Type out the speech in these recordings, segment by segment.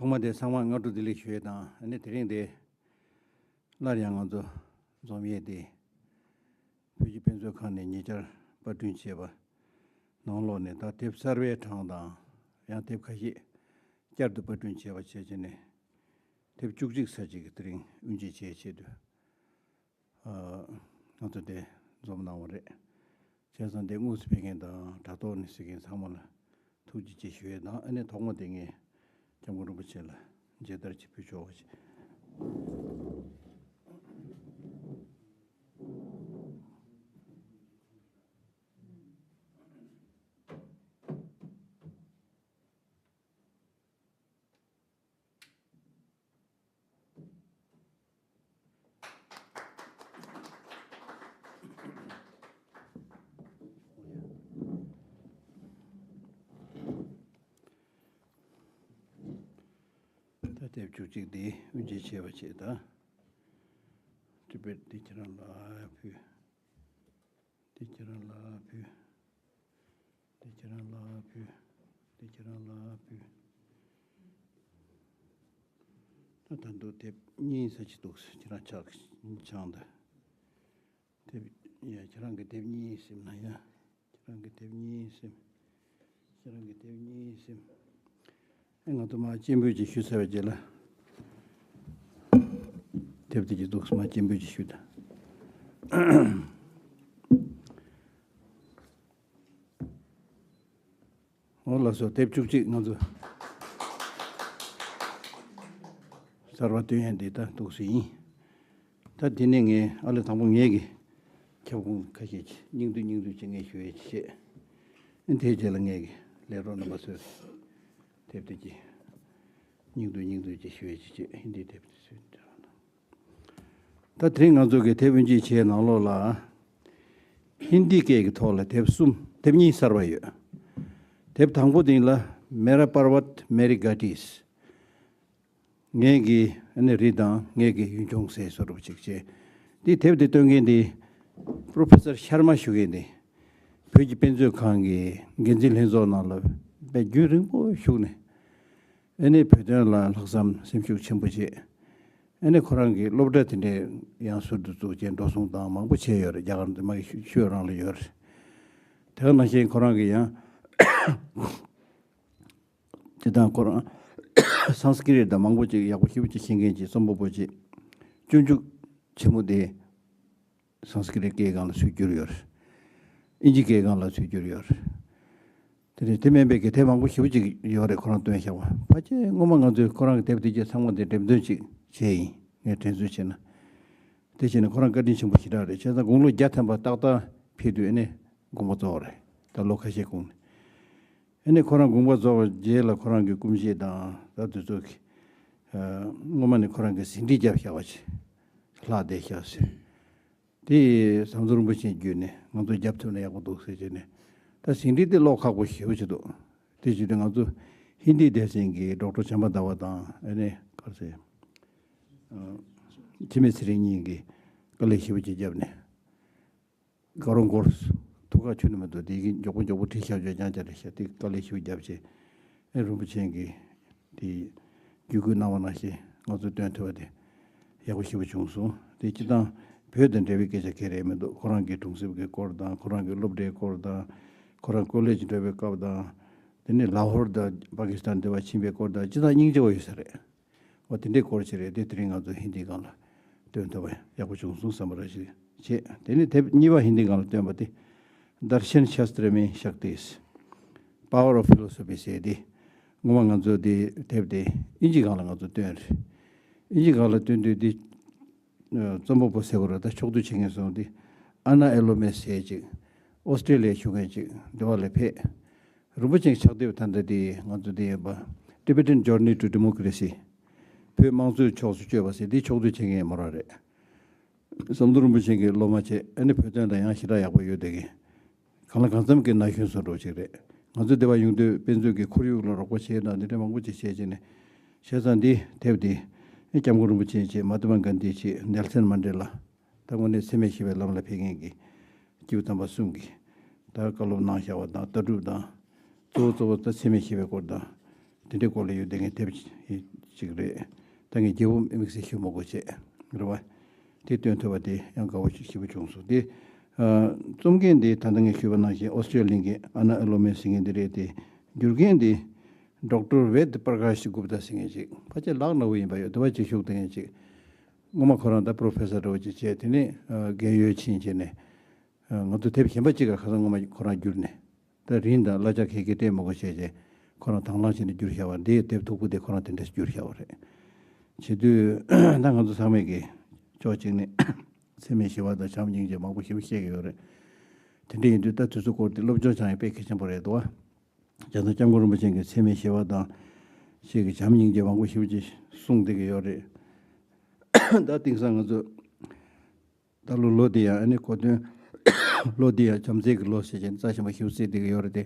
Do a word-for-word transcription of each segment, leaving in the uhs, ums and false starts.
ཐོག་མ་དེ་ཚང་མ་སྔ་དྲོ་བདེ་ལེགས་ཞུ་ཡས་དང་། ཨ་ནི་དེ་རིང་དེ་སླར་ཡང་ང་ཚོ་འཛོམས་ཡས་དེ་བོད་ཀྱི་དཔེ་མཛོད་ཁང་ནས་ཉེ་ཆར་པར་སྐྲུན་བྱས་པ་ནང་ལོགས་ནས་ད་དེབ་གསར་པའི་གྲངས་དང་། ཡང་དེབ་ཁ་ཤས་བསྐྱར་དུ་པར་སྐྲུན་བྱས་པ་བྱས་བྱས་ནས་དེབ་བཅུ་གཅིག་ཙམ་ཅིག་གི་དེ་རིང་དབུ་འབྱེད་བྱེད་ཆེད་དུ། ཨ། ང་ཚོ་འདིར་འཛོམས་གནང་བ་རེད། བྱས་ཙང་འདིར་དངོས་སུ་ཕེབས་མཁན་དང་དྲ་ཐོག་ནས་གཟིགས་མཁན་ཚང་མ་ལ་ཐུགས་རྗེ་ཆེ་ཞུ་ཡས་དང་། ཨ་ནི་ཐོག་མ་དེ་ངས་སྐྱབས་མགོན་རིན་པོ་ཆེ་ལ་མཇལ་དར་ཅིག་ཕུལ་ཆོག་པ་བྱས། ད་དེབ་བཅུ་གཅིག་འདི་དབུ་འབྱེད་བྱས་པ་བྱས་ད། ཏི་པེ་ཏི་ཁྱེད་རང་ལ་ཕུལ། འདི་ཁྱེད་རང་ལ་ཕུལ། འདི་ཁྱེད་རང་ལ་ཕུལ། འདི་ཁྱེད་རང་ལ་ཕུལ། ད་ད་འདུག་དེབ་གཉིས་ཙམ་ཅིག་འདུག་ཁྱེད་རང་ཆག་ཆང་ད། དེབ་ཡ་ཁྱེད་རང་གི་དེབ་གཉིས་ཟིན་ན་ཡ། ཁྱེད་རང་གི་དེབ་གཉིས་ཟིན། ཁྱེད་རང་གི་དེབ་གཉིས་ཟིན། ཨེ་ང་ཚོ་མར་སྤྱན་འབུལ་ཅིག་ཞུ་ཚར་བའི་རྗེས་ལ། དེབ་དེ་གྱི་འདུག་སེ་མར་སྤྱན་འབུལ་ཅིག་ཞུ་དང་། འོ་ལགས་སོ། དེབ་བཅུ་གཅིག་ང་ཚོ་གསར་པ་བཏོན་ཡས་འདི་ད་འདུག་སེ་ཡིན། ད་འདི་ནས་ངས་ཨ་ལས་དང་པོ་ངས་ཀྱི་ཁྱབ་ཁོངས་ཁ་ཤས་ཅིག་སྙིང་བསྡུས་སྙིང་བསྡུས་ཅིག་ངས་ཞུ་ཡས་ཅིག་བྱེད། ཨ་ནི་དེའི་རྗེས་ལ་ངས་ཀྱི་ལས་རོགས་རྣམ་པ་ཚོས་དེབ་དེ་གྱི་སྙིང་བསྡུས་སྙིང་བསྡུས་ཅིག་ཞུ་ཡས་ཅིག་བྱེད། ཧིན་དིའི་དེབ་དེ་ཚོའི་འདྲ་བ་ན། ད་དེ་རིང་ང་ཚོ་གི་དེབ་དབུ་འབྱེད་བྱེད་ནང་ལོགས་ལ། ཧིན་དི་སྐད་ཀྱི་ཐོག་ལ་དེབ་གསུམ། དེབ་གཉིས་གསར་པ་ཡོད། དེབ་དང་པོ་དེ་ལ་Mera Parvat Meri Ghati། ངའི་གི་ཨ་ནི་རི་དང་ངའི་གི་ཡུལ་ལྗོངས་ཟེར་བཟོ་འདྲ་པོ་ཅིག་བྱས། འདི་དེབ་དེ་བཏོན་མཁན་དེ་Professor Sharma ཞུ་མཁན་དེ་བོད་ཀྱི་དཔེ་མཛོད་ཁང་གི་འགན་འཛིན་ལྷན་ཚོགས་ནང་ལ་དཔེ་རྒྱུན་རིང་པོ་བཞུགས་ནས། ཨ་ནི་བོད་དོན་ལ་ལྷག་བསམ་སེམས་ཤུགས་ཆེན་པོ་བྱས། ཨ་ནི་ཁོ་རང་གིས་སློབ་གྲྭ་དེ་འདྲའི་ཡང་ཟུར་དུ་བཙུགས་བྱས་འགྲོ་སོང་དང་མང་པོ་བྱས་ཡོད་རེད། རྒྱ་གར་འདི་མ་གི་ཤུ་ཤུ་རང་ལ་ཡོད་རེད། དེ་ག་ནང་བཞིན་ཁོ་རང་གིས་ཡང་དེ་དང་ཁོ་རང་སཾ་སྐྲྀཏ་དང་མང་པོ་ཅིག་ཡག་པོ་ཞེ་པོ་ཅིག་ཤེས་མཁན་ཅིག་རྩོམ་པ་པོ་ཅིག་སྤྱོད་འཇུག་ཆེན་མོ་དེ། སཾ་སྐྲྀཏ་སྐད་སྒང་ལ་ཚུར་བསྒྱུར་ཡོད་རེད། ཨིན་ཇི་སྐད་སྒང་ལ་ཚུར་བསྒྱུར་ཡོད་རེད། དེ་རེད། དེ་མིན་པའི་གི་དེབ་མང་པོ་ཞེ་པོ་ཅིག་ཡོད་རེད། ཁོ་རང་བཏོན་བཞག་པ། ཕལ་ཆེར་སྔོན་མ་ང་ཚོས་ཁོ་རང་གི་དེབ་དེ་གྱད་ཚང་མ་དེ་འགྲེམས་སྟོན་ཅིག་བྱས་ཡིན། ངས་དྲན་གསོ་བྱས་ན། དེ་བྱས་ནས་ཁོ་རང་བཀའ་དྲིན་ཆེན་པོ་ཞེ་དྲག་རེད། བྱས་ཙང་དགུང་ལོ་བརྒྱ་ཐམ་པ་ཏག་ཏག་ཕེབས་དུས་ཨ་ནི་དགོངས་པ་རྫོགས་རེད། ད་ལོ་ཁ་ཤས་གོང་ནས། ཨ་ནི་ཁོ་རང་དགོངས་པ་རྫོགས་པའི་རྗེས་ལ་ཁོ་རང་གི་སྐུ་མཆེད་དང་ད་དེ་ཚོ་གི། ཨ། སྔོན་མ་ནས་ཁོ་རང་གི་ཟིན་བྲིས་བརྒྱབ་བཞག་པ་ཅིག་ལྷག་བསྡད་བཞག་ཟེར། དེ་ཟམ་གདོང་རིན་པོ་ཆེ་བརྒྱུད་ནས་ང་ཚོ་རྒྱབ་ཐུབ་ན་ཡག་པོ་འདུག་ཟེར་བྱས་ནས། ད་ཟིན་བྲིས་དེ་ཀློག་ཁག་པོ་ཞེ་པོ་ཅིག་འདུག་དེ་བྱས་དུས་ང་ཚོ་ཧིན་དི་སྡེ་ཚན་གྱི་ཌོག་ཊར་བྱམས་པ་ཟླ་བ་དང་ཨ་ནི་ག་རེ་ཟེར། ཨ། འཆི་མེད་ཚེ་རིང་གཉིས་ཀྱིས་དཀའ་ལས་ཞེ་པོ་ཅིག་བརྒྱབ་ནས། དགའ་རོགས་སྐོར་ཐུགས་ཁག་ཆུད་ནས་མི་འདུག་དེ་གི་མགྱོགས་པོ་མགྱོགས་པོ་བྲིས་བཞག་རྒྱུ་རྐྱང་རྐྱང་རེད་ཤག་དེ་དཀའ་ལས་ཞེ་པོ་བརྒྱབ་བྱས། ཨེ། རིན་པོ་ཆེ་གིས་དེ་བརྒྱུད་སྐུལ་གནང་བ་ནང་བཞིན་ང་ཚོ་བཏོན་ཐུབ་པ་དེ་ཡག་པོ་ཞེ་པོ་བྱུང་སོང་། དེ་སྤྱིར་བཏང་བོད་དང་འབྲེལ་བའི་སྐད་ཆ་ག་རེ་མི་འདུག་ཁོ་རང་གི་གྲོང་གསེབ་ཀྱི་སྐོར་དང་། ཁོ་རང་གི་སློབ་གྲྭའི་སྐོར་དང་། ཁོ་རང་ཀོ་ལེཇ་འགྲོ་བའི་སྐབས་དང་། དེ་ནས་ལ་ཧོར་དང་པ་ཀི་སི་ཐན་འདི་བར་ཕྱིན་པའི་སྐོར་དང་། སྤྱིར་བཏང་སྙིང་རྗེ་པོ་ཡོད་ས་རེད། འོ་དེ་འདྲའི་སྐོར་ཅིག་རེད། དེ་དེ་རིང་ང་ཚོ་ཧིན་དིའི་སྒང་ལ་བཏོན་ཐུབ་པ་ཡག་པོ་བྱུང་སོང་བསམ་པ་རེ་ཞིག་བྱས། དེ་ནས་དེབ་གཉིས་པ་ཧིན་དིའི་སྒང་ལ་བཏོན་པ་དེ་Darshan Shastra Mein Shakti, Power of Philosophy ཟེར་དེ། སྔོན་མ་ང་ཚོ་དེ་དེབ་དེ་ཨིན་ཇིའི་སྒང་ལ་ང་ཚོ་བཏོན་རེད། ཨིན་ཇིའི་སྒང་ལ་བཏོན་དུས་དེ་རྩོམ་པ་པོ་ཟེར་དགོས་རེད། ད་ཕྱོགས་བསྡུས་བྱེད་མཁན་སོང་དེ། ཨ་ན་ཨེ་ལོ་མེ་ཟེར་ཅིག་ཨོ་སི་ཀྲི་ལི་ཡ་བཞུགས་མཁན་ཅིག་འདི་བ་ལ་ཕེབས། རིན་པོ་ཆེ་ཕྱག་དེབ་ད་ལྟ་དེ་ང་ཚོ་དེ་ཡོད་པ། Tibetan Journey to Democracy། བོད་དམངས་གཙོའི་ཕྱོགས་སུ་བསྐྱོད་པ་ཟེར་དེ་ཕྱོགས་བསྡུས་བྱེད་མཁན་མོ་རང་རེད། ཟམ་གདོང་རིན་པོ་ཆེ་གི་སློབ་མ་བྱས། ཨ་ནི་བོད་དོན་ལ་ཡང་ཞེ་དྲག་ཡག་པོ་ཡོད་བསྡད་མཁན། གང་ལ་གང་འཚམ་གྱི་ན་གཞོན་བཟོ་འདྲ་ཅིག་རེད། ང་ཚོ་འདི་བ་ཡོང་དུས་དཔེ་མཛོད་ཀྱི་ཁོར་ཡུག་ལ་རོགས་པ་བྱས་དང་འདི་འདྲ་མང་པོ་ཅིག་བྱས་བྱས་ནས། བྱས་ཙང་འདི་དེབ་འདི་སྐྱབས་མགོན་རིན་པོ་ཆེ་བྱས། མ་ཧཱ་ཏ་མ་གྷན་དྷི་བྱས། ནེལ་སན་མན་ཌེ་ལ། ད་དངོས་གནས་འཚེ་མེད་ཞི་བའི་ལམ་ལ་ཕེབས་མཁན་གྱི་སྐྱེས་བུ་དམ་པ་གསུམ་གྱིས་ད་བཀའ་སློབ་གནང་བཞག་པ་དང་ལྟ་གྲུབ་དང་། གཙོ་བོ་གཙོ་བོ་ད་འཚེ་མེད་ཞི་བའི་སྐོར་དང་། དེ་འདྲའི་སྐོར་ལ་ཡོད་དེ་ངས་དེབ་ཅིག་རེད། ད་ངས་རྒྱལ་པོ་དམིགས་བསལ་ཞུ་མ་དགོས་བྱས་རེད་བ། དེ་སྟོན་ཐུབ་པ་དེ་ཡང་དགའ་བོ་ཞེ་པོ་བྱུང་སོང་། དེ་ཨ་རྩོམ་མཁན་དེ་ད་ལྟ་ངས་ཞུས་པ་ནང་བཞིན་ཨོ་སི་ཀྲི་ལི་ཡ་གླིང་གི་ཨ་ན་ཨེ་ལོ་མེ་ཟེར་མཁན་དེ་རེད་དེ། སྒྱུར་མཁན་དེ་ཌོག་ཊར་ཝེད་པར་ཀ་ཤི་གུབ་ཏཱ་ཟེར་མཁན་ཅིག་ཕལ་ཆེར་ལག་ན་བོ་ཡིན་པ་ཡོད། དེ་བ་ཅིག་ཤུགས་ལྡན་མཁན་ཅིག་སྔོན་མ་ཁོ་རང་ད་པྲོ་ཕེ་སར་འདྲ་བོ་ཅིག་བྱས། དེ་ནས་ཨ་རྒས་ཡོལ་ཕྱིན་བྱས་ནས་ཨ་ང་ཚོ་དེབ་གཞན་པ་ཅིག་ག་ཁ་སང་སྔོན་མ་ཁོ་རང་བསྒྱུར་ནས། ད་རིན་དང་གླ་ཆ་ག་གེ་སྤྲད་མ་དགོས་བྱས་བྱས་ཁོ་རང་དང་བླངས་བྱས་ནས་བསྒྱུར་བཞག་པ། འདིའི་དེབ་མཐུག་པོ་དེ་ཁོ་རང་དེ་འདྲས་བསྒྱུར་བཞག་པ་རེད། བྱེད་དུས་ད་ང་ཚོ་ཚང་མས་ཀྱི་ཕྱོགས་གཅིག་ནས་འཚེ་མེད་ཞི་བ་དང་བྱམས་སྙིང་རྗེ་མང་པོ་ཞེ་པོ་བཤད་ཀྱི་ཡོད་རེད། དེ་འདྲ་ཡིན་དུས་ད་དུས་ཚོད་སྐོར་དེ་སློབ་སྦྱོང་བྱ་ཡ་དཔེ་གལ་ཆེན་པོ་རེད་འདུག་བ། བྱས་ཙང་སྐྱབས་མགོན་རིན་པོ་ཆེ་གིས་འཚེ་མེད་ཞི་བ་དང་ཞིག་གི་བྱམས་སྙིང་རྗེ་མང་པོ་ཞེ་པོ་ཅིག་གསུངས་བསྡད་ཀྱི་ཡོད་རེད། ད་དེང་སང་ང་ཚོ་ད་ལོ་ལོ་འདི་ཡང་ཨ་ནི་གོ་སྟོན་ལོ་འདི་ཡང་བྱམས་བརྩེ་གི་ལོ་ཟེར་བྱས་རྩ་ཆེན་པོ་ཞིག་བརྩིས་བསྡད་ཀྱི་ཡོད་རེད་དེ།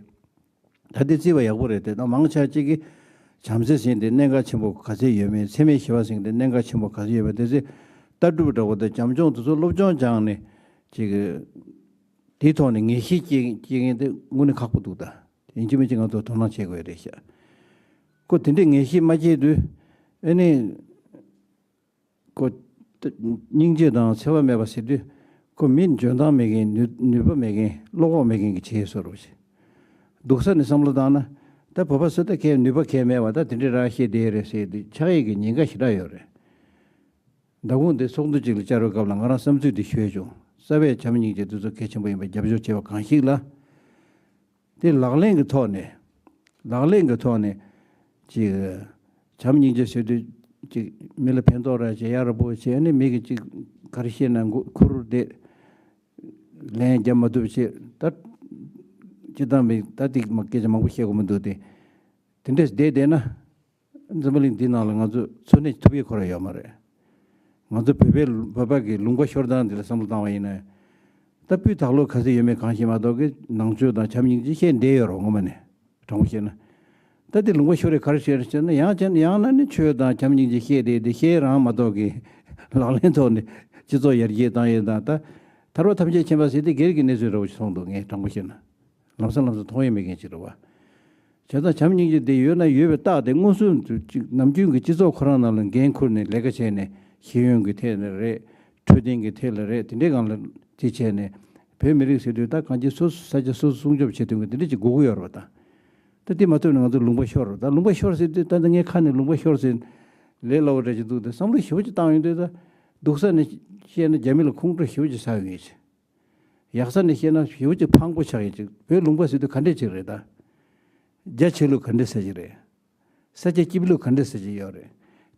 ད་འདི་བརྩིས་པ་ཡག་པོ་རེད་དེ། ད་མང་ཆེ་གཅིག་གིས་བྱམས་བརྩེ་ཟེར་དེ་གནད་འགག་ཆེན་པོ་ག་ཚད་ཡོད་མེད། འཚེ་མེད་ཞི་བ་ཟེར་དེ་གནད་འགག་ཆེན་པོ་ག་ཚད་ཡོད་མེད། དེ་ཚེ་ལྟ་གྲུབ་འདྲ་བོ་དང་བྱམས་སྐྱོང་དེ་ཚོ་སློབ་སྦྱོང་སྦྱངས་ནས་ཅིག་དེའི་ཐོག་ནས་ངེས་ཤེས་སྐྱེ་སྐྱེ་མཁན་དེ་དངོས་གནས་ཁག་པོ་འདུག་ད་ཡིན་གཅིག་མིན་གཅིག་ང་ཚོ་དོ་སྣང་བྱེད་དགོས་རེད་ཤག་ཁོ་དེ་འདྲའི་ངེས་ཤེས་མ་སྐྱེས་དུས་ཨ་ནི། ཁོ། སྙིང་རྗེ་དང་འཚེ་བ་མེད་པ་ཟེར་དུས། ཁོ་མི་འཇོན་ཐང་མེད་མཁན། ནུས་ནུས་པ་མེད་མཁན། བློ་ཁོག་མེད་མཁན་གྱི་བྱེད་སྲོལ་རེད་ཤག་སྡུག་ས་ནས་བསམ་བློ་བཏང་ན། ད་བོད་པ་ཚོ་ད་གས་ནུས་པ་གས་མེད་པ་ད་དེ་འདྲའི་རང་བཤད་བསྡད་རེད་ཟེར་དུས་ཆགས་ཡས་ཀྱི་ཉེན་ཁ་ཞེ་དྲག་ཡོད་རེད། མདང་དགོང་དེ་ཚོགས་འདུ་ཅིག་ལ་བཅར་བའི་སྐབས་ལ་ང་རང་བསམ་ཚུལ་འདི་ཤོད་བྱུང་། རྩ་བའི་བྱམས་སྙིང་རྗེ་དེ་ཚོ་གལ་ཆེན་པོ་ཡིན་པ་རྒྱབ་སྐྱོར་བྱས་པ་གང་ཞིག་ལ། དེ་ལག་ལེན་གྱི་ཐོག་ནས། ལག་ལེན་གྱི་ཐོག་ནས་ཅིག་བྱམས་སྙིང་རྗེ་ཟེར་དུས་ཅིག་མི་ལ་ཕན་ཐོགས་ར་བྱེད་ཡ་ར་པོ་བྱས་ནས་མི་གི་ཅིག་ག་རེ་བཤད་ན་མགོ་ཁུར་བསྡད། ལན་རྒྱབ་མ་ཐུབ་བྱས་ད། ཅི་ལྟར་མི་ད་ཏིག་མ་སྐད་ཆ་མང་པོ་བཤད་དགོས་མི་འདུག་སྟེ། དེ་འདྲས་བསྡད་བསྡད་ན། འཛམ་བུ་གླིང་འདི་ནང་ལ་ང་ཚོ་འཚོ་གནས་ཐུབ་ཡས་ཁོ་རང་ཡོད་མ་རེད། ང་ཚོ་བོད་པའི་བོད་པ་གི་ལུང་པ་ཤོར་སྟངས་འདི་ལ་བསམ་བློ་བཏང་བ་ཡིན་ན། ད་སྤུས་དག་ལོ་ག་ཚོད་ཡོད་མེད་གང་ཤེས་མ་གཏོགས་ཀི་ནང་ཆོས་དང་བྱམས་སྙིང་རྗེ་བཤད་བསྡད་ཡོད་རེད་ངོ་མ་ནས། དྲང་པོ་བཤད་ན། ད་དེ་ལུང་པ་ཤོར་རེད་ག་རེ་བཤད་རེད་ཟེར་ན་ཡང་ཅན་ཡང་ན་ནི་ཆོས་དང་བྱམས་སྙིང་རྗེ་བཤད་བསྡད་དེ་བཤད་རང་མ་གཏོགས་ཀི་ལག་ལེན་ཐོག་ནས་སྤྱི་ཚོགས་ཡར་རྒྱས་བཏང་ཡས་དང་ད། ཐར་པ་ཐམས་ཅད་མཁྱེན་པ་ཟེར་དེ་སྒེར་གྱི་གནས་ཚུལ་འདྲ་བོ་ཞིག་མཐོང་འདུག་ངས་དྲང་པོ་བཤད་ན། ལམ་སང་ལམ་སང་མཐོང་ཡས་མེད་མཁན་ཅིག་རེད་བ། བྱས་ཙང་བྱམས་སྙིང་རྗེ་དེ་ཡོད་ན་ཡོད་པའི་རྟགས་དེ་མངོན་སུམ་དུ་ཅིག་ནམ་རྒྱུན་གྱི་སྤྱི་ཚོགས་ཁོ་རང་ནང་ལ་འགན་ཁུར་ནས་ལས་ཀ་བྱས་ནས་ཤེས་ཡོན་གྱི་ཐད་ལ་རེད། འཕྲོད་བསྟེན་གྱི་ཐད་ལ་རེད། དེ་འདྲའི་སྒང་ལ་དེ་བྱས་ནས་བོད་མི་རིགས་ཟེར་དུས་ད་གང་ཅི་སོ་སོ་ས་ཆ་སོ་སོ་སྲུང་སྐྱོབ་བྱེད་ཐུབ་མཁན་དེ་འདྲ་ཅིག་དགོས་ཀྱི་ཡོད་རེད་བ་ད། ད་དེ་མ་ཐུབ་ན་ང་ཚོ་ལུང་པ་ཤོར་རེད། ད་ལུང་པ་ཤོར་ཟེར་དུས་ད་ལྟ་ངའི་ཁ་ནས་ལུང་པ་ཤོར་ཟེར་ལས་སླ་བོ་འདྲ་ཅིག་འདུག་ད་བསམ་བློ་ཞེ་པོ་ཅིག་བཏང་ཡོང་དུས་ད་སྡུག་ས་ནས་བཤད་ན་རྒྱ་མི་ལ་ཁོང་ཁྲོ་ཞེ་པོ་ཅིག་ཟ་ཡོང་ཡས་ཅིག་ཡག་ས་ནས་བཤད་ན་ཞེ་པོ་ཅིག་ཕངས་པོ་ཆགས་ཡོད་ཅིག་བོད་ལུང་པ་ཟེར་དུས་ག་འདྲས་ཅིག་རེད་ད། རྒྱ་ཆེ་ལུགས་ག་འདྲས་ས་ཅིག་རེད། ས་ཆ་སྐྱིད་ལུགས་ག་འདྲས་ས་ཅིག་ཡོད་རེད།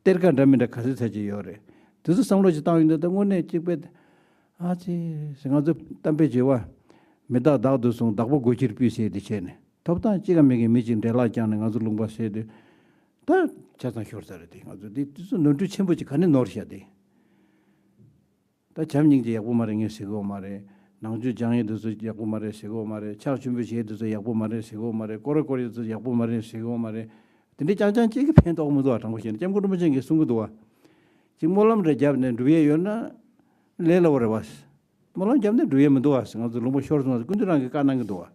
གཏེར་ཁ་འདྲ་མི་འདྲ་ག་ཚོད་ས་ཅིག་ཡོད་རེད། དེ་ཚོ་བསམ་བློ་ཅིག་བཏང་ཡོང་དུས་ད་དངོས་གནས་གཅིག་པས། ཨ་ཙི། ང་ཚོ་གཏམ་དཔེ་བྱེད་བ། མི་རྟག་བདག་ཏུ་བཟུང་བདག་པོ་སྒོ་ཁྱིར་སྤུས་ཟེར་དེ་བྱས་ནས་ཐོབ་ཐང་གཅིག་ཀ་མེད་མཁན་མི་གཅིག་འདྲེ་ལག་བརྐྱངས་ནས་ང་ཚོ་ལུང་པ་ཟེར་དུས། ད་ཆ་ཚང་ཤོར་ས་རེད་དེ། ང་ཚོ་དེ་དེ་ཚོ་ནོར་འཁྲུལ་ཆེན་པོ་ཅིག་ག་ནས་ནོར་ཤག་དེ། ད་བྱམས་སྙིང་རྗེ་ཡག་པོ་མ་རེད་ངས་ཟེར་གི་ཡོད་མ་རེད། ནང་ཆོས་སྦྱང་ཡས་དེ་ཚོ་ཡག་པོ་མ་རེད་ཟེར་གི་ཡོད་མ་རེད། ཕྱག་མཆོད་འབུལ་བྱེད་ཡས་དེ་ཚོ་ཡག་པོ་མ་རེད་ཟེར་གི་ཡོད་མ་རེད། སྐོར་ར་སྐོར་ཡས་དེ་ཚོ་ཡག་པོ་མ་རེད་ཟེར་གི་ཡོད་མ་རེད། དེ་འདྲའི་རྐྱང་རྐྱང་གཅིག་གིས་ཕན་ཐོགས་མི་འདུག་བ། དྲང་པོ་བཤད་ན་སྐྱབས་མགོན་རིན་པོ་ཆེ་གིས་གསུང་གི་འདུག་བ། ཅིག་སྨོན་ལམ་རེ་བརྒྱབ་ནས་འགྲུབ་ཡས་ཡོད་ན་ལས་སླ་བོ་རེད་བ། སྨོན་ལམ་བརྒྱབ་ནས་འགྲུབ་ཡས་མི་འདུག་བ། ང་ཚོ་ལུང་པ་ཤོར་སོང་བ། སྐུ་མདུན་རང་གིས་བཀའ་གནང་གི་འདུག་བ།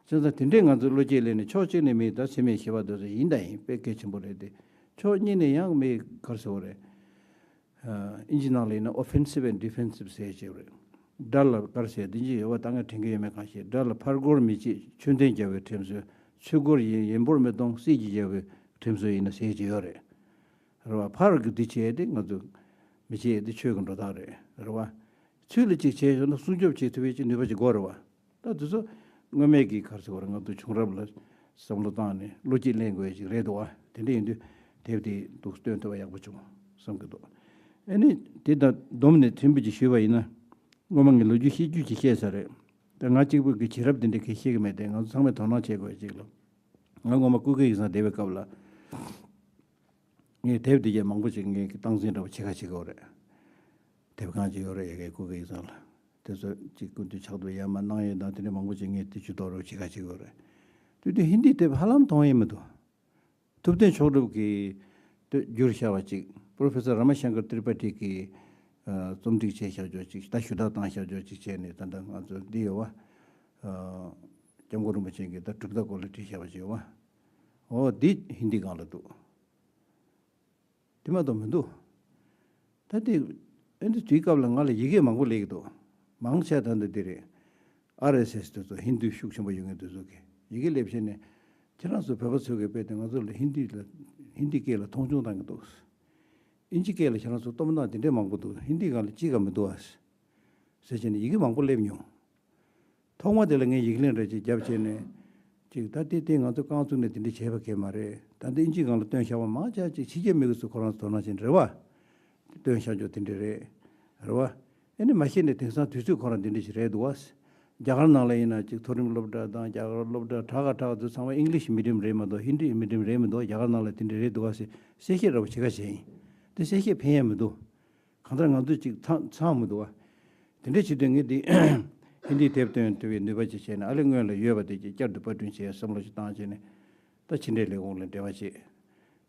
བྱས་ཙང་དེ་འདྲས་ང་ཚོ་བློ་སྐྱེད་སླེབས་ནས་ཕྱོགས་གཅིག་ནས་མི་ད་འཚེ་མེད་ཞི་བ་དེ་ཚོ་ཡིན་དང་ཡིན་དཔེ་གལ་ཆེན་པོ་རེད་དེ། ཕྱོགས་གཉིས་ནས་ཡང་མི་ག་རེ་ཟེར་བ་རེད། ཨིན་ཇི་ནང་ལ་ཡིན་ན་offensive and defensive ཟེར་བྱས་རེད། དགྲ་ལ་ག་རེ་ཟེར་འདི་འཇིགས་ཡོད་པ་ད་ངས་དྲན་གྱི་ཡོད་མེད་གང་ཤེས། དགྲ་ལ་ཕར་རྒོལ་མི་བྱེད་མཆོད་རྟེན་རྒྱལ་བའི་ཁྲིམས་སྲོལ། ཚུར་རྒོལ་ཡིན་ཡིན་པོར་མི་གཏོང་སྲིད་ཀྱི་རྒྱལ་བའི་ཁྲིམས་སྲོལ་ཡིན་ན་ཟེར་གྱི་ཡོད་རེད། རེད་བ། ཕར་གི་འདི་བྱས་ཏེ་ང་ཚོ་མི་བྱེད་དེ་ཆོས་ཀྱི་འགྲོ་སྟངས་རེད། རེད་བ། ཚུར་ལ་ཅིག་བྱས་ཡོད་ན་སྲུང་སྐྱོབ་བྱེད་ཐུབ་པའི་ཅིག་ནུས་པ་ཅིག་དགོས་རེད་བ། ད་དེ་ཚོ་སྔོན་མེད་ཀྱི་ག་རེ་ཟེར་དགོས་རེད། ང་ཚོ་བྱུང་རབས་ལ་བསམ་བློ་བཏང་ནས་བློ་སྐྱེད་ལེན་དགོས་ཡ་ཅིག་རེད་འདུག་བ། དེ་འདྲ་ཡིན་དུས་དེབ་དེ་འདུག་སྟོན་ཐུབ་པ་ཡག་པོ་བྱུང་བསམ་གྱི་འདུག་ཨ་ནི་དེ་དང་བསྡོམས་ནས་ཕྲན་བུ་ཅིག་ཞུས་པ་ཡིན་ན། སྔོན་མ་ངས་ལོ་རྒྱུས་ཤེས་རྒྱུ་ཅིག་བཤད་ས་རེད། ད་ང་གཅིག་པུ་གི་བྱེད་རབས་དེ་འདྲ་གི་ཤེས་ཀྱི་མེད་དེ། ང་ཚོ་ཚང་མས་དོ་སྣང་བྱེད་དགོས་ཡ་ཅིག་ལ། ང་སྔོན་མ་སྐུ་སྒེར་ཡིག་ཚང་བསྡད་པའི་སྐབས་ལ། ངས་དེབ་དེ་གས་མང་པོ་ཅིག་ངས་སྟངས་འཛིན་འདྲ་པོ་བྱེད་ཁ་བྱེད་ཀྱི་ཡོད་རེད། དེབ་ཁང་ཅིག་ཡོད་རེད། ཡ་གའི་སྐུ་སྒེར་ཡིག་ཚང་ལ། དེ་ཚོ་ཅིག་སྐུ་མདུན་ཕྱག་ཏུ་ཡར་མར་གནང་ཡས་དང་དེ་འདྲ་མང་པོ་ཅིག་ངས་དེ་ཇུས་གཏོགས་རོགས་བྱེད་ཁ་བྱེད་ཀྱི་ཡོད་རེད། དེ་དུས་ཧིན་དིའི་དེབ་ཧ་ལམ་མཐོང་ཡས་མི་འདུག་ཐུབ་བསྟན་མཆོག་གྲུབ་ཀྱིས་བསྒྱུར་བཞག་པ་ཅིག Professor Ravi Shankar Tripathi གིས་རྩོམ་སྒྲིག་བྱས་བཞག་ཅོག་ཅིག་ད་ཞུ་དག་བཏང་བཞག་ཅོག་ཅིག་བྱས་ནས་ད་ལྟ་ང་ཚོ་འདི་ཡོད་བ། སྐྱབས་མགོན་རིན་པོ་ཆེ་གིས་ད་གྲུབ་མཐའ་སྐོར་ལ་བྲིས་བཞག་པ་ཅིག་ཡོད་བ། ཨོ་འདི་ཧིན་དི་སྒང་ལ་འདུག་དེ་མ་གཏོགས་མི་འདུག་ད་དེ་ཨེ་འདི་དུས་སྐབས་ལ་ང་ལ་ཡི་གེ་མང་པོ་སླེབས་ཀྱི་འདུག་མང་ཆེ་ད་འདི་འདི་རེད། ཨར་ཨེས་ཨེས་དེ་ཚོ་ཧིན་དུ་ཤུགས་ཆེན་པོ་ཡོད་མཁན་དེ་ཚོ་གི་ཡི་གེ་སླེབས་བྱས་ནས་ཁྱེད་རང་ཚོ་བོད་པ་ཚོ་གི་དཔེ་དེ་ང་ཚོ་ལ་ཧིན་དི་ལ་ཧིན་དི་སྐད་ལ་མཐོང་ཆུང་བཏང་གི་འདུག་ཨིན་ཇི་སྐད་ལ་ཁྱེད་རང་ཚོ་སྟོབས་ན་དེ་འདྲས་མང་པོ་འདུག་ཧིན་དི་སྒང་ལ་ཅི་ག་མི་འདུག་ཨ། ཟེར་བྱས་ནས་ཡི་གེ་མང་པོ་སླེབས་མྱོང་། ཐོག་མ་དེ་ལ་ངས་ཡིག་ལན་རེ་ཅིག་བརྒྱབ་བྱས་ནས། ཅིག་ད་ལྟའི་སྟེང་ང་ཚོ་རྐང་བཙུགས་ནས་དེ་འདྲ་བྱས་པ་གས་མ་རེད། ད་ལྟ་ཨིན་ཇི་སྒང་ལ་བཏོན་བཞག་པ་མང་ཆེ་ཅིག་ཕྱི་རྒྱལ་མི་གི་ཚོ་ཁོ་རང་ཚོ་དོ་སྣང་བྱས་ནས་རེད་བ། བཏོན་བཞག་ཆོག་དེ་འདྲ་རེད། རེད་བ། ཨེ་ནི་མ་ཤེས་ནས་དེང་སང་དུས་ཚོད་ཁོ་རང་དེ་འདྲ་ཞིག་རེད་འདུག་བ། རྒྱ་གར་ནང་ལ་ཡིན་ན་ཅིག་མཐོ་རིམ་སློབ་གྲྭ་དང་རྒྱ་གར་སློབ་གྲྭ་གྲགས་ཀ་གྲགས་ཚོ་ཚང་མ་ཨིང་ལིཤ་མི་ཌི་ཡམ་རེད་མ་གཏོགས་ཧིན་དི་མི་ཌི་ཡམ་རེད་མི་འདུག་རྒྱ་གར་ནང་ལ་དེ་འདྲ་རེད་འདུག་བ་ཟེར་གསལ་བཤད་འདྲ་པོ་བྱེད་ཁ་བྱས་ཡིན། དེ་གསལ་བཤད་ཕན་ཡ་མི་འདུག་གང་ལྟར་ང་ཚོས་ཅིག་ཚང་ཚང་མི་འདུག་བ། དེ་འདྲ་བྱེད་དུས་ངས་འདི་ཧིན་དིའི་དེབ་བཏོན་ཐུབ་པའི་ནུས་པ་ཅིག་བྱས་ནས་ཨ་ལེ་སྔོན་ལ་ཡོད་པ་དེ་ཅིག་བསྐྱར་དུ་པར་སྐྲུན་བྱས་བསམ་བློ་ཞིག་བཏང་བྱས་ནས་ད་ཕྱི་འབྲེལ་ལས་ཁུངས་ལ་འབྲེལ་བ་བྱས།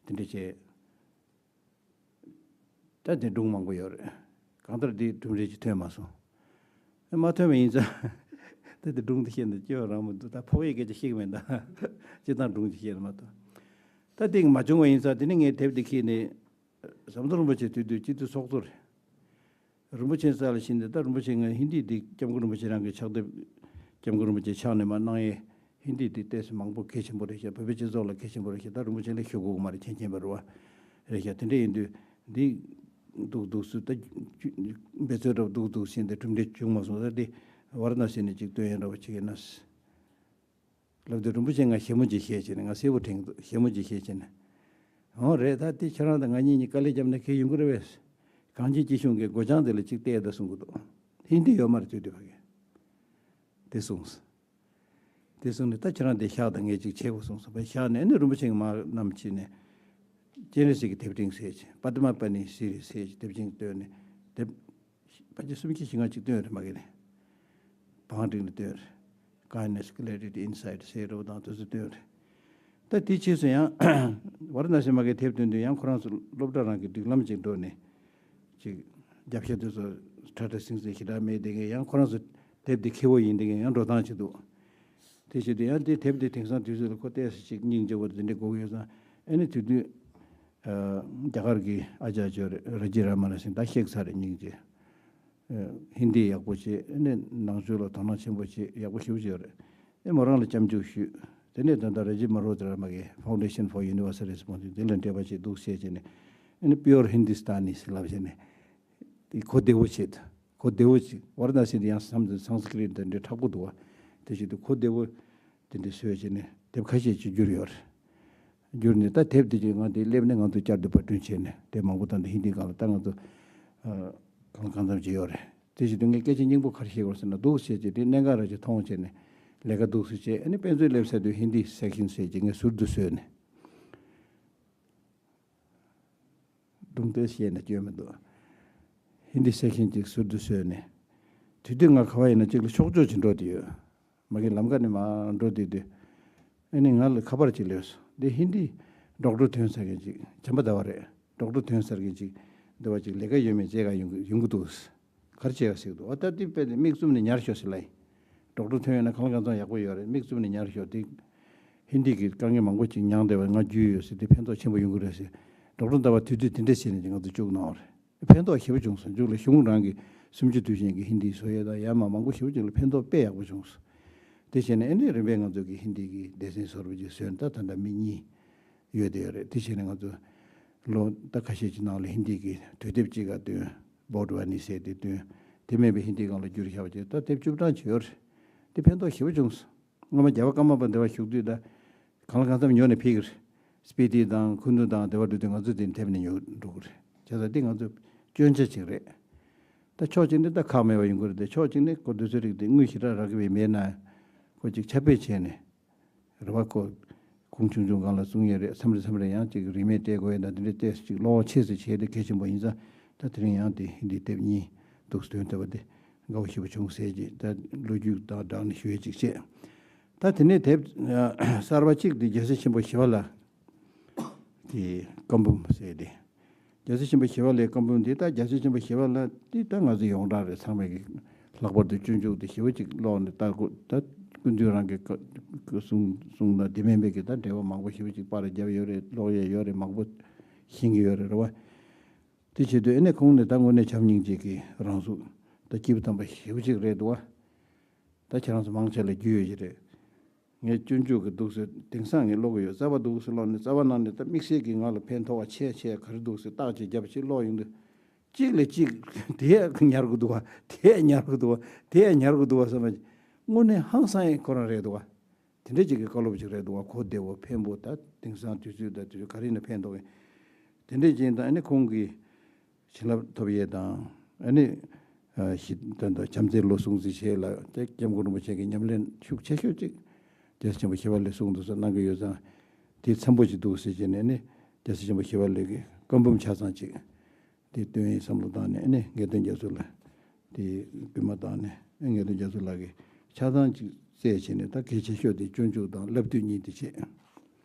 དེ་འདྲ་བྱས། ད་དེ་སྒྲུང་མང་པོ་ཡོད་རེད། གང་ལྟར་འདི་གྲུབ་འབྲས་ཅིག་ཐོན་མ་སོང་། ཨེ་མ་ཐོན་པ་ཡིན་ཙང་། ད་དེ་སྒྲུང་དེ་བཤད་ན་སྐྱོ་རང་མི་འདུག་ད་ཕོ་བའི་སྐད་ཆ་བཤད་ཀྱི་མེད་ད། སྤྱིར་བཏང་སྒྲུང་ཅིག་བཤད་ན་མ་གཏོགས། ད་དེ་མ་བྱུང་བ་ཡིན་ཙང་དེ་ནི་ངས་དེབ་དེ་ཁྱེར་ནས། ཟམ་གདོང་རིན་པོ་ཆེ་དུས་དུས་སྤྱི་འཐུས་ཚོགས་གཙོ་རེད། རིན་པོ་ཆེ་ས་ལ་ཕྱིན་ཏེ་ད་རིན་པོ་ཆེ་ང་ཧིན་དི་འདི་སྐྱབས་མགོན་རིན་པོ་ཆེ་རང་གི་ཕྱག་དེབ། སྐྱབས་མགོན་རིན་པོ་ཆེ་ཕྱག་ནས་མར་གནང་ཡས་ཧིན་དི་འདི་ཏོག་ཙམ་མང་པོ་གལ་ཆེན་པོ་རེད་ཤག་བོད་པའི་སྤྱི་ཚོགས་ལ་གལ་ཆེན་པོ་རེད་ཤག་ད་རིན་པོ་ཆེ་ལ་ཞུ་དགོས་ཀྱི་མ་རེད་མཁྱེན་མཁྱེན་པ་རེད་བ། རེད་ཤག་དེ་འདྲ་ཡིན་དུས་འདི་འདུག་འདུག་སུ་ད་འབད་རྩོལ་འདྲ་འདུག་འདུག་ཟིན་ཏེ་གྲུབ་འབྲས་བྱུང་མ་སོང་ད་འདི་ཝར་ན་སི་ནས་ཅིག་སྟོན་ཡས་འདྲ་བ་བྱེད་ཀྱི་ན། ལབ་དུས་རིན་པོ་ཆེ་ང་ཞེ་མོ་ཅིག་བཤད་བྱས་ནས་ང་གསལ་པོ་དྲན་གྱི་འདུག་ཞེ་མོ་ཅིག་བཤད་བྱས་ནས། འོ་རེད་ད་དེ་ཁྱེད་རང་དང་ང་གཉིས་གཉིས་དཀའ་ལས་བརྒྱབ་ན་གལ་ཡོང་གི་རེད་པས། གངས་ཅན་སྐྱིད་གཤོངས་ཀྱི་སྒོ་བྱང་དེ་ལ་ཅིག་བལྟས་ད་གསུང་གི་འདུག་ཧིན་དི་ཡོད་མ་རེད་དུས་དུས་བ་གི། དེ་གསུངས། དེ་གསུངས་ནས་ད་ཁྱེད་རང་དེ་བཞག་དང་ངས་ཅིག་བྱེད་དགོས་གསུངས་སོང་བས་བཞག་ནས་ཨ་ནི་རིན་པོ་ཆེ་མར་བསྣམས་བྱས་ནས། སྤྱན་རས་གཟིགས་ཀྱི་དེབ་ཕྲེང་ཟེར་བྱས་པདྨ་པཱ་ཎི་སི་རི་ཟེར་བྱས་དེབ་ཆེན་བཏོན་ནས་དེབ། ཕལ་ཆེར་སུམ་ཅུ་བཞི་ལྔ་ཅིག་བཏོན་རེད་མ་གི་ནས། བང་སྒྲིག་ནས་བཏོན་རེད། Kindness, Clarity, Insight ཟེར་རོ་དང་དེ་ཚོ་བཏོན་རེད། ད་དེའི་རྗེས་སུ་ཡང་ཝཱ་ར་ཎ་སི་མ་གི་དེབ་བཏོན་དུས་ཡང་ཁོ་རང་ཚོ་སློབ་གྲྭ་རང་གི་སྒྲིག་ལམ་ཅིག་འགྲོ་ནས། ཅིག་རྒྱབ་ཤ་དེ་ཚོ་ཁྲ་ཁྲ་སིང་སིང་ཞེ་དྲག་མེད་དེ་གས་ཡང་ཁོ་རང་ཚོ་དེབ་དེ་ཁེ་བོ་ཡིན་དེ་གས་ཡང་འགྲོ་སྟངས་ཅིག་འདུག་དེ་བྱེད་དུས་ཡང་དེ་དེབ་དེ་དེང་སང་དུས་ཚོད་ལ་ཁོ་ཏོག་ཙམ་ཅིག་སྙིང་རྗེ་བོ་དེ་འདྲ་དགོས་ཀྱི་ཡོད་ཙང་ཨ་ནི་དེ་དུས། རྒྱ་གར་གྱི་ཨ་ཅརྱ་ར་ཇི་ར་མ་ན་སིང་ད་གཤེགས་ཚར་རེད་སྙིང་རྗེ། ཧིན་དི་ཡག་པོ་བྱས་ཨ་ནི་ནང་ཆོས་ལ་དོ་སྣང་ཆེན་པོ་བྱས་ཡག་པོ་ཞེ་པོ་ཅིག་ཡོད་རེད། ཨེ་མོ་རང་ལ་སྐྱབས་འཇུག་ཞུས། དེ་ནས་ད་ལྟ་ར་ཇི་མ་རོ་ཏི་ར་མ་གི་Foundation for Universal Responsibility དེ་ལ་འབྲེལ་བ་བྱས་འདུག་བཤད་བྱས་ནས་ཨ་ནི་Pure Hindustani ཟེར་ལབ་བྱས་ནས། དེ་གོ་བདེ་བོ་བྱེད། གོ་བདེ་བོ་ཅིག་ཝཱ་ར་ཎ་སི་དེ་ཡང་བསམ་དུས་སཾ་སྐྲྀ་ཏ་འདྲ་མཁྲེགས་པོ་འདུག་བ། དེ་བྱེད་དུས་གོ་བདེ་བོ་དེ་འདྲ་བཟོས་བྱས་ནས་དེབ་ཁ་ཤས་ཅིག་བསྒྱུར་ཡོད་རེད། བསྒྱུར་ནས་ད་དེབ་དེ་ཅིག་ང་དེ་སླེབས་ནས་ང་ཚོ་བསྐྱར་དུ་པར་སྐྲུན་བྱས་ནས་དེབ་མང་པོ་བཏང་སྟེ་ཧིན་དི་སྒང་ལ་ད་ང་ཚོ་གང་ལ་གང་འཚམ་ཅིག་ཡོད་རེད། དེ་བྱེད་དུས་ངས་སྐད་ཆ་སྙིང་པོ་ག་རེ་བཤད་དགོས་ཟེར་ན་འདུག་བྱས་ཅིག་དེ་གནད་འགག་ར་ཅིག་མཐོང་བྱས་ནས་ལས་ཀ་འདུག་སེ་བྱས་ཨ་ནི་དཔེ་མཛོད་སླེབས་ཚར་དུས་ཧིན་དི་སེག་ཤན་ཟེར་ཅིག་ངས་ཟུར་དུ་བཟོས་ནས། སྒྲུང་དེ་བཤད་ན་སྐྱོན་མི་འདུག་ཧིན་དི་སེག་ཤན་ཅིག་ཟུར་དུ་བཟོས་ནས། དེ་དུས་ང་ག་བ་ཡིན་ན་གཅིག་ལ་ཕྱོགས་བཅུ་ཅིག་འགྲོ་དུས་ཡོད། མ་གི་ལམ་ཁ་ནས་མར་འགྲོ་དུས་དུས། ཨ་ནི་ང་ལ་ཁ་པར་ཅིག་སླེབས་སོང་འདི་ཧིན་དི་ཌོག་ཊར་ཐོན་ཚར་མཁན་ཅིག་བྱམས་པ་ཟླ་བ་རེད། ཌོག་ཊར་ཐོན་ཚར་མཁན་ཅིག་འདི་བ་ཅིག་ལས་ཀ་ཡོད་མེད་བྱེད་ག་ཡོང་གི་ཡོང་གི་འདུག་ག་རེ་བྱེད་ག་ཟེར་གི་འདུག་ཨ་ད་འདི་དཔེ་དེ་མིག་བཙུམ་ནས་ཉར་ཤོག་ཟེར་ལབ་ཡིན། ཌོག་ཊར་ཐོན་ཡོད་ན་གང་ལ་གང་འཚམ་ཡག་པོ་ཡོད་རེད། མིག་བཙུམ་ནས་ཉར་ཤོག་དེ་ཧིན་དི་གི་དཀའ་ངལ་མང་པོ་ཅིག་མྱངས་བསྡད་པ་ང་རྒྱུས་ཡོད་ཟེར་དེ་ཕན་ཐོགས་ཆེན་པོ་ཡོང་གི་རེད་ཟེར། ཌོག་ཊར་ཟླ་བ་དུས་ཚོད་དེ་འདྲ་བྱས་ནས་ང་ཚོ་བཅུག་གནང་བ་རེད། ཕན་ཐོགས་ཞེ་པོ་བྱུང་སོང་། མཇུག་ལ་གཞུང་རང་གི་སུམ་ཅུ་དུས་ཆེན་གྱི་ཧིན་དི་བཟོ་ཡས་དང་ཡར་མར་མང་པོ་ཞེ་པོ་ཅིག་ལ་ཕན་ཐོགས་དཔེ་ཡག་པོ་བྱུང་སོང་། དེ་བྱས་ནས་ཨ་ནི་རིམ་པས་ང་ཚོ་གི་ཧིན་དི་གི་སྡེ་ཚན་བཟོ་འདྲ་པོ་ཅིག་བཟོས་ནས་ད་ད་ལྟ་མི་གཉིས་ཡོད་བསྡད་ཡོད་རེད། དེ་བྱས་ནས་ང་ཚོ་ལོ་ད་ཁ་ཤས་ཀྱི་ནང་ལ་ཧིན་དི་གི་དུས་དེབ་ཅིག་ག་བཏོན། བོཌ་ཝ་ནི་ཟེར་དེ་བཏོན། དེ་མིན་པའི་ཧིན་དི་སྒང་ལ་བསྒྱུར་བཞག་པ་ཅིག་ད་དེབ་བཅུ་གྲངས་ཅིག་ཡོད་རེད། དེ་ཕན་ཐོགས་ཞེ་པོ་བྱུང་སོང་། སྔོན་མ་རྒྱལ་བ་ཀརྨ་པ་འདི་བ་བཞུགས་དུས་ད་གང་ལ་གང་འཚམ་ཉོ་ནས་ཕེབས་ཀྱི་རེད། སྤི་ཏི་དང་ཁུ་ནུ་དང་སྡེ་བ་འགྲོ་དུས་ང་ཚོ་དེ་ཐེབས་ནས་ཉོ་འགྲོ་གི་རེད། བྱས་ཙང་དེ་ང་ཚོ་སྐྱོན་ཆ་ཅིག་རེད། ད་ཕྱོགས་གཅིག་ནས་ད་ཁག་མེད་པ་ཡོང་གི་རེད་དེ་ཕྱོགས་གཅིག་ནས་ཁོ་དུས་ཚོད་རིག་དེ་དངུལ་ཞེ་དྲག་རག་གི་བས་མེད་ན། ཁོ་ཅིག་ཁྱབ་སྤེལ་བྱས་ནས། རེད་བ་ཁོ། ཁུངས་ཆུང་ཆུང་སྒང་ལ་གསུང་ཡས་རེད། མཚམས་རེ་མཚམས་རེ་ཡང་ཅིག་རིན་མེད་སྤྲད་དགོས་ཡས་དང་དེ་འདྲ་སྤྲད་ཅིག་བློ་ཁོག་ཆེ་ཙམ་བྱས་ཏེ་གལ་ཆེན་པོ་ཡིན་ཙང་ད་དེ་རིང་ཡང་དེ་ཧིན་དི་དེབ་གཉིས་འདུག་སྟོན་ཐུབ་པ་དེ་དགའ་བོ་ཞེ་པོ་བྱུང་ཟེར་གྱི་ད་ལོ་རྒྱུས་དང་སྦྲགས་ནས་ཞུ་ཡས་ཅིག་བྱས། ད་དེ་ནས་དེབ་གསར་པ་གཅིག་དེ་རྒྱལ་སྲས་ཆེན་པོ་ཞི་བ་ལྷ་གི་བཀའ་འབུམ་ཟེར་ཏེ། རྒྱལ་སྲས་ཆེན་པོ་ཞི་བ་ལྷའི་བཀའ་འབུམ་འདི་ད་རྒྱལ་སྲས་ཆེན་པོ་ཞི་བ་ལྷ་འདི་ད་ང་ཚོ་ཡོངས་གྲགས་རེད། ཚང་མས་ཀྱི་ ལྷག་པར་དུ་སྤྱོད་འཇུག་དེ་ཞེ་པོ་ཅིག་ཀློག་ནས་ལྟ་དགོས། ད་ཀུན་འདུས་རང་གི་ཀ་ཀ་གསུང་གསུང་ན་དེ་མིན་པའི་གི་ད་འགྲེལ་པ་མང་པོ་ཞེ་པོ་ཅིག་པར་བརྒྱབ་ཡོད་རེད། ཀློག་ཡས་ཡོད་རེད། མང་པོ་ཤེས་ཀྱི་ཡོད་རེད། རེད་བ། དེ་བྱེད་དུས་ཨ་ནི་ཁོང་ནས་ད་དངོས་གནས་བྱམས་སྙིང་རྗེ་གི་རང་གཟུགས་ད་སྐྱེས་བུ་དམ་པ་ཞེ་པོ་ཅིག་རེད་འདུག་བ། ད་ཁྱེད་རང་ཚོ་མང་ཆེ་ལ་རྒྱུས་ཡོད་ཀྱི་རེད། ངས་སྤྱོད་འཇུག་གི་འདུག་ཟེར་དེང་སང་ངས་ཀློག་གི་ཡོད། རྩ་བ་འདུག་ཟེར་ཀློག་ནས་རྩ་བ་ནང་ནས་ད་དམིགས་བསལ་གྱི་ང་ལ་ཕན་ཐོགས་པ་ཆེ་ཆེ་ག་རེ་འདུག་ཟེར་བརྟག་དཔྱད་བརྒྱབ་ཅིག་ཀློག་ཡོང་དུས། གཅིག་ལས་གཅིག་དེ་ཉར་གི་འདུག་བ། དེ་ཉར་གི་འདུག་བ། དེ་ཉར་གི་འདུག་བ་བསམ་པ། དངོས་གནས་ཧང་སང་ཡས་ཁོ་རང་རེད་འདུག་བ། དེ་འདྲས་ཅིག་གི་བཀའ་སློབ་ཅིག་རེད་འདུག་བ། གོ་བདེ་བོ་ཕན་པོ། ད་དེང་སང་དུས་ཚོད་ད་དུས་ཚོད་ག་རེ་ཡིན་ན་ཕན་ཐོགས་གི། དེ་འདྲས་ཅིག་ཡིན་ད་ཨ་ནི་ཁོང་གི་བྱིན་རླབས་ཐོབ་ཡས་དང་ཨ་ནི་ཞི་ད་ད་བྱམས་བརྩེའི་བློ་སྲུང་བརྩི་བྱེད་ལ་དེ་སྐྱབས་མགོན་རིན་པོ་ཆེ་གི་ཉམས་ལེན་ཤུགས་ཆེ་ཤོས་ཅིག་རྒྱལ་སྲས་ཆེན་པོ་ཞི་བ་ལྷས་གསུང་དུ་སོགས་གནང་གི་ཡོད་ཙང་། དེ་འཚམ་པོ་ཅིག་འདུག་ཟེར་བྱས་ནས་ནི་རྒྱལ་སྲས་ཆེན་པོ་ཞི་བ་ལྷས་ཀྱི་བཀའ་འབུམ་ཆ་ཚང་ཅིག་དེ་བཏོན་ཡས་བསམ་བློ་བཏང་ནས་ཨ་ནི་དགེ་འདུན་རྒྱ་མཚོ་ལ་དེ་བསྐུལ་མ་བཏང་ནས། ཨ་དགེ་འདུན་རྒྱ་མཚོ་ལགས་ཀྱིས་ཆ་ཚང་ཅིག་བཙལ་བྱས་ནས། ད་གལ་ཆེ་ཤོས་དེ་སྤྱོད་འཇུག་དང་བསླབ་བཏུས་གཉིས་དེ་བྱས།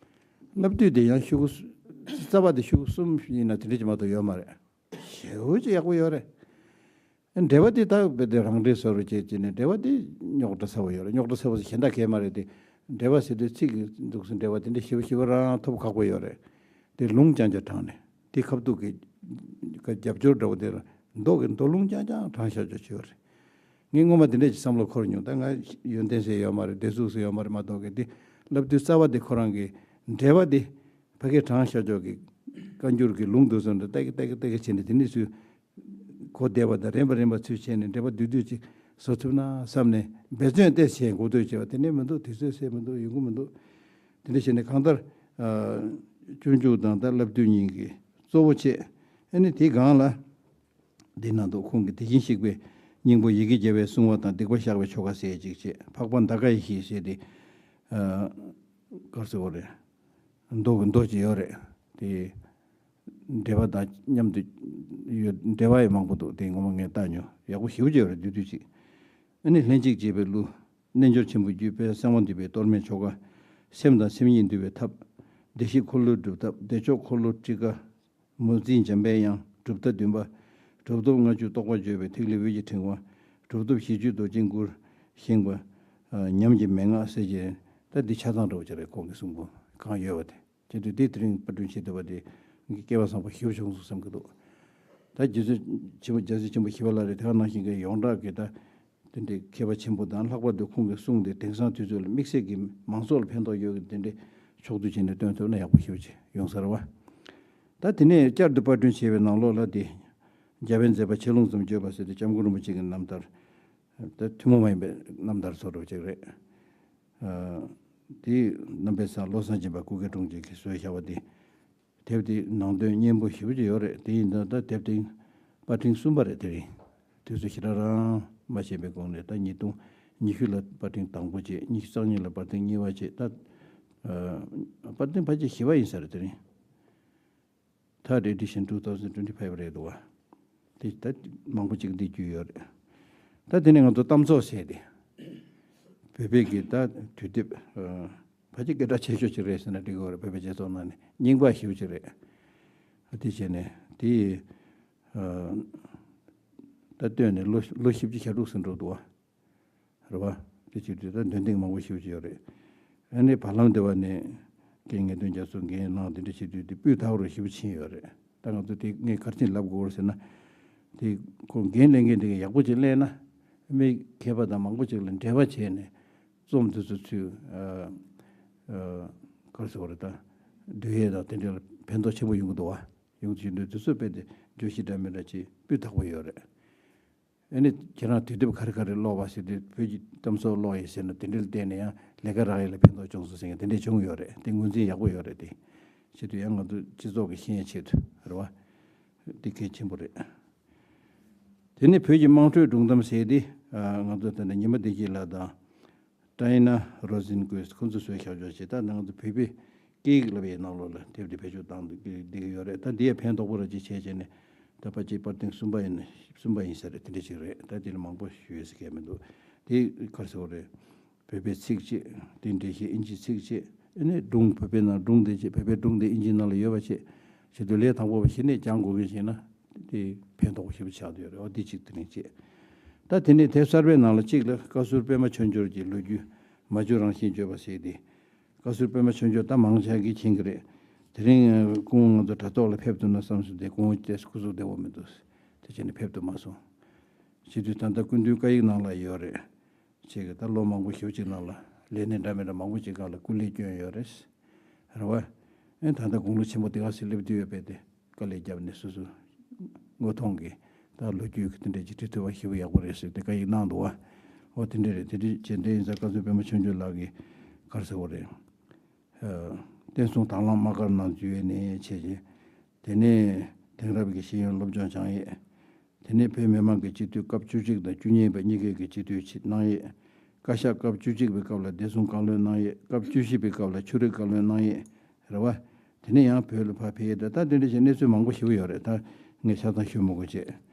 བསླབ་བཏུས་དེ་ཡང་ཤོག་གུ་རྩ་བ་དེ་ཤོག་གུ་གསུམ་ཡིན་ན་དེ་འདྲ་ཅིག་མ་གཏོགས་ཡོད་མ་རེད། ཞེ་པོ་ཅིག་ཡག་པོ་ཡོད་རེད། འགྲེལ་པ་དེ་ད་རྦད་དེ་རང་འགྲེལ་བཟོ་རུ་བྱེད་ཀྱི་ནས། འགྲེལ་པ་དེ་རྙོག་དྲ་ཚ་བོ་ཡོད་རེད། རྙོག་དྲ་ཚ་བོ་ཟེར་གཞན་དག་གས་མ་རེད་དེ། འགྲེལ་པ་ཟེར་དུས་ཚིག་གི་འདུག་སེ་འགྲེལ་པ་དེ་འདྲ་ཞེ་པོ་ཞེ་པོ་རང་ཐོབ་ཁག་པོ་ཡོད་རེད། དེ་ལུང་རྐྱང་རྐྱང་དྲངས་ནས་དེ་ཁ་ཐུག་གི་རྒྱབ་སྐྱོར་འདྲ་བོ་དེ་ལ་མདོ་གི་མདོ་ལུང་རྐྱང་རྐྱང་དྲངས་བཞག་ཆོག་ཆོག་རེད། ངས་སྔོན་མ་དེ་འདྲ་ཅིག་བསམ་བློ་འཁོར་མྱོང་། ད་ང་ཡོན་ཏན་ཟེར་ཡོད་མ་རེད། འགྲེལ་ཚུགས་ཟེར་ཡོད་མ་རེད་མ་གཏོགས་གི། དེ་བསླབ་བཏུས་རྩ་བ་དེ་ཁོ་རང་གི་འགྲེལ་པ་དེ་ཕ་གིར་དྲངས་བཞག་ཆོག་གི། བཀའ་འགྱུར་གྱི་ལུང་དེ་ཚོ་འདྲ་ལྟ་གི་ལྟ་གི་ལྟ་གི་བྱས་ནས། དེ་ནས་སུས་གོ་བདེ་བ་དང་རན་པ་རན་པ་ཚུལ་བྱས་ནས་འགྲེལ་པ་བསྡུས་བསྡུས་ཅིག་བཟོ་ཐུབ་ན་བསམ་ནས་འབད་བརྩོན་ཏོག་ཙམ་བྱས། འགོ་སྟོད་བྱས་པ་དེ་ནས་མི་འདུག་དུས་ཚོད་ཟེར་མི་འདུག་ཡོང་གི་མི་འདུག་དེ་འདྲ་བྱས་ནས་གང་ལྟར་ཨ་སྤྱོད་འཇུག་དང་ད་བསླབ་བཏུས་གཉིས་ཀྱི་གཙོ་བོ་བྱས། ཨ་ནི་དེའི་སྒང་ལ་འདི་ནང་དུ་ཁོང་གིས་དེ་བཞིན་གཤེགས་པའི་སྙིང་པོ་ཡི་གེ་བརྒྱ་པའི་གསུང་བ་དང་། སྡིག་པ་བཤགས་པའི་ཆོ་ག་ཟེར་ཅིག་བྱས། འཕགས་པ་འདའ་ཀ་ཡེ་ཤེས་ཟེར་དེ་ཨ་ག་རེ་ཟེར་དགོས་རེད། མདོ་གི་མདོ་ཅིག་ཡོད་རེད། དེ་འགྲེལ་པ་དང་མཉམ་དུ་ཡོད། འགྲེལ་པ་ཡང་མང་པོ་འདུག་དེ་ངོ་མ་ངས་བལྟས་མྱོང་། ཡག་པོ་ཞེ་པོ་ཅིག་ཡོད་རེད། བསྡུས་བསྡུས་ཅིག་ཨ་ནི་ལྷན་ཅིག་བྱེད་པའི་གླུ། རྣལ་འབྱོར་ཆེན་པོའི་རྒྱུད་པའི་གསང་བ་འདུས་པའི་གཏོར་མའི་ཆོ་ག། སེམས་དང་སེམས་ཉིད་འདུལ་བའི་ཐབས། བདེ་གཤེགས་འཁོར་ལོའི་སྒྲུབ་ཐབས། བདེ་མཆོག་འཁོར་ལོ་ཊཱི་ཀ། མུ་ཙི་འཇམ་པའི་དབྱངས། གྲུབ་མཐའ་བདུན་པ། གྲུབ་ཐོབ་ལྔ་བཅུ་རྟོགས་པ་བརྗོད་པའི་ཐིག་ལེ་འོད་ཀྱི་ཕྲེང་བ། གྲུབ་ཐོབ་ཞི་རྒྱས་རྡོ་རྗེའི་མགུར་ཞིང་པ། ཉམས་ཀྱི་མན་ངག་ཟེར་གྱི། ད་འདི་ཆ་ཚང་འདྲ་བོ་ཅིག་རེད། ཁོང་གི་གསུང་འབུམ་གང་ཡོད་པ་དེ། བྱས་དུས་དེ་དེ་རིང་པར་སྐྲུན་བྱེད་ཐུབ་པ་དེ་ངས་སྐལ་བ་བཟང་པོ་ཞེ་པོ་བྱུང་སོང་བསམ་གྱི་འདུག་ད་རྒྱལ་སྲས་ཆེན་པོ་རྒྱལ་སྲས་ཆེན་པོ་ཞི་བ་ལྷ་རེད། དེ་ག་ནང་བཞིན་གྱི་ཡོངས་གྲགས་ཀྱི་ད་དེ་འདྲའི་མཁས་པ་ཆེན་པོ་དང་། ལྷག་པར་དུ་ཁོང་གི་གསུང་དེ་དེང་སང་དུས་ཚོད་ལ་དམིགས་བསལ་གྱི་མང་ཚོགས་ལ་ཕན་ཐོགས་ཡོད་ཀྱི། དེ་འདྲའི་ཕྱོགས་བསྡུས་བྱས་ནས་སྟོན་ཐུབ་ན་ཡག་པོ་ཞེ་པོ་ཅིག་ཡོང་ས་རེད་བ། ད་དེ་ནས་བསྐྱར་དུ་པར་སྐྲུན་བྱས་པའི་ནང་ལོགས་ལ་དེ་རྒྱལ་བའི་མཛད་པ་ཆེ་ལོང་ཙམ་བརྗོད་པ་ཟེར་ཏེ་སྐྱབས་མགོན་རིན་པོ་ཆེ་གི་རྣམ་ཐར། ད་ཐུན་མོང་མ་ཡིན་པའི་རྣམ་ཐར་ཚོ་འདྲ་བོ་ཅིག་རེད། ཨ་དེ་རྣམ་པའི་ས་བློ་བཟང་སྦྱིན་པ་སྐུ་སྒེར་དྲུང་ཆེ་གིས་བཟོས་བཞག་པ་དེ། དེབ་དེ་ནང་དོན་སྙན་པོ་ཞེ་པོ་ཅིག་ཡོད་རེད། དེ་ཡིན་ད་ལྟ་དེབ་དེ་པར་སྐྲུན་གསུམ་པ་རེད། དེ་རིང་དུས་ཚོད་ཞེ་དྲག་རིང་མ་བྱས་པའི་གོང་ནས། ད་ཉིས་སྟོང་ཉི་ཤུ་ལ་པར་སྐྲུན་དང་པོ་བྱས། ཉི་ཤུ་རྩ་གཉིས་ལ་པར་སྐྲུན་གཉིས་པ་བྱས། ད་ཨ་པར་སྐྲུན་ཕལ་ཆེར་བཞི་པ་ཡིན་ས་རེད། དེ་རིང་Third edition two thousand twenty-five རེད་འདུག་བ། དེ་ད་མང་པོ་ཅིག་འདི་བརྒྱུད་ཡོད་རེད། ད་དེ་ནས་ང་ཚོ་གཏམ་ཚོགས་ཟེར་ཏེ། བོད་པའི་གི་ད་དུས་དེབ་ཨ་ཕལ་ཆེར་སྐད་གྲགས་ཆེ་ཤོས་ཅིག་རེད་ཟེར་ན་འགྲིག་གི་རེད། བོད་པའི་སྤྱི་ཚོགས་ནང་ནས་རྙིང་པ་ཞེ་པོ་ཅིག་རེད། ཨ་དེ་བྱས་ནས་དེ་ཨ་ད་བཏོན་ནས་ལོ་ལོ་བཞི་བཅུ་ཞེ་དྲུག་ཟིན་འགྲོ་འདུག་བ། རེད་བ། དེ་བྱེད་དུས་ད་འདོན་ཐེངས་མང་པོ་ཞེ་པོ་ཅིག་ཡོད་རེད། ཨ་ནི་བར་ལམ་དེ་བ་ནས་རྒན་ངེས་དོན་རྒྱ་མཚོ་འགན་གནང་། དེ་འདྲ་བྱེད་དུས་དེ་སྤུས་དག་རུ་ཞེ་པོ་ཕྱིན་ཡོད་རེད། ད་ང་ཚོ་དེ་ངས་ག་རེ་བྱས་ལབ་དགོས་རེད་ཟེར་ན། དེ་ཁོང་འགན་ལེན་མཁན་དེ་གས་ཡག་པོ་ཅིག་ལེན་ན། མི་མཁས་པ་དང་མང་པོ་ཅིག་ལ་འབྲེལ་བ་བྱས་ནས་རྩོམ་དེ་ཚོ་ཚུར་ཨ་ཨ་ག་རེ་ཟེར་དགོས་རེད། ད་བསྡུ་ཡས་དང་དེ་འདྲ་ལ་ཕན་ཐོགས་ཆེན་པོ་ཡོང་གི་འདུག་བ། ཡོང་དུས་དེ་ཚོ་རྦད་དེ་བརྗོད་གཞི་འདྲ་མི་འདྲ་ཅིག་སྤུས་དག་པོ་ཡོད་རེད། ཨ་ནི་ཁྱེད་རང་དུས་དེབ་ག་རེ་ག་རེ་ཀློག་པ་ཟེར་དུས། བོད་ཀྱི་གཏམ་ཚོགས་ཀློག་ཡིན་ཟེར་ན་དེ་འདྲ་ལ་བརྟེན་ནས་ཡང་ལས་ཀ་རག་ཡས་ལ་ཕན་ཐོགས་བྱུང་སོང་ཟེར་མཁན་དེ་འདྲ་བྱུང་ཡོད་རེད། དེ་ངོས་འཛིན་ཡག་པོ་ཡོད་རེད། དེ་བྱེད་དུས་ཡང་ང་ཚོ་སྤྱི་ཚོགས་ཀྱི་ཤེས་ཡོན་ཆེད་དུ་རེད་བ། དེ་གལ་ཆེན་པོ་རེད། དེ་ནས་བོད་ཀྱི་དམངས་ཁྲོད་སྒྲུང་གཏམ་ཟེར་དེ་ང་ཚོ་ད་ལྟ་ཉི་མ་བདེ་སྐྱིད་ལགས་དང་། ཀྲའི་ན་རོ་ཟིན་ཀོས་ཁོང་ཚོས་བཟོས་བཞག་ཆོག་ཅིག་ད་ང་ཚོ་བོད་པའི་སྐད་ཡིག་བསླབ་ཡའི་ནང་ལོགས་ལ་དེབ་དེ་བེད་སྤྱོད་བཏང་འདུག་བསྡད་ཀྱི་ཡོད་རེད། ད་འདི་ཡང་ཕན་ཐོགས་པོ་ར་ཅིག་བྱས་བྱས་ནས། ད་ཕལ་ཆེར་པར་ཐེངས་གསུམ་པ་ཡིན་ན་གསུམ་པ་ཡིན་ས་རེད། དེ་འདྲ་ཅིག་རེད། ད་དེ་ལ་མང་པོ་ཞུ་ཡས་ཀྱི་མི་འདུག་དེ་ག་རེ་ཟེར་དགོས་རེད། བོད་པའི་ཚིག་བཅད། དེ་འགྲེལ་བཤད་ཨིན་ཇིའི་ཚིག་བཅད། ཨ་ནི་སྒྲུང་། བོད་པའི་ནང་སྒྲུང་དེ་བཅད། བོད་པའི་སྒྲུང་དེ་ཨིན་ཇིའི་ནང་ལ་ཡོད་པ་བཅད། བྱེད་དུས་ལས་དང་པོ་བ་གཞི་ནས་སྦྱང་དགོས་ཀྱི་ཡིན་ན་དེ་ཕན་ཐོགས་པོ་ཞེ་པོ་ཆགས་བསྡད་ཡོད་རེད། འོ་དེ་གཅིག་དེ་རིང་བཅད། ད་དེ་ནས་དེབ་གསར་པའི་ནང་ལ་གཅིག་ལ་བཀའ་ཟུར་པད་མ་ཆོས་འབྱོར་གྱི་ལོ་རྒྱུས་མ་བཅོས་རང་བཞིན་བརྗོད་པ་ཟེར་ཏེ། བཀའ་ཟུར་པད་མ་ཆོས་འབྱོར་ད་མང་ཆེ་གིས་མཁྱེན་གྱི་རེད། དེ་རིང་སྐུ་ངོ་ང་ཚོ་དྲ་ཐོག་ལ་ཕེབས་ཐུབ་ན་བསམ་སོང་སྟེ། སྐུ་ངོ་ཏོག་ཙམ་སྐུ་གཟུགས་བདེ་བོ་མི་འདུག་དེ་བྱས་ནས་ཕེབས་ཐུབ་མ་སོང་། བྱེད་དུས་ད་ལྟ་སྐུ་མདུན་བཀའ་ཡིག་ནང་ལ་ཡོད་རེད། ཅིག་ད་ལོ་མང་པོ་ཞེ་པོ་ཅིག་ནང་ལ་ལས་སྣེ་འདྲ་མི་འདྲ་མང་པོ་ཅིག་སྒང་ལ་སྐུ་ལས་བསྐྱོན་ཡོད་རེད། རེད་བ། ཨེ་ད་ལྟ་དགུང་ལོ་ཆེན་པོ་དེ་ག་ཚོད་སླེབས་བསྡད་ཡོད་པས་དེ། དཀའ་ལས་བརྒྱབ་ནས་སོ་སོ་ངོ་མཐོང་གི། ད་ལོ་རྒྱུས་ཀྱི་དེ་འདྲ་ཅིག་འབྲི་ཐུབ་པ་ཞེ་པོ་ཡག་པོ་རེད་ཟེར་ཏེ་བཀའ་ཡིག་གནང་འདུག་བ། འོ་དེ་འདྲ་རེད། དེ་འདྲ་བྱས་འདྲ་ཡིན་ཙང་བཀའ་ཟུར་པད་མ་ཆོས་འབྱོར་ལགས་ཀྱིས་ག་རེ་ཟེར་བ་རེད། ཨ། བསྟན་སྲུང་དྭང་བླངས་དམག་སྒར་ནང་འཛུལ་ནས་བྱས་རྗེས། དེ་ནས་དེང་རབས་ཀྱི་ཤེས་ཡོན་སློབ་སྦྱོང་སྦྱང་ཡས། དེ་ནས་བོད་མི་མང་གི་སྤྱི་འཐུས་སྐབས་བཅུ་གཅིག་དང་བཅུ་གཉིས་པ་གཉིས་ཀའི་གི་སྤྱི་འཐུས་ཆེད་གནང་ཡས། བཀའ་ཤག་སྐབས་བཅུ་གཅིག་པའི་སྐབས་ལ་བདེ་སྲུང་བཀའ་བློན་གནང་ཡས། སྐབས་བཅུ་བཞི་པའི་སྐབས་ལ་ཆོས་རིག་བཀའ་བློན་གནང་ཡས། རེད་བ། དེ་ནས་ཡང་བོད་ལ་ཕར་ཕེབས་ཡས། ད་ད་དེ་འདྲ་བྱས་གནས་ཚུལ་མང་པོ་ཞེ་པོ་ཡོད་རེད། ད་ངས་ཆ་ཚང་ཞུ་མི་དགོས་བྱས།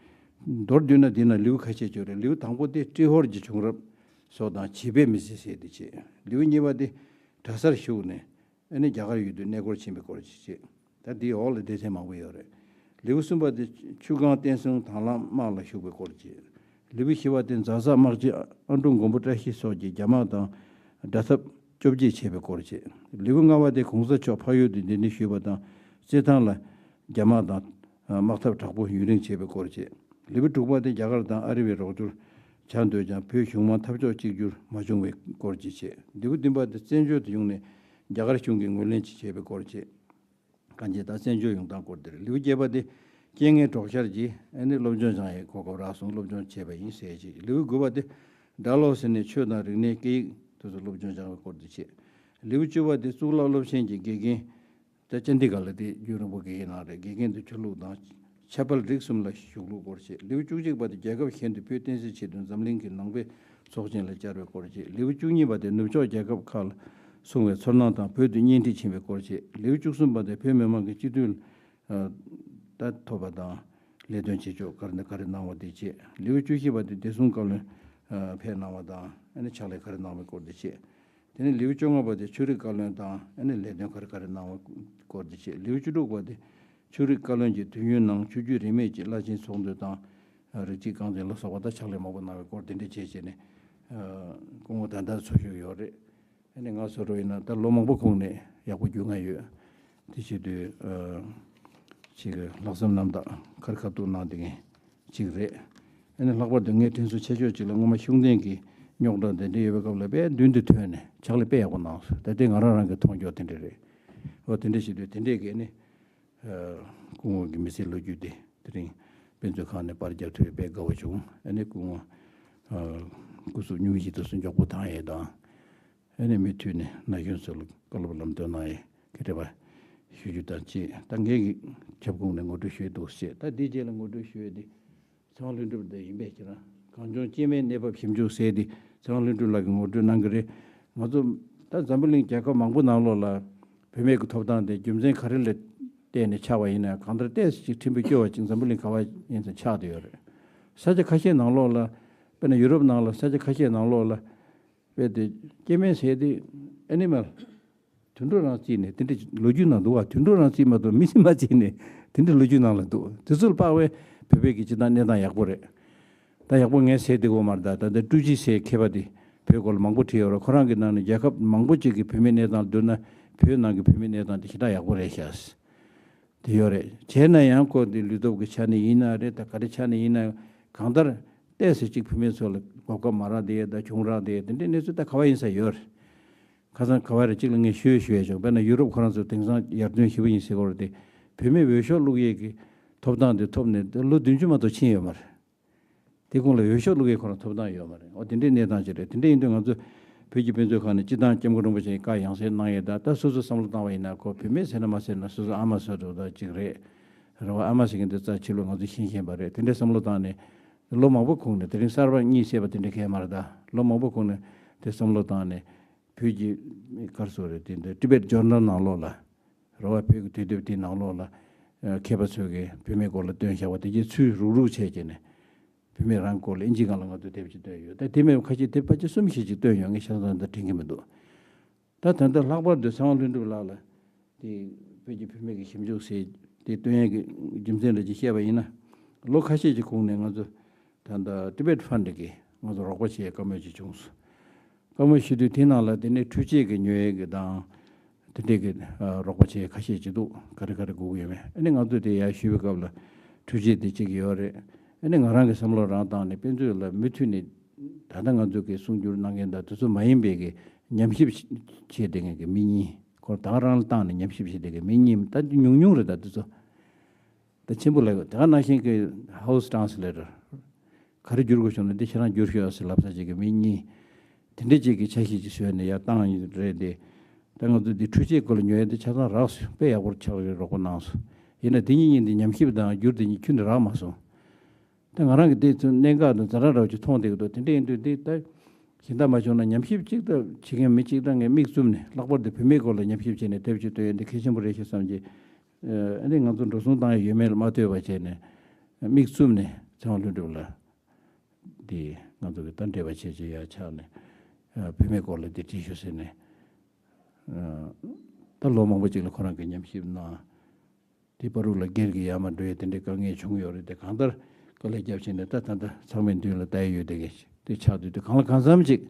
མདོར་བསྡུས་ན་འདི་ན་ལེའུ་ཁ་ཤས་ཡོད་རེད། ལེའུ་དང་པོ་དེ་ཀྲི་ཧོར་གྱི་བྱུང་རབས་སོགས་དང་བྱིས་པའི་མི་ཚེ་ཟེར་དེ་བྱས། ལེའུ་གཉིས་པ་དེ་གྲྭ་སར་ཞུགས་ནས། ཨ་ནི་རྒྱ་གར་ཡུལ་དུ་གནས་སྐོར་ཕྱིན་པའི་སྐོར་ཅིག་བྱས། ད་འདིའི་འོག་ལ་སྡེ་ཚན་མང་པོ་ཡོད་རེད། ལེའུ་གསུམ་པ་དེ་ཆུ་སྒང་བསྟན་སྲུང་དྭང་བླངས་དམག་ལ་ཞུགས་པའི་སྐོར་བྱས། ལེའུ་བཞི་པ་དེ་ཛ་ས་དམག་སྤྱི་ཨ་འབྲུག་མགོན་པོ་བཀྲ་ཤིས་སོགས་ཀྱིས་རྒྱ་དམག་དང་དགྲ་འཐབ་བཅོ་བརྒྱད་བྱས་པའི་སྐོར་བྱས། ལེའུ་ལྔ་པ་དེ་གོང་ས་མཆོག་འཕགས་ཡུལ་དུ་གདན་འདྲེན་ཞུས་པ་དང་། རྩེད་ཐང་ལ་རྒྱ་དམག་དང་དམག་འཐབ་དྲག་པོ་ཡུན་རིང་བྱས་པའི་སྐོར་བྱས། ལེའུ་དྲུག་པ་དེ་རྒྱ་གར་དང་ཨ་རི་བའི་རོགས་སྐྱོར་བྱ་འདོད་ཀྱང་བོད་གཞུང་མང་འཐབ་ཕྱོགས་གཅིག་གྱུར་མ་བྱུང་བའི་སྐོར་བཅས་བྱས། ལེའུ་བདུན་པ་དེ་བཙན་བྱོལ་དུ་ཡོང་ནས་རྒྱ་གར་གཞུང་གིས་ངོས་ལེན་བྱས་པའི་སྐོར་བཅས། གང་ཅི་དང་བཙན་བྱོལ་ཡོང་སྟངས་སྐོར་དེ་རེད། ལེའུ་བརྒྱད་པ་དེ་རྐྱེན་ངན་གྲོགས་ཤར་གྱིས་ཨ་ནི་སློབ་སྦྱོང་སྦྱང་ཡའི་གོ་སྐབས་རག་སོང་། སློབ་སྦྱོང་བྱས་པ་ཡིན་ཟེར་ཅིག་ལེའུ་དགུ་པ་དེ་སྦྲ་ལོག་ཟེར་ནས་ཆོས་དང་རིག་གནས་སྐད་ཡིག་དེ་ཚོ་སློབ་སྦྱོང་སྦྱང་བའི་སྐོར་དེ་བྱས། ལེའུ་བཅུ་པ་དེ་གཙུག་ལག་སློབ་ཆེན་གྱི་དགེ་རྒན། ད་ཅན་དི་ག་ལ་དེ་རྒྱུན་རིང་པོ་དགེ་རྒན་གནང་རེད། དགེ་རྒན་དུ་ཆོས་ལུགས་དང་ཆབ་དཔལ་རིག་གསུམ་ལ་ཞུགས་ལུགས་སྐོར་བཤད། ལེའུ་བཅུ་གཅིག་པ་དེ་རྒྱལ་ཁབ་གཞན་དུ་བོད་བསྟན་སྲིད་ཆེད་དུ་འཛམ་གླིང་གི་ནང་པའི་ཚོགས་ཆེན་ལ་བཅར་བའི་སྐོར་བཤད། ལེའུ་བཅུ་གཉིས་པ་དེ་ནུབ་ཕྱོགས་རྒྱལ་ཁབ་ཁག་ལ་སོང་བའི་ཚོར་སྣང་དང་བོད་དུ་གཉེན་སྒྲིག་ཕྱིན་པའི་སྐོར་བཤད། ལེའུ་བཅུ་གསུམ་པ་དེ་བོད་མི་མང་གི་སྤྱི་འཐུས་ད་ཐོབ་པ་དང་ལས་དོན་བྱེད་ཕྱོགས་ག་རེ་ག་རེ་གནང་བ་དེ་བཤད། ལེའུ་བཅུ་བཞི་པ་དེ་བདེ་སྲུང་བཀའ་བློན་ཕེབས་གནང་བ་དང་ཨ་ནི་ཕྱག་ལས་ག་རེ་གནང་བའི་སྐོར་དེ་བཤད། དེ་ནས་ལེའུ་བཅོ་ལྔ་པ་དེ་ཆོས་རིག་བཀའ་བློན་དང་ཨ་ནི་ལས་དོན་ག་རེ་ག་རེ་གནང་བའི་སྐོར་དེ་བཤད། ལེའུ་བཅུ་དྲུག་པ་དེ་ཆོས་རིག་བཀའ་བློན་གྱིས་དུས་ཡུན་ནང་ཆོས་བརྒྱུད་རིས་མེད་ཀྱི་བླ་ཆེན་ཚོགས་འདུ་དང་རིགས་གཅིག་རྐང་འཛིན་ལ་སོགས་པ་དང་ཕྱག་ལས་མང་པོ་གནང་བའི་སྐོར་དེ་འདྲ་བྱས་བྱས་ནས་སྐུ་ངོ་ད་ལྟ་འཚོ་བཞུགས་ཡོད་རེད། ཨ་ནི་ང་བཟོ་འདྲ་ཡིན་ན་ད་ལོ་མང་པོ་གོང་ནས་ཡག་པོ་རྒྱུས་མངའ་ཡོད། དེ་བྱེད་དུས་ཅིག་ལྷག་བསམ་རྣམ་དག་ཁར་ཁ་ཐུག་གནང་བསྡད་མཁན་ཅིག་རེད། ཨ་ནི་ལྷག་པར་དུ་ངའི་དྲིན་གཟོ་ཆེ་ཤོས་ཅིག་ལ་སྔོན་མ་ཤུགས་ལྡན་གྱི་རྙོག་དྲ་དེ་འདྲ་ཡོད་པའི་སྐབས་ལ་དཔེ་མདུན་དུ་ཐོན་ནས་ཕྱག་ལས་དཔེ་ཡག་པོ་གནང་སོང་། ད་ལྟའི་ང་རང་རང་གི་མཐོང་རྒྱུ་དེ་འདྲ་རེད། འོ་དེ་འདྲ་བྱེད་དུས་དེ་འདྲས་ཀྱི་ཨ་ནི་སྐུ་ངོ་གི་མི་ཚེའི་ལོ་རྒྱུས་དེ་དེ་རིང་དཔེ་མཛོད་ཁང་ནས་པར་རྒྱག་ཐུབ་པའི་དཔེ་དགའ་བོ་བྱུང་། ཨ་ནི་སྐུ་ངོ་སྐུ་གཟུགས་སྙུང་གཞི་དུ་སུ་མགྱོགས་པོ་ཐང་ཡས་དང་། ཨ་ནི་མུ་མཐུད་ནས་ན་གཞོན་ཚོ་ལ་བཀའ་སློབ་ལམ་སྟོན་གནང་ཡས་ཀྱི་རེ་བ་ཞུ་རྒྱུ་དང་བཅས། ད་ངའི་ཁྱབ་ཁོངས་ནས་ངོ་སྤྲོད་ཞུས་འདུག་ཟེར། ད་འདིའི་རྗེས་ལ་ངོ་སྤྲོད་ཞུ་ཡས་དེ་ཚེ་དབང་ལྷུན་གྲུབ་འདི་ཡིན་པས་ཁྱེད་རང་གངས་ལྗོངས་སྐྱེས་མའི་གནས་བབ་ཞིབ་འཇུག་ཟེར་དེ་ཚེ་དབང་ལྷུན་གྲུབ་ལགས་ཀྱིས་ངོ་སྤྲོད་གནང་གི་རེད། ང་ཚོ་ད་འཛམ་བུ་གླིང་རྒྱལ་ཁབ་མང་པོ་ནང་ལོགས་ལ་བུད་མེད་ཀྱི་ཐོབ་ཐང་དེ་རྒྱུ་མཚན་ག་རེ་ལ་བརྟེན་ནས་ཆགས་པ་ཡིན་ན། གང་ལྟར་ཏོག་ཙམ་ཅིག་ཕྲན་བུ་སྐྱོ་བ་ཅིག་འཛམ་བུ་གླིང་ག་བ་ཡིན་ཙང་ཆགས་བསྡད་ཡོད་རེད། ས་ཆ་ཁ་ཤས་ནང་ལོགས་ལ་དཔེར་ན་ཡུ་རོབ་ནང་ལ་ས་ཆ་ཁ་ཤས་ནང་ལོགས་ལ། དཔེ་དེ་སྐྱེ་དམན་ཟེར་དེ་ཨེ་ནི་མལ། དུད་འགྲོ་རང་བརྩིས་ནས་དེ་འདྲ་ལོ་རྒྱུས་ནང་འདུག་བ། དུད་འགྲོ་རང་བརྩིས་མ་གཏོགས་མི་ཚེ་མ་བརྩིས་ནས་དེ་འདྲ་ལོ་རྒྱུས་ནང་ལ་འདུག་དེ་ཚོ་ལ་དཔག་པའི་བོད་པའི་གི་སྤྱི་བཏང་གནས་སྟངས་ཡག་པོ་རེད། ད་ཡག་པོ་ངས་ཟེར་བསྡད་ཡོད་མ་རེད། ད་ད་ལྟ་ཀྲུའུ་ཅི་ཟེར་མཁས་པ་དེ་བོད་སྐོར་ལ་མང་པོ་བྲིས་ཡོད་རེད། ཁོ་རང་གི་ནང་ནས་རྒྱལ་ཁབ་མང་པོ་ཅིག་གི་བུད་མེད་གནས་སྟངས་བསྡུར་ན་བོད་ནང་གི་བུད་མེད་གནས་སྟངས་དེ་ཞེ་དྲག་ཡག་པོ་རེད་ཤག་དེ་ཡོད་རེད། བྱས་ན་ཡང་ཁོ་དེ་ལུས་སྟོབས་ཀྱི་ཆ་ནས་ཡིན་ན་རེད། ད་ག་རེ་ཆ་ནས་ཡིན་ན་གང་ལྟར་ཏོག་ཙམ་ཅིག་བུད་མེད་ཚོ་ལ་གོ་སྐབས་མང་རག་བསྡད་ཡས་དང་ཆུང་རག་བསྡད་ཡས་དེ་འདྲའི་གནས་ཚུལ་ད་ག་བ་ཡིན་ས་ཡོད་རེད། ཁ་སང་ག་བ་རེ་གཅིག་ལ་ངས་ཞུས་ཞུས་ཡས་བྱུང་། དཔེར་ན་ཡུ་རོབ་ཁོ་རང་ཚོ་དེང་སང་ཡར་ཐོན་ཞེ་པོ་ཡིན་ཟེར་གོ་རེད་དེ། བུད་མེད་འོས་ཤོག་བླུག་ཡས་ཀྱི་ཐོབ་ཐང་དེ་ཐོབ་ནས་ལོ་བདུན་ཅུ་མ་གཏོགས་ཕྱིན་ཡོད་མ་རེད། དེ་གོང་ལ་འོས་ཤོག་བླུག་ཡས་ཁོ་རང་ཐོབ་ཐང་ཡོད་མ་རེད། འོ་དེ་འདྲའི་གནས་སྟངས་ཅིག་རེད། དེ་འདྲ་ཡིན་དུས་ང་ཚོ་བོད་ཀྱི་དཔེ་མཛོད་ཁང་ནས་སྤྱི་བཏང་སྐྱབས་མགོན་རིན་པོ་ཆེ་བཀའ་ཡང་སེ་གནང་ཡས་ད་ད་སོ་སོ་བསམ་བློ་བཏང་བ་ཡིན་ན་ཁོ་བུད་མེད་ཟེར་ན་མ་ཟེར་ན་སོ་སོ་ཨ་མ་བཟོ་འདྲ་ད་ཅིག་རེད། རེད་བ། ཨ་མ་ཟེར་མཁན་དེ་རྩ་ཆེ་ལོ་ང་ཚོ་ཤེས་བཞིན་པ་རེད། དེ་འདྲའི་བསམ་བློ་བཏང་ནས་ལོ་མང་པོ་གོང་ནས་དེ་རིང་གསར་པ་གཉིད་སད་པ་དེ་འདྲ་གས་མ་རེད། ད་ལོ་མང་པོ་གོང་ནས་དེ་བསམ་བློ་བཏང་ནས་བོད་ཀྱི་གར་སོ་རེད། དེ་འདྲ་ཊི་བེཊ་ཇོར་ནལ་ནང་ལོགས་ལ། རེད་བ། བོད་ཀྱི་དུས་དེབ་དེའི་ནང་ལོགས་ལ་ཨ་མཁས་པ་ཚོས་ཀྱིས་བུད་མེད་སྐོར་ལ་བཏོན་བཞག་པ་དེ་གྱད་ཚུར་རུག་རུག་བྱས་བྱས་ནས་བུད་མེད་རང་སྐོར་ལ་ཨིན་ཇི་སྒང་ལ་ང་ཚོས་དེབ་ཅིག་བཏོན་ཡོད། ད་དེ་མིན་ཁ་ཤས་དེབ་ཕལ་ཆེར་གསུམ་བཞི་ཅིག་བཏོན་ཡོད། ངས་ཆ་ཚང་ད་དྲན་གྱི་མི་འདུག་ད་ད་ལྟ་ལྷག་པར་དུ་ཚེ་དབང་ལྷུན་གྲུབ་ལགས་ལ་དེ་བོད་ཀྱི་བུད་མེད་ཀྱི་ཞིབ་འཇུག་ཟེར་དེ་བཏོན་ཡས་ཀྱི་རྒྱུ་མཚན་འདྲ་ཅིག་བཤད་པ་ཡིན་ན། ལོ་ཁ་ཤས་ཀྱི་གོང་ནས་ང་ཚོ་ ད་ལྟ་Tibet Fund གིས་ང་ཚོ་རོགས་པ་བྱེད་བཀའ་མོལ་ཅིག་བྱུང་སོང་། བཀའ་མོལ་ཞུས་དུས་དེའི་ནང་ལ་དེ་ནས་འཕྲུལ་ཆས་ཀྱི་ཉོ་ཡས་ཀྱི་དང་དེ་འདྲས་ཀྱི་ཨ་རོགས་པ་བྱེད་ཁ་ཤས་ཅིག་འདུག་ག་རེ་ག་རེ་དགོས་ཀྱི་ཡོད་མེད། ཨ་ནི་ང་ཚོས་དེ་ཡར་ཞུས་པའི་སྐབས་ལ་འཕྲུལ་ཆས་དེ་གཅིག་ཡོད་རེད། ཨ་ནི་ང་རང་གི་བསམ་བློ་རང་བཏང་ནས་དཔེ་མཛོད་ལ་མུ་མཐུད་ནས་ད་ལྟ་ང་ཚོ་གི་གསུང་སྒྱུར་གནང་མཁན་དང་དེ་ཚོ་མ་ཡིན་པའི་གི་ཉམས་ཞིབ་བྱེད་བསྡད་མཁན་གྱི་མི་གཉིས། ཁོ་ད་ག་རང་ལ་བཏང་ནས་ཉམས་ཞིབ་བྱེད་བསྡད་མཁན་མི་གཉིས། ད་ཉུང་ཉུང་རེད། ད་དེ་ཚོ་ད་ཆེན་པོ་ལབ་ཡོད། དེ་ག་ནང་བཞིན་གྱི་House Translator ག་རེ་བསྒྱུར་དགོས་བྱུང་ན་འདི་ཁྱེད་རང་བསྒྱུར་ཤོག་ཟེར་ལབ་ས་ཅིག་གི་མི་གཉིས། དེ་འདྲ་ཅིག་གི་ཆ་ཤས་ཅིག་བཟོས་ནས་ཡར་བཏང་ཡོད་རེད་དེ། ད་ང་ཚོ་འདི་འཕྲུལ་ཆས་སྐོར་ལ་ཉོ་ཡ་འདི་ཆ་ཚང་རག་སོང་། དཔེ་ཡག་པོ་ཆགས་རེད། རོགས་པ་གནང་སོང་། ཡིན་ན་དེ་གཉིས་གཉིས་འདི་ཉམས་ཞིབ་དང་བསྒྱུར་དེ་གཉིས་ཁྱོན་ནས་རག་མ་སོང་། ད་ང་རང་གི་དེ་ཚོ་གནད་འགག་དང་ཛ་དྲག་འདྲ་བོ་ཅིག་མཐོང་བསྡད་ཀྱི་འདུག་དེ་འདྲ་ཡིན་དུས་འདི་ད་གཞན་དག་མ་བྱུང་ན་ཉམས་ཞིབ་ཅིག་ད་བྱེད་མཁན་མི་གཅིག་ད་ངས་མིག་བཙུམ་ནས་ལྷག་པར་དུ་བུད་མེད་སྐོར་ལ་ཉམས་ཞིབ་བྱས་ནས་དེབ་ཅིག་བཏོན་ཡ་འདི་གལ་ཆེན་པོ་རེད་ཤག་བསམ་གྱི། ཨ་ནི་ང་ཚོ་འགྲོ་སོང་བཏང་ཡ་ཡོད་མེད་ལ་མ་ལྟོས་པ་བྱས་ནས་མིག་བཙུམ་ནས་ཚེ་དབང་ལྷུན་གྲུབ་ལགས་འདི་ང་ཚོ་གི་ད་འབྲེལ་བ་བྱས་བྱས་ཡར་ཆགས་ནས་ཨ་བུད་མེད་སྐོར་ལ་འདི་བྲིས་ཤོག་ཟེར་ནས་ཨ་ད་ལོ་མང་པོ་ཅིག་ལ་ཁོ་རང་གིས་ཉམས་ཞིབ་གནང་། དེ་བར་དུ་ལ་སྒེར་གྱི་ཡར་མར་འགྲོ་ཡས་དེ་འདྲའི་དཀའ་ངལ་བྱུང་ཡོད་རེད་དེ། གང་ལྟར་དཀའ་ལས་བརྒྱབ་བྱས་ནས་ད་ད་ལྟ་ཚང་མའི་མདུན་ལ་ལྟ་ཡི་ཡོད་དེ་གས་དེ་ཆགས་དུས་དེ་གང་ལ་གང་འཚམ་ཅིག་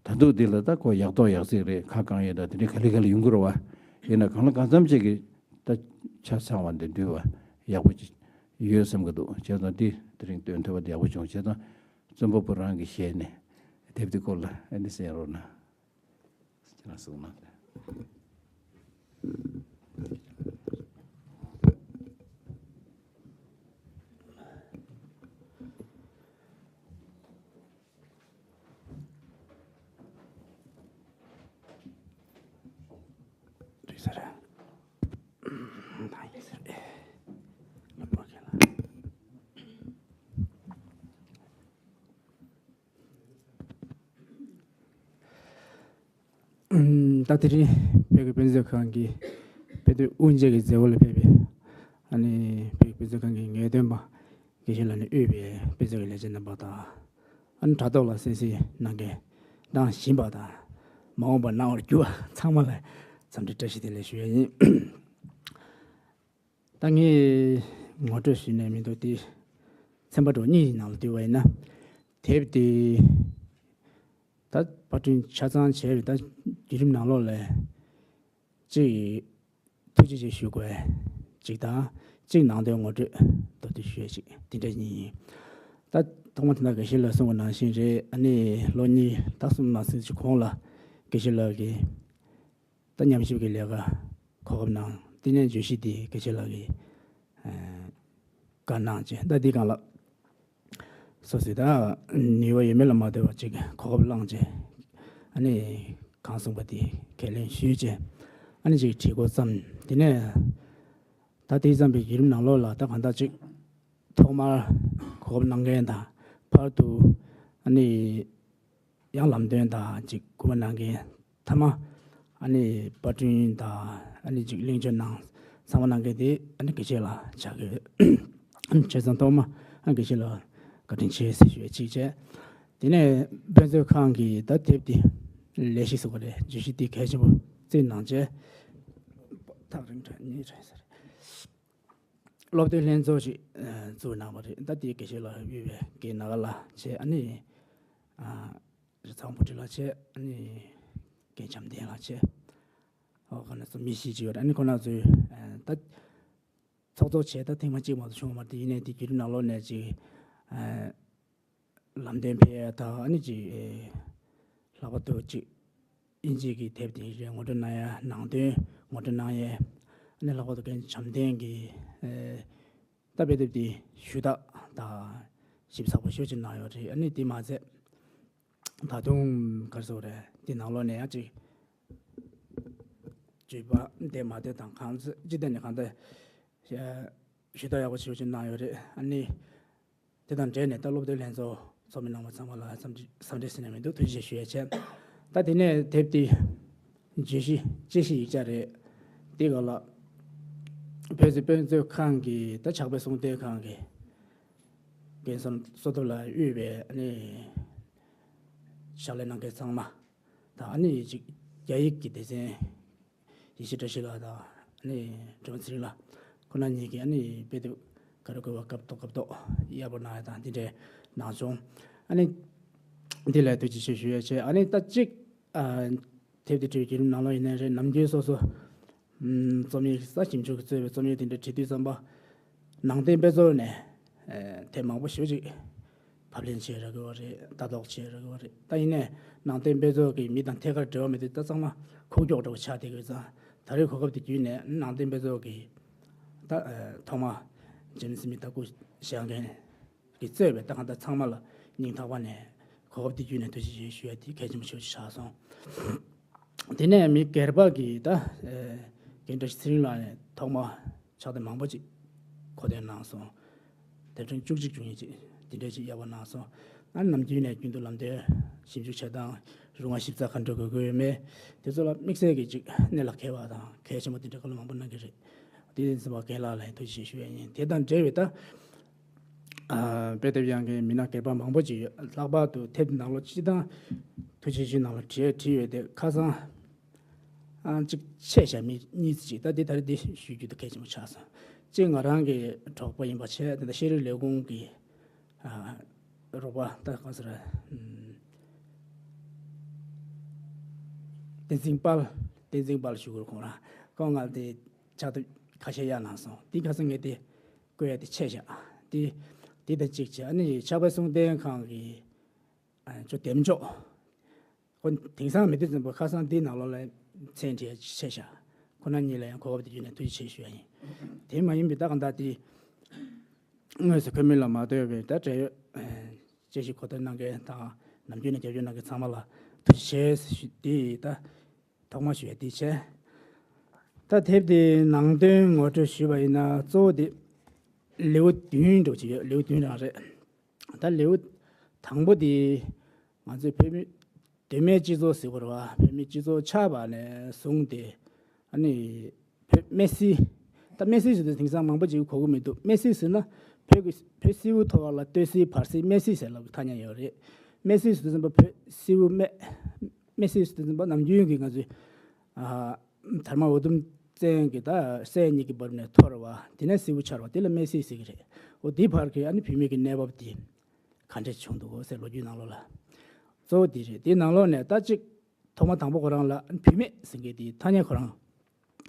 ད་དུང་འདི་ལ་ད་ཁོ་ཡག་ཐོག་ཡག་བརྩེགས་རེད། ཁ་བསྐང་ཡས་ད་དེ་འདྲའི་ག་ལེ་ག་ལེ་ཡོང་གི་རེད་བ། ཡིན་ན་གང་ལ་གང་འཚམ་ཅིག་གི་ད་ཆ་ཚང་བ་འདི་འདུལ་བ་ཡག་པོ་ཅིག་ཡོད་བསམ་གི་འདུག་བྱས་ཙང་འདི་དེ་རིང་སྟོན་ཐུབ་པ་འདི་ཡག་པོ་བྱུང་། བྱས་ཙང་བཙུན་པ་བུ་རང་གི་ཞལ་ནས་དེབ་འདི་སྐོར་ལ་ཨ་ནི་གསན་རོགས་གནང་། ཁྱེད་རང་གསུངས་གནང་། ད་དེ་རིང་བོད་ཀྱི་དཔེ་མཛོད་ཁང་གི་དཔེ་དེབ་དབུ་འབྱེད་ཀྱི་མཛད་སྒོ་ལ་ཕེབས་པའི་ཨ་ནི་བོད་ཀྱི་དཔེ་མཛོད་ཁང་གི་ངེས་སྟོན་པ་དགེ་བཤེས་ལགས་ནས་དབུས་པའི་དཔེ་མཛོད་ཀྱི་ལས་བྱེད་རྣམ་པ་དང་། ཨ་ནི་དྲ་ཐོག་ལ་གསན་གཟིགས་གནང་མཁན་གནང་བཞིན་པ་དང་མ་འོངས་པར་གནང་བར་འགྱུར་བ་ཚང་མ་ལ་འཚམས་འདྲི་བཀྲ་ཤིས་བདེ་ལེགས་ཞུ་ཡ་ཡིན། ད་ངས་ངོ་སྤྲོད་ཞུས་ནས་མི་འདུག་སྟེ། ཚན་པ་གྲོགས་གཉིས་ཀྱི་ནང་ལ་བསྡུས་པ་ཡིན་ན། དེབ་དེ་ད་པར་སྐྲུན་ཆ་ཚང་བྱས་པའི་ད་བརྒྱུད་རིམ་ནང་ལོགས་ལ་གཅིག་ཐུགས་རྗེ་ཆེ་ཞུ་དགོས་གཅིག་དང་། གཅིག་ནང་དོན་ངོ་སྤྲོད་མདོར་བསྡུས་ཞུ་ཡ་གཅིག་དེ་འདྲ་གཉིས་ཡིན། ད་ཐོག་མ་དེ་ན་དགེ་བཤེས་ལགས་གསུངས་པ་ནང་བཞིན་རེད། ཨ་ནི་ལོ་གཉིས་ད་གསུམ་མ་ཟིན་ཅིག་གོང་ལ་དགེ་བཤེས་ལགས་ཀྱིས་ད་ཉམས་ཞིབ་ཀྱི་ལས་ཀ་གོ་སྐབས་གནང་། དེ་ནས་བརྗོད་གཞི་འདི་དགེ་བཤེས་ལགས་ཀྱིས་ཨ་བཀའ་གནང་བྱས། ད་འདི་སྒང་ལ་སོ་སོས་ད་ནུས་པ་ཡོད་མེད་ལ་མ་ལྟོས་པ་ཅིག་གོ་སྐབས་བླངས་བྱས། ཨ་ནི་གང་གསུངས་པ་དེ་ཁས་ལེན་ཞུས་བྱས། ཨ་ནི་ཅིག་བྲིས་འགོ་བརྩམས། དེ་ནས་ད་དེ་བརྩམས་པའི་བརྒྱུད་རིམ་ནང་ལོགས་ལ་ད་གང་ལྟར་ཅིག་ཐོག་མར་གོ་སྐབས་གནང་མཁན་དང་བར་དུ་ཨ་ནི་ཡང་ལམ་སྟོན་དང་ཅིག་སྐུལ་མ་གནང་མཁན། མཐའ་མ་ཨ་ནི་པར་སྐྲུན་དང་ཨ་ནི་ཅིག་གླེང་བརྗོད་གནང་། ཚང་མ་གནང་མཁན་དེ་ཨ་ནི་དགེ་བཤེས་ལགས་ཆགས་ཀྱི་ཡོད། བྱས་ཙང་ཐོག་མ་ཨ་ནི་དགེ་བཤེས་ལགས་བཀའ་དྲིན་ཆེ་ཟེར་ཞུ་ཡ་གཅིག་བྱས། དེ་ནས་དཔེ་མཛོད་ཁང་གིས་ད་དེབ་དེ་ལས་གཞི་ཟེར་དགོས་རེད། བརྗོད་གཞི་དེ་གལ་ཆེན་པོ་བརྩིས་གནང་བྱས། ཐག་རིང་དྲགས་ཉེ་དྲགས་ཟེར། སློབ་སྟོན་ལྷན་ཚོགས་ཤིག་ཨ་བཙུགས་གནང་བ་རེད། ད་དེའི་དགེ་བཤེས་ལགས་དབུས་པའི་དགེ་ནག་ལགས་བྱས། ཨ་ནི་ཨ་རི་ཚང་བུ་ཁྲིད་ལགས་བྱས། ཨ་ནི་རྒན་བྱམས་ལྡན་ལགས་བྱས། ཨོ་ཁོ་ན་ཚོ་མི་བཞི་ཅིག་ཡོད་རེད། ཨ་ནི་ཁོ་ན་ཚོས་ཨ་ད་ཚོགས་གཙོ་བྱས་ད་ཐེངས་མ་གཅིག་མ་གཏོགས་བྱུང་བ་མ་རེད། དེ་ཡིན་ནའི་དེ་བརྒྱུད་རིམ་ནང་ལོགས་ནས་ཅིག་ཨ་ལམ་སྟོན་ཕེབས་ཡ་དང་། ཨ་ནི་ཅིག་ཨེ་ལྷག་པར་དུ་ཅིག་དབྱིན་ཇིའི་གི་དེབ་དེ་རེད། ངོ་སྤྲོད་གནང་ཡ། ནང་དོན་ངོ་སྤྲོད་གནང་ཡས། ཨ་ནི་ལྷག་པར་དུ་རྒན་བྱམས་ལྡན་གྱིས་ཨེ་ད་དཔེ་དེབ་དེ་ཞུ་དག་དང་ཞིབ་ཚགས་པོ་ཞེ་པོ་ཅིག་གནང་ཡོད་རེད། ཨ་ནི་དེ་མ་ཚད་ད་དུང་ག་རེ་ཟེར་དགོས་རེད། དེ་ནང་ལོགས་ནས་ཡང་ཅིག་བརྗོད་པ་འདི་མ་བསྡད་དང་། གང་ཚེ་སྤྱི་བསྡད་ནས་གང་ལྟར་ཞུ་དག་ཡག་པོ་ཞེ་པོ་ཅིག་གནང་ཡོད་རེད། ཨ་ནི་དེ་དང་འབྲེལ་ནས་ད་སློབ་སྟོན་ལྷན་ཚོགས་ཚོགས་མི་རྣམ་པ་ཚང་མ་ལ་འཚམས་འདྲི་འཚམས་འདྲི་ཟེར་ནས་མི་འདུག་ཐུགས་རྗེ་ཆེ་ཞུ་ཡ་བྱས། ད་དེ་ནས་དེབ་དེ་བརྗོད་གཞི་དཔྱད་གཞི་ཡིག་ཆ་རེད། དེ་ག་ལ་བོད་ཀྱི་དཔེ་མཛོད་ཁང་གི་ད་ཕྱག་དཔེ་གསུང་སྟེགས་ཁང་གི་རྒན་བསོད་ཐུབ་ལགས་དབུས་པའི་ཨ་ནི་ཕྱག་ལས་གནང་མཁན་ཚང་མ་དང་། ཨ་ནི་ཅིག་རྒྱ་ཡིག་གི་སྡེ་ཚན་ཡེ་ཤེས་བཀྲ་ཤིས་ལགས་དང་། ཨ་ནི་སྒྲོལ་མ་ཚེ་རིང་ལགས། ཁོ་ན་གཉིས་ཀྱིས་ཨ་ནི་དཔེ་དེབ་ག་རེ་དགོས་པ་སྐབས་ཐོག་སྐབས་ཐོག་གཡར་པོ་གནང་ཡ་དང་། དེ་འདྲའི་ གནང་བྱུང་། ཨ་ནི་འདི་ལ་ཐུགས་རྗེ་ཆེ་ཞུ་ཡ་བྱས། ཨ་ནི་ད་གཅིག་ཨ་དེབ་དེ་བྲིས་བརྒྱུད་རིམ་ནང་ལོགས་ཡིན་ནའི་རེད། ནམ་རྒྱུན་སོ་སོ་ཨམ་རྩོམ་ཡིག་གསར་ཞིབ་འཇུག་གི་གཙོས་པའི་རྩོམ་ཡིག་དེ་འདྲ་བྲིས་དུས་ཙམ་པ། ནང་བསྟན་དཔེ་ཚོགས་ནས་ཨ་དེབ་མང་པོ་ཞེ་པོ་ཅིག་ཕབ་ལེན་བྱས་རག་གི་ཡོད་རེད། ལྟ་རྟོག་བྱས་རག་གི་ཡོད་རེད། ད་ཡིན་ནའི་ནང་བསྟན་དཔེ་ཚོགས་ཀྱི་མི་དང་ཐད་ཀར་འབྲེལ་བ་མེད་དུས་ད་ཚང་མ་ཁུག་ཀྱོག་འདྲ་བོ་ཆགས་བསྡད་ཀྱི་ཡོད་ཙང་། ད་རེས་གོ་སྐབས་དེ་བརྒྱུད་ནས་ནང་བསྟན་དཔེ་ཚོགས་ཀྱི་ད་ཨ་ཐོག་མ་འཇམ་སེམས་མི་ད་སྐུ་བཞེངས་མཁན་གྱིས་གཙོས་པའི་ད་གང་ལྟར་ཚང་མ་ལ་སྙིང་ཐག་པ་ནས་གོ་སྐབས་འདི་བརྒྱུད་ནས་ཐུགས་རྗེ་ཆེ་ཞུ་ཡ་དེ་གལ་ཆེན་པོ་ཞིག་ཆགས་སོང་། དེ་ནས་མི་སྒེར་པ་གིས་ད་ཨེ་རྒན་བཀྲ་ཤིས་ཚེ་རིང་ལགས་ནས་ཐོག་མ་ཕྱག་དེབ་མང་པོ་ཅིག་མཁོ་འདོན་གནང་སོང་། དེབ་ཕྲེང་བཅུ་གཅིག་བཅུ་གཉིས་ཅིག་དེ་འདྲ་ཅིག་ཡག་པོ་གནང་སོང་། ཨ་ནམ་རྒྱུན་ནས་རྒྱུན་དུ་ལམ་སྟོན་ཞིབ་འཇུག་བྱེད་སྟངས་རུ་ང་ཞིབ་ཚགས་ག་འདྲ་དགོས་དགོས་ཡོད་མེད། དེ་ཚོ་ལ་དམིགས་བསལ་གྱི་ཅིག་གནད་ལ་འཁེལ་བ་དང་གལ་ཆེན་པོ་དེ་འདྲ་བཀའ་སློབ་མང་པོ་གནང་གི་རེད། དེ་ཡིན་ཙང་རྒན་ལགས་ལ་ཐུགས་རྗེ་ཆེ་ཞུ་ཡ་ཡིན། དེ་དང་འབྲེལ་བའི་ད་ཨ་དཔེ་དེབ་ཡང་མཁན་མི་སྣ་སྒེར་པ་མང་པོ་ཅིག་ཡོད། ལྷག་པར་དུ་དེབ་ནང་ལོགས་སྤྱི་བཏང་ཐུགས་རྗེ་ཆེ་ནང་ལ་བྲིས་བྲིས་ཡོད་དེ། ཁ་སང་ཨ་གཅིག་ཆད་བཞག་མི་གཉིས་ཅིག་ད་དེ་ད་རེས་དེ་ཞུ་རྒྱུ་དེ་གལ་ཆེན་པོ་ཆགས་སོང་། གཅིག་ང་རང་གི་གྲོགས་པོ་ཡིན་པ་བྱས། དེ་འདྲ་ཤེས་རིག་ལས་ཁུངས་ཀྱི་ཨ་རོགས་པ་ད་གང་ཟེར། ཨམ་བསྟན་འཛིན་དཔལ། བསྟན་འཛིན་དཔལ་ཞུ་དགོས། ཁོང་རང་ཁོང་ང་དེ་ཕྱག་དེབ་ཁ་ཤས་གཡར་གནང་སོང་། དེ་ཁ་སང་ངས་དེ་བཀོད་ཡ་དེ་ཆད་བཞག་དེ་དེ་དང་གཅིག་བྱས། ཨ་ནི་ཕྱག་དཔེ་གསུང་གཏན་ཁང་གི་ཨ་ཅོ་འདེམས་ཅོག་ཁོ་དེང་སང་མི་དེ་ཙམ་པ་ཁ་སང་འདིའི་ནང་ལོགས་ལ་མཚན་བྲིས་ཆད་བཞག་ཁོ་ན་གཉིས་ལ་ཡང་གོ་སྐབས་དེ་བརྒྱུད་ནས་ཐུགས་རྗེ་ཆེ་ཞུ་ཡ་ཡིན། དེ་མ་ཡིན་པའི་ད་གང་ལྟར་དེ་དངོས་སུ་ཁོ་མི་ལ་མ་ལྟོས་པའི་ད་འབྲེལ་ཡོད་དཔྱད་ཞིབ་གོ་བསྡུར་གནང་མཁན་དང་ནམ་རྒྱུན་ནས་རྒྱབ་སྐྱོར་གནང་མཁན་ཚང་མ་ལ་ཐུགས་རྗེ་ཆེ་ཞུ། དེ་ད་ཐོག་མ་ཞུ་ཡ་དེ་བྱས། ད་དེབ་དེའི་ནང་དོན་ངོ་སྤྲོད་ཞུས་པ་ཡིན་ན། གཙོ་བོ་དེ་ལེའུ་བདུན་འདྲ་བོ་ཅིག་ཡོད། ལེའུ་བདུན་རང་རེད། ད་ལེའུ་དང་པོ་དེ་ང་ཚོའི་བོད་མི་གདོད་མའི་སྤྱི་ཚོགས་ཟེར་བ་རེད་བ། བོད་མི་སྤྱི་ཚོགས་ཆགས་པ་ནས་བཟུང་སྟེ། ཨ་ནི་བོད་སྨད་སིལ། ད་སྨད་སིལ་ཟེར་དུས་དེང་སང་མང་པོ་ཅིག་གོ་གི་མི་འདུག་སྨད་སིལ་ཟེར་ན་བོད་ཀྱི་བོད་སིལ་བུ་མཐོ་བ་ལ་སྟོད་སིལ་བར་སིལ་སྨད་སིལ་ཟེར་ལབ་ཀྱི་ཐ་སྙད་ཡོད་རེད། སྨད་སིལ་ཟེར་དུས་ཙམ་པ་བོད་སིལ་བུ་སྨད། སྨད་སིལ་ཟེར་དུས་ཙམ་པ་ནམ་རྒྱུན་གྱི་ང་ཚོའི་ཨ་དར་མ་འུ་དུམ་བཙན་གྱི་ད་སྲས་གཉིས་ཀྱི་བར་ནས་འཐོར་བ། དེ་ནས་སིལ་བུ་འཆར་བ་དེ་ལ་སྨད་སིལ་ཟེར་གྱི་རེད། འོ་དེའི་བར་གྱི་ཨ་ནི་བུད་མེད་ཀྱི་གནས་བབ་དེ་ག་འདྲས་བྱུང་འདུག་ཟེར་ལོ་རྒྱུས་ནང་ལོགས་ལ། གཙོ་བོ་དེ་རེད། དེའི་ནང་ལོགས་ནས་ད་གཅིག་ཐོག་མ་དང་པོ་ཁོ་རང་ལ་བུད་མེད་ཟེར་མཁན་དེའི་ཐ་སྙད་ཁོ་རང་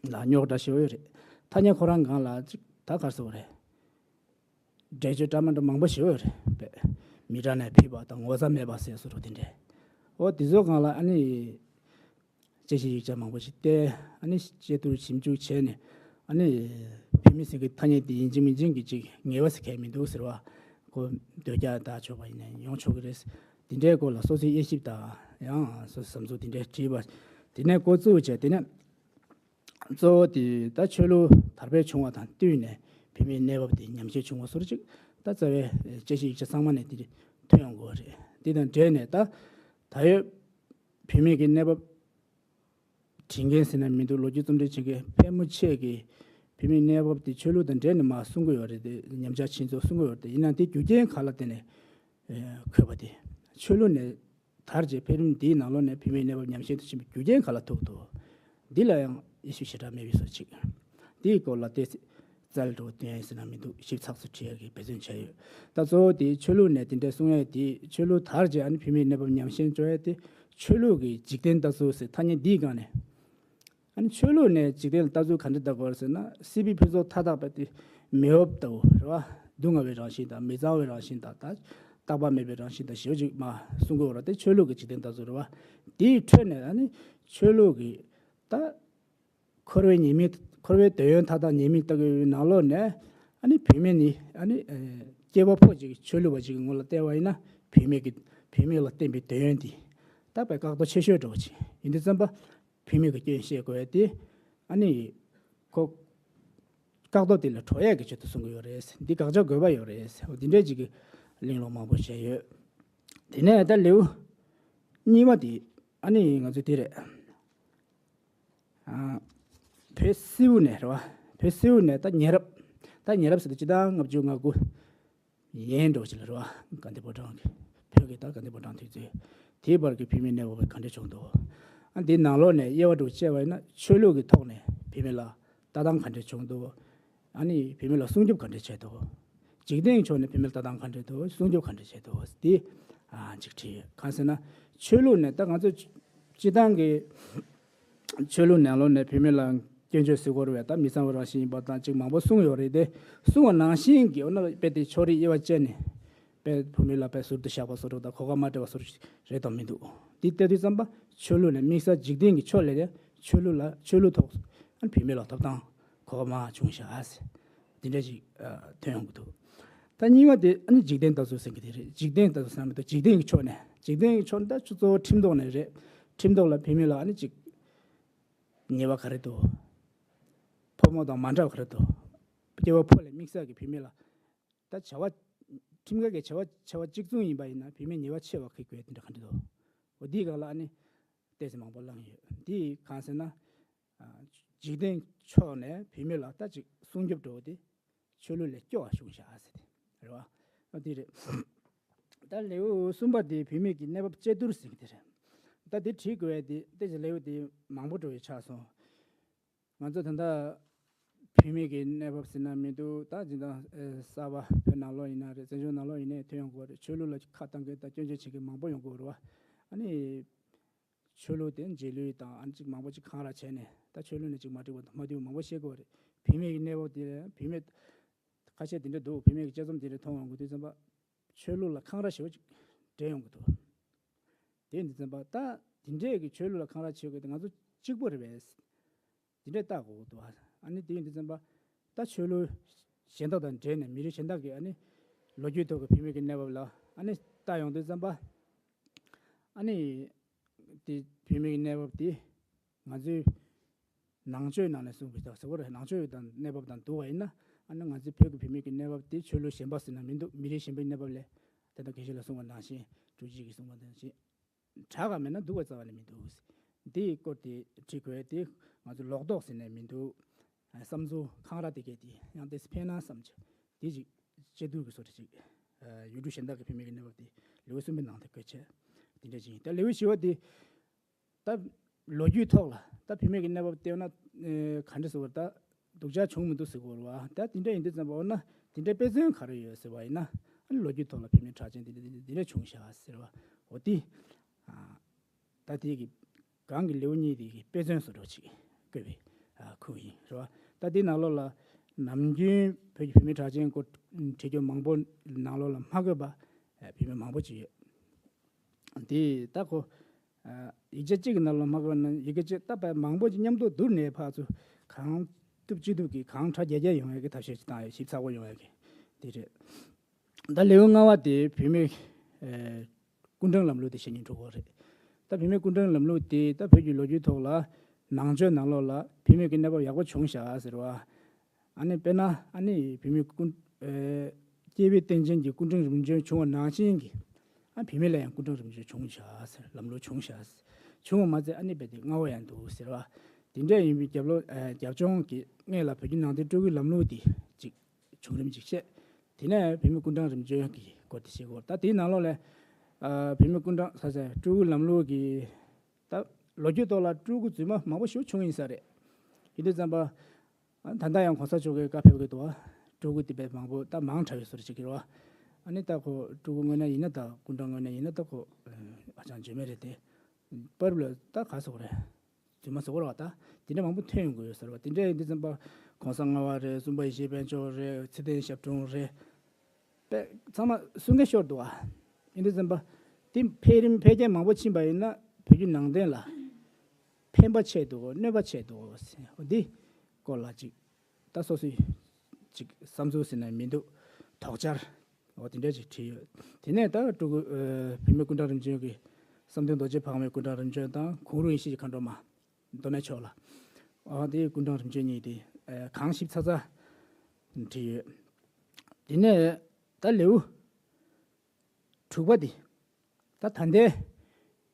ལ་རྙོག་དྲ་ཞེ་པོ་ཡོད་རེད། ཐ་སྙད་ཁོ་རང་སྒང་ལ་གཅིག་ད་ག་རེ་ཟེར་དགོས་རེད། འགྲེལ་བརྗོད་འདྲ་མི་འདྲ་མང་པོ་ཞིག་ཡོད་རེད་པས། མི་སྒྲ་ནས་ཕུད་པ་དང་ངོ་ཚ་མེད་པ་ཟེར་བཟོ་འདྲ་དེ་འདྲས། འོ་དེ་ཚོ་སྒང་ལ་ཨ་ནི་དཔྱད་གཞི་ཡིག་ཆ་མང་པོ་ཞིག་བལྟས། ཨ་ནི་དཔྱད་བསྡུར་ཞིབ་འཇུག་བྱས་ནས། ཨ་ནི་བུད་མེད་ཟེར་གྱི་ཐ་སྙད་དེ་ཡིན་གཅིག་མིན་གཅིག་གི་ཅིག་ངེས་པ་ཟེར་གྱི་མི་འདུག་ཟེར་བ། ཁོ་འདོད་རྒྱ་ད་ཆོག་པ་ཡིན་ན་ཡོང་ཆོག་གི་རེད། དེ་འདྲའི་སྐོར་ལ་སོ་སོའི་དབྱེ་ཞིབ་དང་ཡང་སོ་སོའི་བསམ་ཚུལ་དེ་འདྲའི་བྲིས་པ། དེ་ནས་འགོ་བཙུགས་བྱས། དེ་ནས་གཙོ་བོ་དེ་ད་ཆོས་ལུགས་དར་འཕེལ་བྱུང་བ་དང་བསྟུན་ནས་བུད་མེད་གནས་བབ་དེ་ཉམས་ཞན་བྱུང་བ་སོར་ཅིག་ད་རྩ་བའི་དཔྱད་གཞི་ཡིག་ཆ་ཚང་མ་ནས་དེ་ཐོན་ཡོང་དགོས་རེད། དེ་དང་འབྲེལ་ནས་ད་ད་ཡོད་བུད་མེད་ཀྱི་གནས་བབ་བྲིས་མཁན་ཟེར་ན་མི་འདུག་ལོ་རྒྱུས་རྩོམ་སྒྲིག་བྱེད་མཁན་ཕལ་མོ་ཆེ་གིས་བུད་མེད་གནས་བབ་དེ་ཆོས་ལུགས་དང་འབྲེལ་ནས་མར་གསུང་གི་ཡོད་རེད། དེ་ཉམས་ཆག་ཕྱིན་ཚུལ་གསུང་གི་ཡོད་རེད། དེ་ཡིན་ན་དེ་རྒྱུ་རྐྱེན་ག་ལ་བརྟེན་ནས་ཨེ་འཁོད་པ་དེ། ཆོས་ལུགས་ནས་དར་རྗེས་འཕེལ་རིམ་འདིའི་ནང་ལོགས་ནས་བུད་མེད་གནས་བབ་ཉམས་ཞན་དུ་ཕྱིན་པའི་རྒྱུ་རྐྱེན་ག་ལ་ཐུག་འདུག་འདི་ལ་ཡང་དབྱེ་ཞིབ་ཞེ་དྲག་མེད་པའི་བཟོ་ཅིག་འདིའི་སྐོར་ལ་ཏོག་ཙམ་རྩལ་འགྲོ་སྟོན་ཡ་ཟེར་ན་མི་འདུག་ཞིབ་ཚགས་སུ་བྲིས་ཡ་གི་འབད་བརྩོན་བྱས་ཡོད། ད་གཙོ་བོ་དེ་ཆོས་ལུགས་ནས་དེ་འདྲའི་གསུང་ཡ་དེ། ཆོས་ལུགས་དར་རྗེས་ཨ་ནི་བུད་མེད་གནས་བབ་ཉམས་ཞན་འགྲོ་ཡ་དེ་ཆོས་ལུགས་ཀྱི་འཇིག་རྟེན་ལྟ་ཚུལ་ཟེར་ཐ་སྙད་འདིའི་སྒང་ནས། ཨ་ནི་ཆོས་ལུགས་ནས་འཇིག་རྟེན་ལ་ལྟ་ཚུལ་ག་འདྲ་ལྟ་དགོས་ཟེར་ན། སྲིད་པའི་ཕུན་ཚོགས་མཐའ་དག་པ་དེ་མི་འོབ་ལྟ་བུ་རེད་བ། སྡུག་བསྔལ་བའི་རང་བཞིན་དང་མི་གཙང་བའི་རང་བཞིན་དང་། ད་རྟག་པ་མེད་པའི་རང་བཞིན་དང་ཞེ་པོ་ཅིག་མར་གསུང་གི་ཡོད་རེད། དེ་ཆོས་ལུགས་ཀྱི་འཇིག་རྟེན་ལྟ་ཚུལ་རེད་བ། དེའི་ཁྲོད་ནས་ཨ་ནི་ཆོས་ལུགས་ཀྱི་ད་འཁོར་བའི་ཉེས་དམིགས། འཁོར་བའི་འདོད་ཡོན་མཐའ་དག་ཉེས་དམིགས་ལྟ་གི་ཡོད་པའི་ནང་ལོགས་ནས། ཨ་ནི་བུད་མེད་ནི་ཨ་ནི་ཨེ་སྐྱེས་པ་ཕོ་གཅིག་གི་ཆོས་ལུགས་པ་གཅིག་གི་ངོས་ལ་བལྟས་པ་ཡིན་ན། བུད་མེད་ཀྱི་བུད་མེད་ལ་བསྟན་པའི་འདོད་ཡོན་དེ་ད་དཔེ་བཀག་རྡོ་ཆེ་ཤོས་འདྲ་བོ་ཅིག་ཡིན་དུས་ཙམ་པ། བུད་མེད་ཀྱི་སྐྱོན་བཤད་དགོས་ཡ་དེ་ཨ་ནི་ཁོ་བཀག་རྡོ་དེ་ལ་གྲོགས་ཡས་ཀྱི་ཆེད་དུ་གསུང་གི་ཡོད་རེད། འདི་དགག་བྱ་དགོས་པ་ཡོད་རེད། འོ་འདི་འདྲའི་ཅིག་གི་གླེང་སློང་མང་པོ་བྱས་ཡོད། དེ་ནས་ད་ལེའུ་གཉིས་པ་དེ་ཨ་ནི་ང་ཚོ་དེ་རེད། ཨ་བོད་སིལ་བུ་ནས་རེད་བ། བོད་སིལ་བུ་ནས་ད་ཉེ་རབས། ད་ཉེ་རབས་ཟེར་དུས་སྤྱི་ཟླ་ལྔ་བཅུ་ང་དགུ་ཡན་འགྲོ་ཅིག་ལ་རེད་བ། དགའ་ལྡན་ཕོ་བྲང་གི། བོད་ཀྱི་ད་དགའ་ལྡན་ཕོ་བྲང་དུས་ཚོད། དེའི་བར་གྱི་བུད་མེད་གནས་བབ་ག་འདྲ་བྱུང་འདུག་ཨ་འདིའི་ནང་ལོགས་ནས་དབྱེ་བ་དྲུག་བཅད་པ་ཡིན་ན། ཆོས་ལུགས་ཀྱི་ཐོག་ནས་བུད་མེད་ལ་ལྟ་སྟངས་ག་འདྲ་བྱུང་འདུག་ཨ་ནི་བུད་མེད་ལ་སྲུང་སྐྱོབ་ག་འདྲ་བྱས་འདུག་འཇིག་རྟེན་གྱི་ཕྱོགས་ནས་བུད་མེད་ལ་ལྟ་སྟངས་ག་འདྲ་འདུག་སྲུང་སྐྱོབ་ག་འདྲ་བྱས་འདུག་འདི་ཨ་ཅིག་དྲིས་ཡོད། གང་ཟེར་ན་ཆོས་ལུགས་ནས་ད་ང་ཚོ་སྤྱི་བཏང་གི་ཆོས་ལུགས་ནང་ལོགས་ནས་བུད་མེད་ལ་སྐྱོན་བརྗོད་ཟེར་དགོས་རེད་པས། ད་མི་གཙང་བའི་རང་བཞིན་ཡིན་པ་དང་ཅིག་མང་པོ་གསུངས་ཡོད་རེད་དེ། གསུངས་པ་ནང་བཞིན་གྱི་འོ་ན་དཔེ་དེ་ཕྱོགས་རིས་དབྱེ་བ་བཅད་ནས་དཔེ་བུད་མེད་ལ་དཔེ་ཟུར་དུ་བཞག་པ་བཟོ་འདྲ་དང་གོ་སྐབས་མ་སྤྲད་པ་བཟོ་འདྲ་རེད་དམ་མི་འདུག་འདི་བལྟས་དུས་ཙམ་པ་ཆོས་ལུགས་ནས་དམིགས་བསལ་འཇིག་རྟེན་གྱི་ཕྱོགས་ལས་ཆོས་ལུགས་ལ་ཆོས་ལུགས་ཐོག་བུད་མེད་ལ་ཐོབ་ཐང་གོ་སྐབས་མང་བྱུང་ཤག་འདི་འདྲ་ཞིག་ཐོན་ཡོང་གི་འདུག་ད་གཉིས་པ་དེ་ཨ་ནི་འཇིག་རྟེན་ལྟ་ཚུལ་ཟེར་གྱི་དེ་རེད། འཇིག་རྟེན་ལྟ་ཚུལ་ཟེར་ན་མི་འདུག་འཇིག་རྟེན་གྱི་ཕྱོགས་ནས། འཇིག་རྟེན་གྱི་ཕྱོགས་ནས་ད་གཙོ་བོ་ཁྲིམས་ཐོག་ནས་རེད། ཁྲིམས་ཐོག་ལ་བུད་མེད་ལ་ཨ་ནི་ཅིག་ཉེས་པ་ག་རེ་འདུག་ཕོ་མོ་དང་མ་འདྲ་བ་ག་རེ་འདུག་སྐྱེ་བ་ཕོ་ལས་དམིགས་བསལ་གྱི་བུད་མེད་ལ་ད་བྱ་བ་ཁྲིམས་འགལ་གྱི་བྱ་བ་བྱ་བ་གཅིག་མཚུངས་ཡིན་པ་ཡིན་ན་བུད་མེད་ཉེས་པ་ཆེ་བ་འཁྱེར་དགོས་དེ་འདྲ་ག་འདྲ་འདུག་འོ་འདིའི་སྒང་ལ་ཨ་ནི་ཏོག་ཙམ་མང་པོ་བླངས་ཡོད། འདི་གང་ཟེར་ན། འཇིག་རྟེན་ཕྱོགས་ནས་བུད་མེད་ལ་ད་ཅིག་སྲུང་སྐྱོབ་འགྲོ་བ་དེ་ཆོས་ལུགས་ལས་སྐྱོ་བ་བྱུང་ཤག་ཟེར་ཏེ་རེད་བ། ཨ་འདི་རེད། ད་ལེའུ་གསུམ་པ་དེ་བུད་མེད་ཀྱི་གནས་བབ་དཔྱད་བསྡུར་ཟེར་གྱི་དེ་རེད། ད་དེ་བྲིས་དགོས་པའི་དེ་ཏོག་ཙམ་ལེའུ་དེ་མང་པོ་འགྲོ་བའི་ཆགས་སོང་། ང་ཚོ་ད་ལྟ་བུད་མེད་ཀྱི་གནས་བབ་ཟེར་ན་མི་འདུག་ད་སྦྱིན་བདག་གསར་པ་བོད་ནང་ལོགས་ཡིན་ན་རེད། བཙན་བྱོལ་ནང་ལོགས་ཡིན་ནའི་ཐོན་ཡོང་གི་ཡོད་རེད། ཆོས་ལུགས་ལ་ཁ་བཏང་མཁན་དང་སྐྱོན་བརྗོད་བྱེད་མཁན་མང་པོ་ཡོང་གི་ཡོད་རེད་བ། ཨ་ནི། ཆོས་ལུགས་དེ་རྗེས་ལུས་དང་ཨ་ནི་ཅིག་མང་པོ་ཅིག་འཁང་ར་བྱས་ནས་ད་ཆོས་ལུགས་ནས་ཅིག་མ་འགྲིག་པ་དང་མ་འགྲིག་པ་མང་པོ་བཤད་ཀྱི་ཡོད་རེད། བུད་མེད་ཀྱི་གནས་བབ་དེ་བུད་མེད་ཁ་ཤས་དེ་འདྲ་འདུག་བུད་མེད་ཀྱི་དཔྱད་རྩོམ་དེ་འདྲ་མཐོང་ཡོང་གི་དུས་ཙམ་པ་ཆོས་ལུགས་ལ་འཁང་ར་ཞེ་པོ་ཅིག་འདྲེན་ཡོང་གི་འདུག་དེ་འདི་ཙམ་པ་ད་དེ་འདྲས་ཀྱི་ཆོས་ལུགས་ལ་འཁང་ར་བྱེད་དགོས་དེ་ང་ཚོ་གཅིག་པོ་རེད་པས། དེ་འདྲས་བལྟ་དགོས་འདུག་ཨ་ནི་དེ་ཡིན་དུས་ཙམ་པ་ད་ཆོས་ལུགས་གཞན་དག་དང་འབྲེལ་ནས་མི་རིགས་གཞན་དག་གི་ཨ་ནི་ལོ་རྒྱུས་ཐོག་གི་བུད་མེད་ཀྱི་གནས་བབ་ལ་ཨ་ནི་བལྟ་ཡོང་དུས་ཙམ་པ་ཨ་ནི་དེ་བུད་མེད་ཀྱི་གནས་བབ་དེ་ང་ཚོའི་ནང་ཆོས་ནང་ནས་གསུངས་པའི་ཐོག་ཟེར་བ་རེད། ནང་ཆོས་དང་གནས་བབ་དང་བསྡུར་བ་ཡིན་ན་ཨ་ནི་ང་ཚོའི་བོད་ཀྱི་བུད་མེད་ཀྱི་གནས་བབ་དེ་ཆོས་ལུགས་གཞན་པ་ཟེར་ན་མི་འདུག་མི་རིགས་གཞན་པའི་གནས་བབ་ལས་ད་ལྟ་དགེ་བཤེས་ལ་གསུངས་པ་ནང་བཞིན་ཀྲུའུ་ཞི་གིས་གསུངས་པ་ནང་བཞིན། དྲག་ག་མེད་ན་སྡུག་པ་རྩ་བ་ནས་མི་འདུག་འདིའི་སྐོར་དེ་བྲིས་དགོས་དེ་ང་ཚོ་ལོག་རྟོག་ཟེར་ནས་མི་འདུག་བསམ་ཚུལ་འཁང་ར་དེ་གས་དེ་ཡང་དེ་ཕན་ན་བསམ་བྱས་དེ་ཅིག་དཔྱད་བསྡུར་གྱི་བཟོ་འདྲ་ཅིག་ཡུལ་གྲུ་གཞན་དག་གི་བུད་མེད་ཀྱི་གནས་བབ་དེ་ལེའུ་གསུམ་པའི་ནང་དུ་བཀོད་བྱས་དེ་འདྲ་ཅིག་ཡིན། ད་ལེའུ་བཞི་པ་དེ་ད་ལོ་རྒྱུས་ཐོག་ལ་ད་བུད་མེད་ཀྱི་གནས་བབ་བལྟས་ན་ག་འདྲ་ཟེར་བ་ད། སྡུག་ཅག་བྱུང་མི་འདུག་ཟེར་དགོས་རེད་བ། ད་དེ་འདྲ་ཡིན་དུས་ཙམ་པ་འོ་ན་དེ་འདྲའི་དཔེ་མཚོན་ག་རེ་ཡོད་ཟེར་བ་ཡིན་ན་ཨ་ནི་ལོ་རྒྱུས་ཐོག་ལ་བུད་མེད་གྲགས་ཅན་དེ་འདྲ་དེ་འདྲ་དེ་འདྲ་བྱུང་བཞག་ཟེར་བ་འོ་དེ། ད་དེ་གི་གང་གི་ལེའུ་གཉིས་དེ་གི་དཔེ་མཚོན་བཟོ་འདྲ་ཅིག་བཀོད་པའི་ཁུལ་ཡིན་རེད་བ། ད་དེ་ནང་ལོགས་ལ་ནམ་རྒྱུན་བོད་ཀྱི་བུད་མེད་གྲགས་ཅན་སྐོར་བྲིས་རྒྱུ་མང་པོ་ནང་ལོགས་ལ་མ་བཀོད་པ་བུད་མེད་མང་པོ་ཅིག་ཡོད། དེ་ད་ཁོ། ཡིག་ཆ་གཅིག་གི་ནང་ལ་མ་གོ་ན་ཡི་གེ་གཅིག་ད་པའི་མང་པོ་ཅིག་མཉམ་དུ་བསྡུར་ནས་ཕར་ཚུར་གང་ཐུབ་ཅི་ཐུབ་ཀྱིས་གང་ཕྲ་རྒྱས་རྒྱས་ཡོང་ཡ་གི་ཐབས་ཤེས་ཅིག་བཏང་ཡ་ཞིབ་ཚགས་པོ་ཡོང་ཡ་གི་དེ་རེད། ད་ལེའུ་ལྔ་པ་དེ་བུད་མེད་སྐུ་ཕྲེང་ལམ་ལུགས་དེ་བཤད་སྙིང་འདོད་ཀྱི་རེད། ད་བུད་མེད་སྐུ་ཕྲེང་ལམ་ལུགས་དེ་ད་བོད་ཀྱི་ལོ་རྒྱུས་ཐོག་ལ་ནང་ཆོས་ནང་ལོགས་ལ་བུད་མེད་ཀྱི་གནས་བབ་ཡག་པོ་བྱུང་བཞག་ཟེར་བ། ཨ་ནི་དཔེར་ན་ཨ་ནི་བུད་མེད་སྐུ། ཨེ། སྐྱེས་བུ་བསྟན་ཅན་གྱི་སྐུ་ཕྲེང་རིམ་བྱོན་བྱུང་བ་ནང་བཞིན་གྱི། ཨ་བུད་མེད་ལ་ཡང་སྐུ་ཕྲེང་རིམ་བྱོན་བྱུང་བཞག་ཟེར་ལམ་ལུགས་བྱུང་བཞག་ཟེར། བྱུང་བ་མ་ཚད་ཨ་ནི་རྦད་དེ་སྔ་བོ་ཡང་འདུག་ཟེར་བ། དེ་འདྲ་ཡིན་པའི་རྒྱབ་ལོགས་ཨེ་རྒྱབ་ལྗོངས་ཀྱི་སྔོན་ལ་བོད་བརྒྱུད་ནང་བསྟན་སྤྲུལ་སྐུའི་ལམ་ལུགས་དེ་ཅིག་བྱུང་རིམ་ཅིག་བཤད། དེ་ནས་བུད་མེད་སྐུ་ཕྲེང་རིམ་བྱོན་གྱི་སྐོར་དེ་བཤད་དགོས། ད་དེའི་ནང་ལོགས་ལ་ཨ་བུད་མེད་སྐུ་ཕྲེང་ས་ས་སྤྲུལ་སྐུའི་ལམ་ལུགས་ཀྱི། ད་ལོ་རྒྱུས་ཐོག་ལ་སྤྲུལ་སྐུ་རྫུན་མ་མང་པོ་ཞིག་བྱུང་ཡིན་ས་རེད། ཡིན་དུས་ཙམ་པ། ད་ལྟ་ཡང་གོང་ས་མཆོག་གིས་བཀའ་ཕེབས་ཀྱི་འདུག་བ། སྤྲུལ་སྐུ་དེ་དཔེ་མང་པོ་ད་མང་དྲགས་པའི་བཟོ་འདྲ་ཅིག་གི་རེད་བ། ཨ་ནི་ད་ཁོ་སྤྲུལ་སྐུ་དངོས་གནས་ཡིན་ན་ད་སྐུ་ཕྲེང་དངོས་གནས་ཡིན་ན་ད་ཁོ་ཧ་ཅང་བརྗོད་མེད་རེད་དེ། པར་ལ་ད་ག་ཟེར་དགོས་རེད། རྫུན་མ་ཟེར་དགོས་རེད་བ་ད། དེ་འདྲ་མང་པོ་ཐོན་ཡོང་གི་ཡོད་ས་རེད་བ། དེ་འདྲ་ཡིན་དུས་ཙམ་པ་གོང་ས་ལྔ་པ་རེད། གསུམ་པ་ཡེ་ཤེས་དཔལ་འབྱོར་རེད། ཚེ་བརྟན་ཞབས་དྲུང་རེད། པས་ཚང་མ་གསུང་མཁན་ཤོར་འདུག་ཨ། ཡིན་དུས་ཙམ་པ། དེ་འཕེལ་རིམ་འཕེལ་རྒྱས་མང་པོཕྱིན་པ་ཡིན་ན་བོད་བརྒྱུད་ནང་བསྟན་ལ་ཕན་པ་ཆེ་འདུག་གནོད་པ་ཆེ་འདུག་འོ་འདི་སྐོར་ལ་ཅིག་ད་སོ་སོའི་ཅིག་བསམ་ཚུལ་ཟེར་ན་མི་འདུག་དོགས་འཆར་འོ་དེ་འདྲ་ཅིག་བྲིས་ཡོད། དེ་ནས་ད་སྤྲུལ་སྐུ་བུད་མེད་སྐུ་ཕྲེང་རིམ་བྱོན་གྱི་བསམ་གཏན་རྡོ་རྗེ་ཕག་མོའི་སྐུ་ཕྲེང་རིམ་བྱོན་དང་གུང་རུ་ཡེ་ཤེས་ཀྱི་མཁའ་འགྲོ་མ། མདོ་སྨད་ཕྱོགས་ལ། ཨ་དེའི་སྐུ་ཕྲེང་རིམ་བྱོན་གཉིས་དེ་ཨ་གང་ཞིབ་ཚགས་ཚགས་བྲིས་ཡོད། དེ་ནས་ད་ལེའུ་དྲུག་པ་དེ། ད་ད་ལྟའི་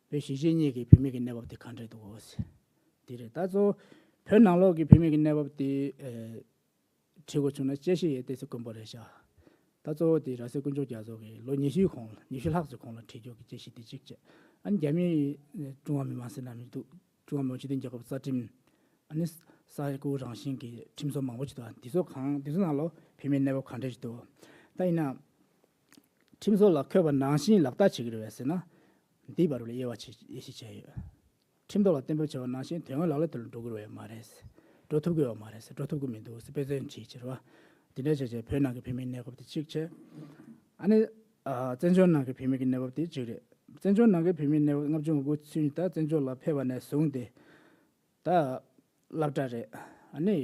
བོད་གཞིས་བྱེས་གཉིས་ཀྱི་བུད་མེད་ཀྱི་གནས་བབ་དེ་ག་འདྲ་འདུག་གོ་ཟེར། དེ་རེད། ད་གཙོ་བོ་བོད་ནང་ལོགས་ཀྱི་བུད་མེད་ཀྱི་གནས་བབ་དེ་ཨ་བྲིས་དགོས་བྱུང་ན་དཔྱད་གཞི་ཡོད་ཏོག་ཙམ་དཀོན་པོ་རེད་ཤག་ད་གཙོ་བོ་དེ་ར་སའི་དཀོན་མཆོག་རྒྱ་མཚོ་གིས་ལོ་ཉི་ཤུའི་གོང་ལ་ཉི་ཤུ་ལྷག་ཙམ་གོང་ལ་བྲིས་རྒྱུ་གི་དཔྱད་གཞི་དེ་གཅིག་བྱས། ཨ་ནི་རྒྱ་མིའི་ཀྲུང་ཧྭ་མི་དམངས་ཟེར་ན་མི་འདུག་ཀྲུང་ཧྭ་མི་དམངས་སྤྱི་མཐུན་རྒྱལ་ཁབ་རྩ་ཁྲིམས། ཨ་ནི་ས་ཡ་དགུ་རང་བཞིན་གྱི་ཁྲིམས་སྲོལ་མང་པོ་ཅིག་འདུག་འདི་ཚོ་གང་འདི་ཚོ་ནང་ལོགས་བུད་མེད་གནས་བབ་ག་འདྲ་ཞིག་འདུག་ད་ཡིན་ན་ཁྲིམས་སྲོལ་ལ་འཁོད་པ་ནང་བཞིན་ལག་བསྟར་བྱེད་ཀྱི་རེད་བས་ཟེར་ན། འདི་བར་ལ་དབྱེ་བ་ཕྱེ་དབྱེ་ཞིབ་བྱས་ཡོད། ཁྲིམས་ཐོག་ལ་གཏན་འབེབས་བྱས་པ་ནང་བཞིན་དོན་དངོས་ལག་ལེན་དུ་ལ་འགྲོ་གི་རེད་མ་རེད། འགྲོ་ཐུབ་ཀྱི་ཡོད་མ་རེད། འགྲོ་ཐུབ་ཀྱི་མི་འདུག་དཔེ་མཚོན་བྲིས་ཕྱིར་བ། དེ་འདྲ་བྱས་བྱས་བོད་ནང་གི་བུད་མེད་གནས་བབ་དེ་གཅིག་བྱས། ཨ་ནི། ཨ། བཙན་བྱོལ་ནང་གི་བུད་མེད་ཀྱི་གནས་བབ་དེ་གཅིག་རེད། བཙན་བྱོལ་ནང་གི་བུད་མེད་གནས་བབ་ལྔ་བཅུ་ང་དགུ་ཚུན་ད་བཙན་བྱོལ་ལ་ཕེབས་པ་ནས་བཟུང་སྟེ། ད་སློབ་གྲྭ་རེད། ཨ་ནི་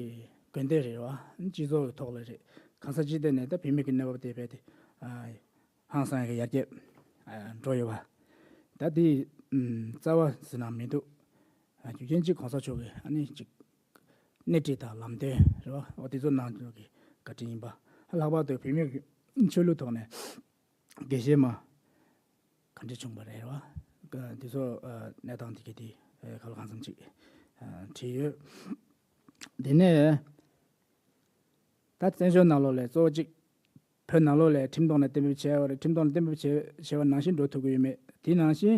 དགོན་སྡེ་རེད་བ། སྤྱི་ཚོགས་ཀྱི་ཐོག་ལ་རེད། གང་ས་ཅི་ཐད་ནས་ད་བུད་མེད་ཀྱི་གནས་བབ་དེ་རྦད་དེ། ཨ། ཧང་སང་གི་ཡར་རྒྱས། ཨ། འགྲོ་ཡོད་བ། ད་དེ། ཨམ། རྩ་བ་ཟེར་ན་མི་འདུག་ཨ། རྒྱུ་རྐྱེན་གཅིག་གོང་ས་མཆོག་གིས་ཨ་ནི་ཅིག་སྣེ་ཁྲིད་དང་ལམ་སྟོན་རེད་བ། འོ་དེ་ཚོ་གནང་རྒྱུ་གི་བཀའ་དྲིན་ཡིན་པ། ལྷག་པར་དུ་བུད་མེད་ཀྱི་ཆོས་ལུགས་ཐོག་ནས་དགེ་བཤེས་མ་ག་འདྲ་བྱུང་བ་རེད་བ། དེ་ཚོ། ཨ། གནས་སྟངས་དེ་ག་དེ། ཨ། ག་ལ་གང་འཚམ་ཅིག་ཨ། བྲིས་ཡོད། དེ་ནས་ད་བཙན་བྱོལ་ནང་ལོགས་ལ་གཙོ་བོ་གཅིག་བོད་ནང་ལོགས་ལ་ཁྲིམས་ཐོག་ནས་གཏན་འབེབས་བྱས་ཡོད་རེད། ཁྲིམས་ཐོག་ནས་གཏན་འབེབས་བྱས་བྱས་པ་ནང་བཞིན་འགྲོ་ཐུབ་ཀྱི་ཡོད་མེད། དེ་ནང་བཞིན་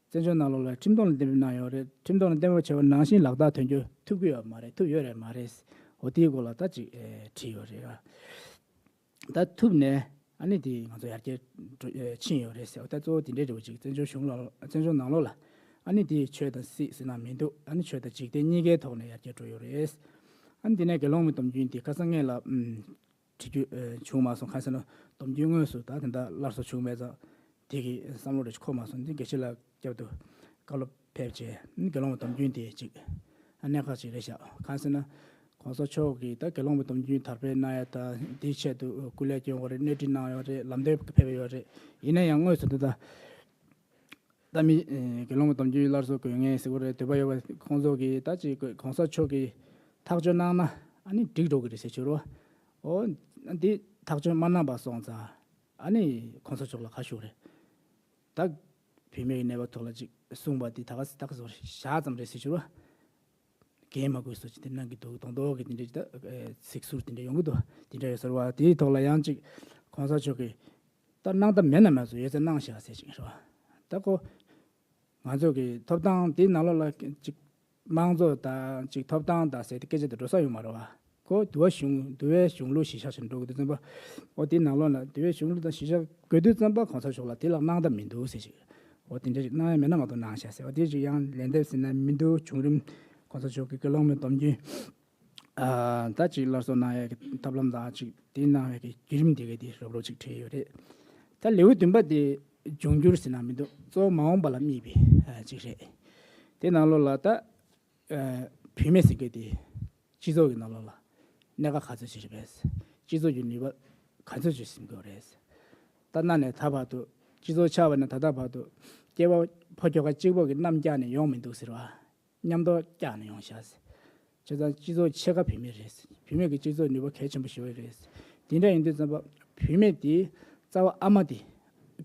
བཙན་བྱོལ་ནང་ལོགས་ལ་ཁྲིམས་ཐོག་ནས་གཏན་འབེབས་གནང་ཡོད་རེད། ཁྲིམས་ཐོག་ནས་གཏན་འབེབས་བྱས་པ་ནང་བཞིན་ལག་བསྟར་དོན་འཁྱོལ་ཐུབ་ཀྱི་ཡོད་མ་རེད། ཐུབ་ཡོད་རེད་མ་རེད། འོ་དེའི་སྐོར་ལ་ད་ཅིག་ཨེ་བྲིས་ཡོད་རེད། ད་ཐུབ་ནས་ཨ་ནི་དེ་ང་ཚོ་ཡར་རྒྱས་འགྲོ་ཨེ་ཕྱིན་ཡོད་རེད་ཟེར། ད་གཙོ་བོ་དེ་འདྲའི་འབྲེལ་བ་ཅིག་བཙན་བྱོལ་གཞུང་ལ་བཙན་བྱོལ་ནང་ལོགས་ལ་ཨ་ནི་དེ་ཆོས་དང་སྲིད་ཟེར་ན་མི་འདུག་ཨ་ནི་ཆོས་དང་འཇིག་རྟེན་གཉིས་ཀའི་ཐོག་ནས་ཡར་རྒྱས་འགྲོ་ཡོད་རེད། ཨ་ནི་དེ་ནས་དགེ་སློང་གི་སྡོམ་རྒྱུན་དེ་ཁ་སང་སྔོན་ལ་ཨམ། བྲིས་རྒྱུ་ཨེ་བྱུང་མ་སོང་། གང་ཟེར་ན་སྡོམ་རྒྱུན་དངོས་སུ་ད་དེ་འདྲ་སླར་གསོ་བྱུང་མེད་ཙང་དེ་གི་བསམ་བློ་རེ་འཁོར་མ་སོང་། འདི་དགེ་བཤེས་ལགས་བསྐྱར་དུ་བཀའ་སློབ་ཕེབས་བྱས་དགེ་སློང་གི་སྡོམ་རྒྱུན་དེ་ཅིག་གནད་འགག་ཅིག་རེད་ཤག་གང་ཟེར་ན་གོང་ས་མཆོག་གིས་ད་དགེ་སློང་གི་སྡོམ་རྒྱུན་དར་སྤེལ་གནང་ཡ་དང་དེའི་ཆེད་དུ་སྐུ་ལས་བསྐྱོན་པ་རེད། གནས་ཁྲིད་གནང་ཡོད་རེད། ལམ་སྟོན་ཕེབས་ཡོད་རེད། ཡིན་ན་ཡང་དངོས་སུ་འདི་ད། ད་མི་ཨེ་དགེ་སློང་གི་སྡོམ་རྒྱུན་སླར་གསོ་དགོས་ངེས་ཟེར་གྱི་རེད། འདོད་པ་ཡོད་པ་ཁོང་ཚོ་གིས་ད་ཅིག་གོང་ས་མཆོག་གིས་ཐག་གཅོད་གནང་ན་ཨ་ནི་འགྲིག་འགྲོ་གི་རེད་ཟེར་གྱི་རེད་བ། འོ་འདི་ཐག་གཅོད་མ་གནང་པ་སོང་ཙང་ཨ་ནི་གོང་ས་མཆོག་ལ་ཁ་ཤོར་རེད། ད་བུད་མེད་ཀྱི་གནས་བབ་ཐོག་ལ་ཅིག་གསུངས་པ་འདི་ད་ག་ད་ག་ཟེར་བ་རེད། ཞག་ཙམ་རེད་ཟེར་གྱི་རེད་བ། འགན་མ་འཁུར་སོ་ཅིག་དེ་གནང་གི་འདུག་མདོག་མདོག་གི་དེ་འདྲ་ཅིག་ད་ཨེ་ཚིག་ཟུར་དེ་འདྲ་ཡོང་གི་འདུག་དེ་འདྲ་ཡོད་ཟེར་བ་དེའི་ཐོག་ལ་ཡང་ཅིག་གོང་ས་མཆོག་གིས་ད་གནང་ཐབས་མེད་ན་མེད་ཚོ་ཡོད་ཚད་གནང་བཞག་ཟེར་ཅིག་རེད་བ། ད་ཁོ་ང་ཚོ་གི་ཐོབ་ཐང་དེའི་ནང་ལོགས་ལ་ཅིག་དམངས་གཙོ་དང་ཅིག་ཐོབ་ཐང་དང་ཟེར་ཏེ་སྐད་ཆ་དེ་འགྲོ་ས་ཡོད་མ་རེད་བ། ཁོ་འདུལ་བ་གཞུང་འདུལ་བའི་གཞུང་ལུགས་གཞི་བཞག་བྱས་འགྲོ་གི་འདུག་ཙམ་པ། འོ་དེའི་ནང་ལོགས་ལ་འདུལ་བའི་གཞུང་ལུགས་དང་གཞི་བཞག་དགོས་དུས་ཙམ་པ་གོང་ས་མཆོག་ལ་དེ་ལ་གནང་ཐབས་མི་འདུག་ཟེར་ཅིག་འོ་དེ་འདྲ་ཞིག་གནང་ཡ་མེད་ན་མ་གཏོགས་གནང་བཞག་ཟེར་བ་དེ་ཅིག་ཡང་ལན་འདེབས་ཟེར་ན་མི་འདུག་བྱུང་རིམ་གོང་ས་མཆོག་གི་དགེ་སློང་མའི་སྡོམ་རྒྱུན། ཨ། ད་ཅིག་སླར་གསོ་གནང་ཡ་གི་ཐབས་ལམ་དང་ཅིག་དེ་གནང་བའི་གི་བརྒྱུད་རིམ་དེ་ག་དེ་རོབ་རོབ་ཅིག་བྲིས་ཡོད་རེད། ད་ལེའུ་བདུན་པ་དེ་འབྱུང་འགྱུར་ཟེར་ན་མི་འདུག་གཙོ་བོ་མ་འོངས་པ་ལ་དམིགས་པའི་ཨ་ཅིག་རེད། དེ་ནང་ལོགས་ལ་ད་ཨ་བུད་མེད་ཟེར་མཁན་དེ་སྤྱི་ཚོགས་ཀྱི་ནང་ལོགས་ལ་གནད་འགག་ག་ཚོད་ཅིག་རེད་པས། སྤྱི་ཚོགས་ཀྱི་ནུས་པ་ག་ཚོད་ཅིག་ཟིན་དགོས་རེད། ད་གནའ་ནས་ད་བར་དུ་སྤྱི་ཚོགས་ཆགས་པ་ནས་ད་ལྟ་བར་དུ་སྐྱེས་པ་ཕོ་ཁྱོ་ག་གཅིག་པོ་གི་མཉམ་བརྒྱབ་ནས་ཡོང་མི་འདུག་ཟེར་བ། མཉམ་དུ་བརྒྱབ་ནས་ཡོང་ཤག་བྱས་ཙང་སྤྱི་ཚོགས་ཕྱེད་ཀ་བུད་མེད་རེད། བུད་མེད་ཀྱི་སྤྱི་ཚོགས་ནུས་པ་གལ་ཆེན་པོ་ཞེ་པོ་རེད། དེ་འདྲ་ཡིན་དུས་ཙམ་པ་བུད་མེད་དེའི་རྩ་བ་ཨ་མ་དེ་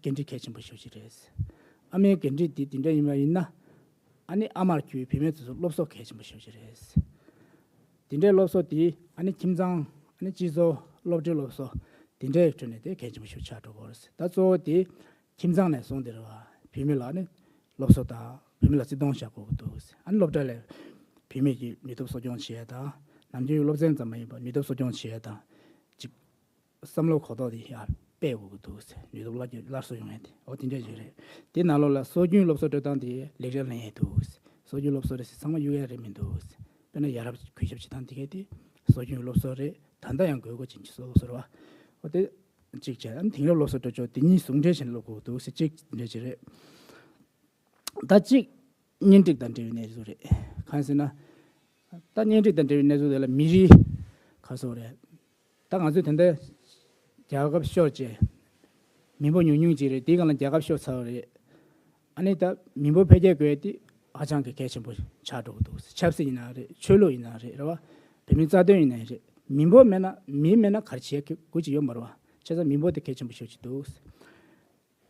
འགན་འཁྲི་གལ་ཆེན་པོ་ཞེ་པོ་ཅིག་རེད། ཨ་མའི་འགན་འཁྲི་དེ་དེ་འདྲ་ཡིན་པ་ཡིན་ན་ཨ་ནི་ཨ་མར་གྱུར་བའི་བུད་མེད་ཚོ་ཚོ་སློབ་གསོ་གལ་ཆེན་པོ་ཞེ་པོ་ཅིག་རེད། དེ་འདྲའི་སློབ་གསོ་དེ་ཨ་ནི་ཁྱིམ་ཚང་ཨ་ནི་སྤྱི་ཚོགས་སློབ་གྲྭའི་སློབ་གསོ་དེ་འདྲའི་ཁྲོད་ནས་དེ་གལ་ཆེན་པོ་ཞེ་པོ་ཆགས་འགྲོ་གི་རེད། ད་གཙོ་བོ་དེ་ཁྱིམ་ཚང་ནས་བཟུང་སྟེ་རེད་བ། བུད་མེད་ལ་ནི་སློབ་གསོ་དང་བུད་མེད་ལ་བརྩི་མཐོང་བྱ་དགོས་ཀྱི་འདུག་ཨ་ནི་སློབ་གྲྭ་ལ་བུད་མེད་ཀྱི་ནུས་སྟོབས་གསོ་སྐྱོང་བྱེད་ཡ་དང་། ནམ་རྒྱུན་སློབ་ཚན་ཙམ་མ་ཡིན་པར་ནུས་སྟོབས་གསོ་སྐྱོང་བྱེད་ཡ་དང་། ཅིག་བསམ་བློ་གོ་རྟོགས་དེ་ཡར་སྤེལ་དགོས་ཀྱི་འདུག་ནུས་སྟོབས་སླར་གྱི་སླར་གསོ་ཡོང་ཡ་དེ་འོ་དེ་འདྲ་ཞིག་རེད། དེ་ནང་ལོགས་ལ་སྲོལ་རྒྱུན་སློབ་གསོ་སྤྲོད་སྟངས་དེ་ལེགས་ཆ་ལེན་ཡ་འདུག་སྲོལ་རྒྱུན་སློབ་གསོ་རེད་ཟེར་ཚང་མ་གཡུག་ཡ་རེད་མི་འདུག་དཔེར་ན་ཡ་རབས་གུས་ཞབས་བྱེད་སྟངས་དེ་གས་དེ་སྲོལ་རྒྱུན་སློབ་གསོ་རེད། ད་ལྟ་ཡང་དགོས་མཁོ་ཅན་གྱི་སློབ་གསོ་རེད་བ། འོ་དེ་གཅིག་བྱས། ཨ་ནི་དེང་རབས་སློབ་གསོ་སྤྲོད་ཕྱོགས་དེ་གཉིས་ཟུང་འབྲེལ་བྱས་ནས་སློབ་དགོས་འདུག་ཟེར་གཅིག་འདྲ་ཅིག་རེད། ད་གཅིག་གཉེན་སྒྲིག་དང་འབྲེལ་བའི་གནས་ཚུལ་རེད། གང་ཟེར་ན། ད་གཉེན་སྒྲིག་དང་འབྲེལ་བའི་གནས་ཚུལ་དེ་ལ་མི་རིགས་ག་ཚོད་རེད། ད་ང་ཚོས་ད་ལྟ་རྒྱལ་ཁབ་ཤོར་བྱས། མི་འབོར་ཉུང་ཉུང་ཅིག་རེད། དེའི་སྒང་ལ་རྒྱལ་ཁབ་ཤོར་ཚར་བ་རེད། ཨ་ནི་ད་མི་འབོར་འཕེལ་རྒྱས་དགོས་ཡ་དེ་ཧ་ཅང་གི་གལ་ཆེན་པོ་ཆགས་འགྲོ་གི་འདུག་ཆབ་སྲིད་ཡིན་ན་རེད། ཆོས་ལུགས་ཡིན་ན་རེད། རེད་བ། བོད་མིའི་རྩ་དོན་ཡིན་ན་རེད། མི་འབོར་མེད་ན་མི་མེད་ན་ག་རེ་བྱེད་དགོས་ཀྱི་ཡོད་མ་རེད་བ། བྱས་ཙང་མི་འབོར་དེ་གལ་ཆེན་པོ་ཤོས་ཅིག་འདུག་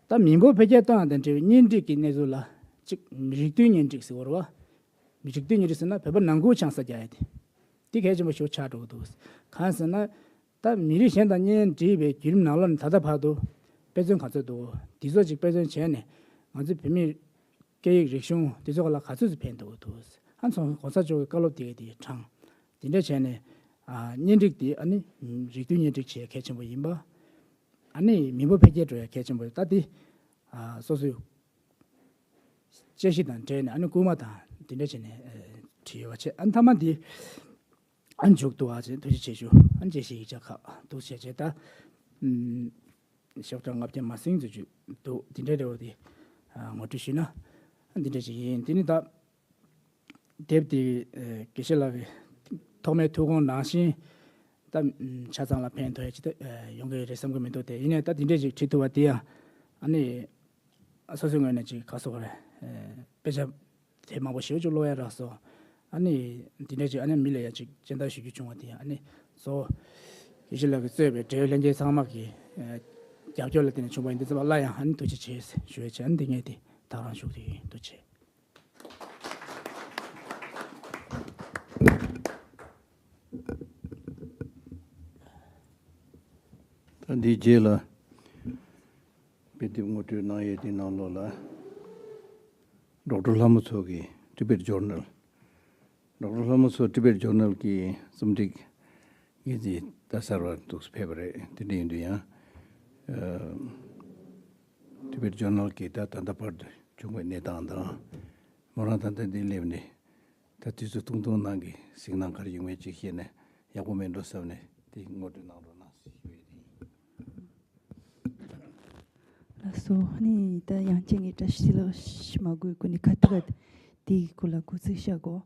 ད་མི་འབོར་འཕེལ་རྒྱས་གཏོང་བ་དང་འབྲེལ་བའི་གཉེན་སྒྲིག་གི་གནས་ཚུལ་ལ་གཅིག་མི་རིགས་མཐུན་གཉེན་སྒྲིག་ཟེར་བ་རེད་བ། མི་རིགས་མཐུན་གཉེན་སྒྲིག་ཟེར་ན་བོད་པ་ནང་ཁུལ་ཆང་ས་རྒྱག་ཡ་དེ། དེ་གལ་ཆེན་པོ་ཞིག་ཆགས་འགྲོ་གི་འདུག་གང་ཟེར་ན། ད་མི་རིགས་གཞན་དང་གཉེན་སྒྲིག་པའི་བརྒྱུད་རིམ་ནང་ལོགས་ནས་ད་ལྟ་བར་དུ་དཔེ་མཚོན་ག་ཚོད་འདུག་དེ་ཚོ་ཅིག་དཔེ་མཚོན་བྱས་ནས་ང་ཚོའི་བོད་མིའི་སྐད་ཡིག་རིག་གཞུང་དེ་ཚོ་ག་ལ་ག་ཚོད་ཅིག་ཕན་ཐོགས་ཀྱི་འདུག་ཨ་ཚོ་གོང་ས་མཆོག་གི་བཀའ་སློབ་དེ་ག་དེ་དྲངས། དེ་འདྲ་བྱས་ནས་ཨ་གཉེན་སྒྲིག་དེ་ཨ་ནི་རིགས་མཐུན་གཉེན་སྒྲིག་བྱེད་གལ་ཆེན་པོ་ཡིན་པ། ཨ་ནི་མི་འབོར་འཕེལ་རྒྱས་འགྲོ་ཡ་གལ་ཆེན་པོ་རེད། ད་དེ་ཨ་སོ་སོའི་དཔྱད་གཞི་དང་འབྲེལ་ནས་ཨ་ནི་སྐུལ་མ་དང་དེ་འདྲ་བྱས་ནས་ཨ་བྲིས་ཡོད་པ་བྱས། ཨ་ནི་མཐའ་མ་དེ་ཨ་མཇུག་ཏུ་ཨ་ཅེ་ཐུགས་རྗེ་ཆེ་ཞུ། ཨ་ནི་དཔྱད་གཞི་ཡིག་ཆ་ཁག་འདུག་བྱས་བྱས། ད་ཨམ་ཞོགས་ཀྱང་ལྔ་བརྒྱ་མ་ཟིན་ཚོད་ཅིག་འདུག་དེ་འདྲའི་རེ་བ་དེ་ཨ་ངོ་སྤྲོད་ཞུས་ན་ཨ་འདི་འདྲ་ཞིག་ཡིན། དེ་ནི་ད་དེབ་དེ་ཨ་དགེ་བཤེས་ལགས་ཀྱི་ཐོག་མའི་ཐུགས་དགོངས་ནང་བཞིན་ད་ཨམ་ཆ་ཚང་ལ་ཕན་ཐོགས་ཡ་ཅིག་ད་ཨ་ཡོང་གི་རེད་བསམ་གི་མི་འདུག་དེ་ཡིན་ནའི་ད་དེ་འདྲ་ཞིག་བྲིས་ཐུབ་པ་དེ་ཡང་ཨ་ནི་སོ་སོའི་ངོས་ནས་ཅིག་ག་སོགས་རེད། ཨ་དཔེ་ཆ་དེབ་མང་པོ་ཞེ་པོ་ཅིག་ཀློག་ཡ་རག་སོང་། ཨ་ནི་འདི་འདྲ་ཅིག་ཨ་ནི་མི་ལ་ཡ་ཅིག་སྤྱན་བསྟན་ཞུ་རྒྱུ་བྱུང་བ་དེ་ཡང་ཨ་ནི་གཙོ་བོ་དགེ་བཤེས་ལགས་ཀྱིས་གཙོས་པའི་འབྲེལ་ཡོད་ལྷན་རྒྱས་ཚང་མ་གི་ཨ་རྒྱབ་སྐྱོར་ལ་བརྟེན་ནས་བྱུང་བ་ཡིན། འདི་ཚང་མ་ལ་ཡང་ཨ་ནི་ཐུགས་རྗེ་ཆེ་ཞུ་ཡ་བྱས། ཨ་ནི་འདི་ངས་དེ་ད་རང་ཞུ་གི་ཡིན། ཐུགས་རྗེ་ཆེ། ད་འདིའི་རྗེས་ལ་དཔེ་དེབ་ངོ་སྤྲོད་གནང་ཡས་དེའི་ནང་ལོགས་ལ་ཌོག་ཊར་ལྷ་མོ་མཚོ་གི་Tibet Journal། ཌོག་ཊར་ལྷ་མོ་མཚོ་Tibet Journal་གི་རྩོམ་སྒྲིག་འགན་འཛིན་ད་གསར་བ་འདུག་ཕེབས་པ་རེད། དེ་འདྲ་ཡིན་དུས་ཡང་ཨ་Tibet Journal་གི་ད་ད་ལྟ་བར་དུ་བྱུང་བའི་གནས་སྟངས་དང་། མོ་རང་ད་ལྟ་འདིར་སླེབས་ནས་ད་དུས་ཚོད་ཐུང་ཐུང་ནང་གི་གཟིགས་སྣང་ག་རེ་ཡོད་མེད་ཅིག་བཤད་ན་ཡག་པོ་མེད་འགྲོ་བསམ་ནས་དེ་ངོ་སྤྲོད་གནང་རོགས་གནང་ཞུ་ཡས་དེ་ཡིན། ལགས་སོ། ནི་ད་ཡང་ཅིག་ངས་བཀྲ་ཤིས་བདེ་ལེགས་ཞུ་མ་དགོས། ཁོ་ནི་ཁ་ཐུག་ག་དེའི་སྐོར་ལ་གོ་ཚིག་བཤད་གོ།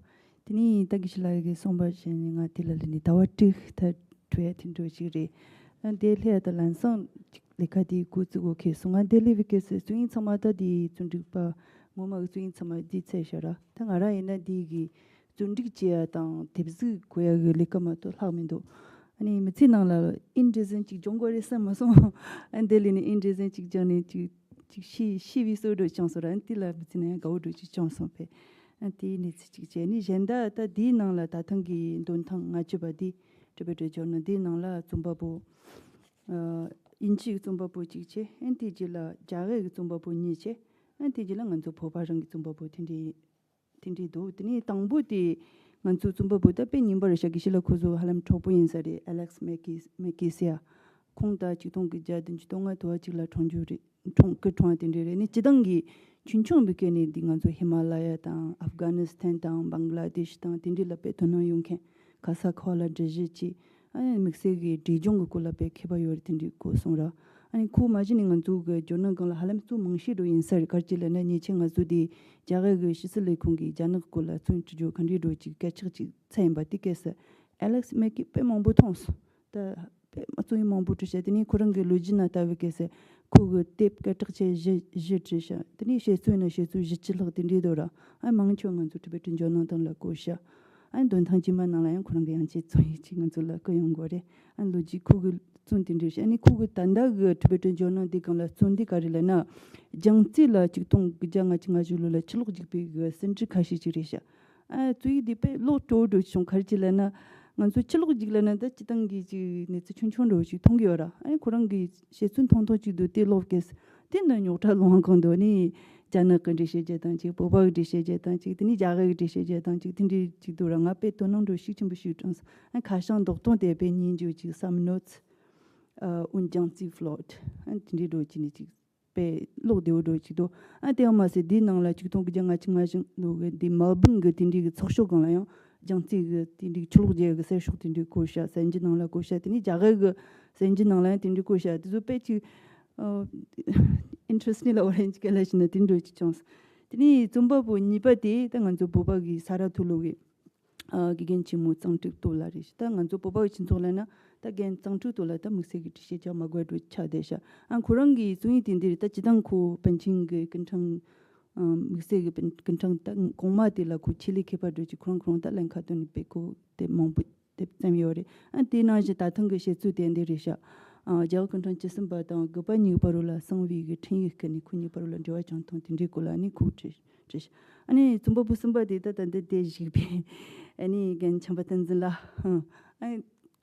དེ་ནི་ད་དགེ་བཤེས་ལགས་ཀྱིས་གསུངས་པ་བཞིན་ནི་ང་དེ་ལ་ལས་ནི་ཟླ་བ་དྲུག་ད་འགྲོ་ཡ་དེ་འགྲོ་ཞིག་རེད། ཨ་དེ་སླེབས་ཡ་ད་ལམ་སང་ཅིག་ལས་ཀ་དེའི་གོ་ཚིག་གོ་ཁེལ་སོང་། ང་དེ་སླེབས་པའི་སྐབས་སུ་གཙོ་ཡིན་ཚང་མ་ད་དེའི་རྩོམ་སྒྲིག་པ་ངོ་མ་གི་གཙོ་ཡིན་ཚང་མ་དེ་ཚད་ཤག་ར། ད་ང་རང་ཡིན་ན་དེ་གི་རྩོམ་སྒྲིག་བྱེད་ཡ་དང་དེབ་གཟིགས་དགོས་ཡ་གི་ལས་ཀ་མ་གཏོགས་ལྷག་མི་འདུག་ཨ་ནི་མི་ཚེ་ནང་ལ་ཨིན་ཌི་ཟན་ཅིག་སྦྱོང་དགོས་རེད་བསམ་མ་སོང་། ཨ་འདི་ལས་ནི་ཨིན་ཌི་ཟན་ཅིག་སྦྱངས་ནས་ཅིག་ཅིག་ཤི་ཤི་བའི་བཟོ་འདྲ་བྱུང་སོང་ར། ཨ་དེ་ལ་མི་ཚེ་ནང་ཡང་དགའ་བོ་འདྲ་ཅིག་བྱུང་སོང་བས། ཨ་དེའི་གནས་ཚུལ་ཅིག་བྱས་ནི་གཞན་དག་ད་དེའི་ནང་ལ་ད་ཐེངས་ཀྱི་འདོན་ཐེངས་ལྔ་བཅུ་པ་དེ་Tibet Journal་དེའི་ནང་ལ་རྩོམ་པ་པོ་ཨ་དབྱིན་ཇིའི་རྩོམ་པ་པོ་གཅིག་བྱས། ཨ་དེའི་རྗེས་ལ་རྒྱ་གར་གྱི་རྩོམ་པ་པོ་གཉིས་བྱས། ཨ་དེའི་རྗེས་ལ་ང་ཚོ་བོད་པ་རང་གི་རྩོམ་པ་པོ་དེ་འདྲའི་དེ་འདྲའི་འདུག་དེ་ནས་དང་པོ་དེ་ང་ཚོའི་རྩོམ་པ་པོ་ད་དཔེ་རྙིང་པ་རེད་ཤག་དགེ་བཤེས་ལགས་ཁོ་ཚོ་ཧ་ལམ་གྲོགས་པོ་ཡིན་ས་རེད། Alex Mekis- Mekisia། ཁོང་ད་ཆིག་སྟོང་དགུ་བརྒྱ་བདུན་ཅུ་དོན་ལྔ་དུ་བ་གཅིག་ལ་གྲོངས་རྒྱུ་རེད། གྲོངས་སྐུ་གྲོངས་དེ་འདྲ་རེད། ནི་སྤྱི་བཏང་གི་ཆུང་ཆུང་བའི་སྐབས་ནས་འདི་ང་ཚོ་ཧི་མ་ལ་ཡ་དང་ཨབ་གྷ་ནི་སི་ཐན་དང་བང་ག་ལ་དེ་ཤི་དང་དེ་འདྲ་ལ་དཔེ་དོ་སྣང་ཡོད་མཁན། ག་ས་ག་བ་ལ་འགྲེལ་བཤད་བྱས། ཨ་ནི་དམིགས་བསལ་གྱི་འབྲས་ལྗོངས་ཀྱི་སྐོར་ལ་དཔེ་མཁས་པ་ཡོད་རེད། དེ་འདྲའི་སྐོར་གསུངས་ར། ཨ་ནི་ཁོ་མ་གཞི་ནས་ང་ཚོ་གི་ཇོ་ནལ་སྒང་ལ་ཧ་ལམ་གཙོ་མང་ཤོས་འགྲོ་ཡིན་ས་རེད། ག་རེ་བྱས་ལབ་ན་ཉེ་ཆར་ང་ཚོ་དེ་རྒྱ་གར་གྱི་ཕྱི་སྲིད་ལས་ཁུངས་ཀྱིས་རྒྱ་ནག་སྐོར་ལ་རྩོམ་ཡིག་འབྲི་རྒྱུ་ག་འདྲའི་འགྲོ་ཅིག་སྐད་ཆ་ཅིག་ཚར་ཡིན་པ། དེ་སྐབས་སུ་Alex Mekis་དཔེ་མང་པོ་མཐོང་སོང་། ད་དཔེ་རྩོམ་ཡིག་མང་པོ་བྲིས་ཤག་དེ་ནས་ཁོ་རང་གི་ལོ་རྒྱུས་ནང་ལྟ་བུའི་སྐབས་སུ་ཁོ་གི་དེབ་སྐད་གྲགས་ཆེ་བཞི་བཞི་བྲིས་ཤག་དེ་ནས་དཔྱད་རྩོམ་ཡིན་ན་དཔྱད་རྩོམ་བཞི་བཅུ་ལྷག་དེ་འདྲའི་འདུག་ར། ཨ་མང་ཆེ་བ་ང་ཚོ་Tibet་འཇོན་ནང་དང་ལ་བཀོད་ཤག་ཨ་འདོན་ཐེངས་རྗེས་མ་ནང་ལ་ཡང་ཁོ་རང་གི་ཡང་ཅིག་རྩོམ་ཡིག་ཅིག་ང་ཚོ་ལ་བསྐུར་ཡོང་གི་རེད། ཨ་ལོ་རྒྱུས་ཁོ་གི་རྩོམ་དེ་འདྲ་ཞིག་ཨ་ནི་ཁོ་གི་ད་ལྟ་གི་Tibet་འཇོན་ནང་དེ་སྒང་ལ་རྩོམ་འདི་ག་རེ་ལབ་ན། རྒྱང་རྩིས་ལ་ཆིག་སྟོང་དགུ་བརྒྱ་ལྔ་བཅུ་ང་བཞི་ལོ་ལ་ཕྱི་ལོགས་རྒྱུག་པའི་གི་ཟིན་བྲིས་ཁ་ཤས་ཅིག་རེད་ཤག་ཨ་རྩོམ་ཡིག་འདི་དཔེ་ཀློག་སྤྲོ་བོ་འདྲ་བྱུང་། ག་རེ་བྱས་ལབ་ན། ང་ཚོ་ཕྱི་ལོགས་རྒྱུག་ལབ་ན་ད་སྤྱི་བཏང་གི་ཅིག་གནས་ཚུལ་ཆུང་ཆུང་འདྲ་བོ་ཅིག་མཐོང་གི་ཡོད་ར། ཨ་ནི་ཁོ་རང་གི་དཔྱད་རྩོམ་ཐུང་ཐུང་ཅིག་འདུག་དེ་ཀློག་གི་དེ་འདི་རྙོག་དྲ་སློང་གང་འདུག་ནི། རྒྱ་ནག་གི་འགྲེལ་བཤད་བརྒྱབ་སྟངས་ཅིག་བོད་པ་གི་འགྲེལ་བཤད་བརྒྱབ་སྟངས་ཅིག་དེ་ནས་རྒྱ་གར་གི་འགྲེལ་བཤད་བརྒྱབ་སྟངས་ཅིག་དེ་འདྲའི་ཅིག་འདུག་ར། ང་དཔེ་དོ་སྣང་འདྲ་ཤུགས་ཆེན་པོ་ཞིག་བྱུང་སོང་། ཨ་ཁ་བྱང་རྡོག་ཐོང་དེ་དཔེ་སྙིང་རྗེ་ཅིག་བསམ་མནོ་ཚུལ། ཨ་འོན་ཀྱང་རྩིས་ཕློད། ཨ་དེ་འདྲའི་འདྲ་བོ་ཅིག་ནས་ཅིག་དཔེ་ཀློག་བདེ་བོ་འདྲ་བོ་ཅིག་འདུག་ཨ་དེ་ཡང་མ་ཟད་དེའི་ནང་ལ་ཆིག་སྟོང་དགུ་བརྒྱ་ལྔ་བཅུ་ང་གཅིག་ལོ་གི་དེ་མེལ་བྷོན་གི་དེ་འདྲའི་གི་ཚོགས་ཤོག་སྒང་ལ་ཡང་རྒྱང་རྩིས་གི་དེ་འདྲའི་ཆོས་ལུགས་བརྒྱད་གི་གསར་ཤོག་དེ་འདྲའི་བཀོད་ཤག་གསར་འགྱུར་ནང་ལ་བཀོད་ཤག་དེ་ནས་རྒྱ་གར་གི་གསར་འགྱུར་ནང་ལ་ཡང་དེ་འདྲའི་བཀོད་ཤག་དེ་ཚོ་དཔེ་ཅིག་ཨ་ཨིན་ཊི་རེ་སི་ཊིང་ལབ་དགོས་རེད། ཅིག་ག་ལ་ཞུ་ན་དེ་འདྲ་ཅིག་བྱུང་སོང་། དེ་ནས་རྩོམ་པ་པོ་གཉིས་པ་དེ་ད་ང་ཚོ་བོད་པ་གི་ས་རཱ་མཐོ་སློབ་གི་ཨ་དགེ་རྒན་ཆེན་མོ་གཙང་ཕྲུག་སྟོབས་ལགས་རེད་ཤག་ད་ང་ཚོ་བོད་པ་གི་སྤྱི་ཚོགས་ལབ་ན་ད་རྒན་གཙང་ཕྲུག་སྟོབས་ལགས་ད་དམིགས་བསལ་གྱི་འགྲེལ་བཤད་རྒྱག་མ་དགོས་འགྲོ་ཆགས་བསྡད་ཤག་ཨ་ཁོ་རང་གི་རྩོམ་ཡིག་དེ་འདིར་ད་སྤྱི་བཏང་ཁོ་པཎ་ཆེན་གྱི་སྐུ་ཕྲེང་ཨ་དམིགས་བསལ་གྱི་པཎ་སྐུ་ཕྲེང་ད་གོང་མ་དེ་ལ་ཁོ་ཆེད་ལས་མཁས་པ་འགྲོ་ཅིག་ཁོ་རང་ཁོ་རང་ད་ལན་ཁ་བཏོན་ནས་དཔེ་ཁོ་དེབ་མང་པོ་དེབ་བརྩམས་ཡོད་རེད། ཨ་དེ་ནང་བཞིན་ད་ཐེངས་ཀྱི་དཔྱད་རྩོམ་དེ་འདི་རེད་ཤག་ཨ་རྒྱལ་བ་སྐུ་ཕྲེང་བཅུ་གསུམ་པ་དང་དགུ་པ་གཉིས་བར་ལ་གསང་བའི་གི་འཕྲིན་ཡིག་སྐད་ནས་ཁོ་གཉིས་བར་ལ་འབྲེལ་བ་བྱུང་ཐོག་དེ་འདྲའི་སྐོར་ལ་ནི་ཁོས་བྲིས་བྲིས་ཤག་ཨ་ནི་རྩོམ་པ་པོ་གསུམ་པ་དེ་ད་ད་འདི་དེ་བཞུགས་པའི་ཨ་ནི་རྒན་བྱམས་པ་བསྟན་འཛིན་ལགས། ཨ་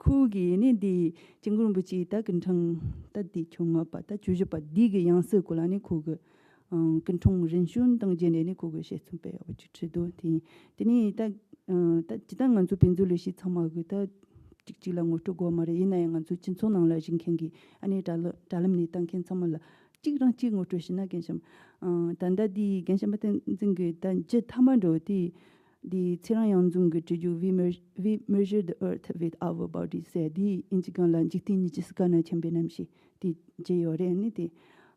ཁོ་གིས་ནི་འདི་སྐྱབས་མགོན་རིན་པོ་ཆེའི་ད་སྐུ་ཕྲེང་ད་འདི་བཅོ་ལྔ་པ་ད་བཅུ་བཞི་པ་འདི་གི་ཡང་སྲིད་སྐོར་ལ་ནི་ཁོ་གི་ཨང་སྐུ་ཕྲེང་རིམ་བྱོན་དང་བརྒྱུད་ནས་ནི་ཁོ་གི་དཔྱད་རྩོམ་སྤེལ་ཡག་པོ་ཅིག་བྲིས་འདུག་དེ་དེ་ནས་ད་ཨ་ད་ཇི་ལྟར་ང་ཚོ་དཔེ་མཛོད་ལས་བྱེད་ཚང་མ་གི་ད་ གཅིག་གཅིག་ལ་ངོ་སྤྲོད་དགོས་མ་རེད། ཡིན་ན་ཡང་ང་ཚོ་སྤྱི་ཚོགས་ནང་ལ་བཞུགས་མཁན་གྱི་ཨ་ནི་དྲ་ལམ་དྲ་ལམ་ནས་ལྟ་མཁན་ཚང་མ་ལ་གཅིག་རང་གཅིག་ངོ་སྤྲོད་བྱས་ན། རྒན་གཤམ་ཨང་། ད་ལྟ་འདི་རྒན་གཤམ་པ་བསྟན་འཛིན་གྱིས་ད་བརྗོད་ཐ་མ་འགྲོ་དེ། འདི་ཚེ་རིང་གཡང་འཛོམས་ཀྱིས་བྲིས་རྒྱུ། We meas- we measure the earth with our bodies ཟེར། འདི་དབྱིན་ཇི་སྒང་ལ་འཇིག་རྟེན་ཉིད་ཀྱི་སྐ་ན་ཆེན་པོའི་རྣམ་ཤེས་དེ་བརྗོད་ཡོད་རེད། ཨ་ནི་དེ་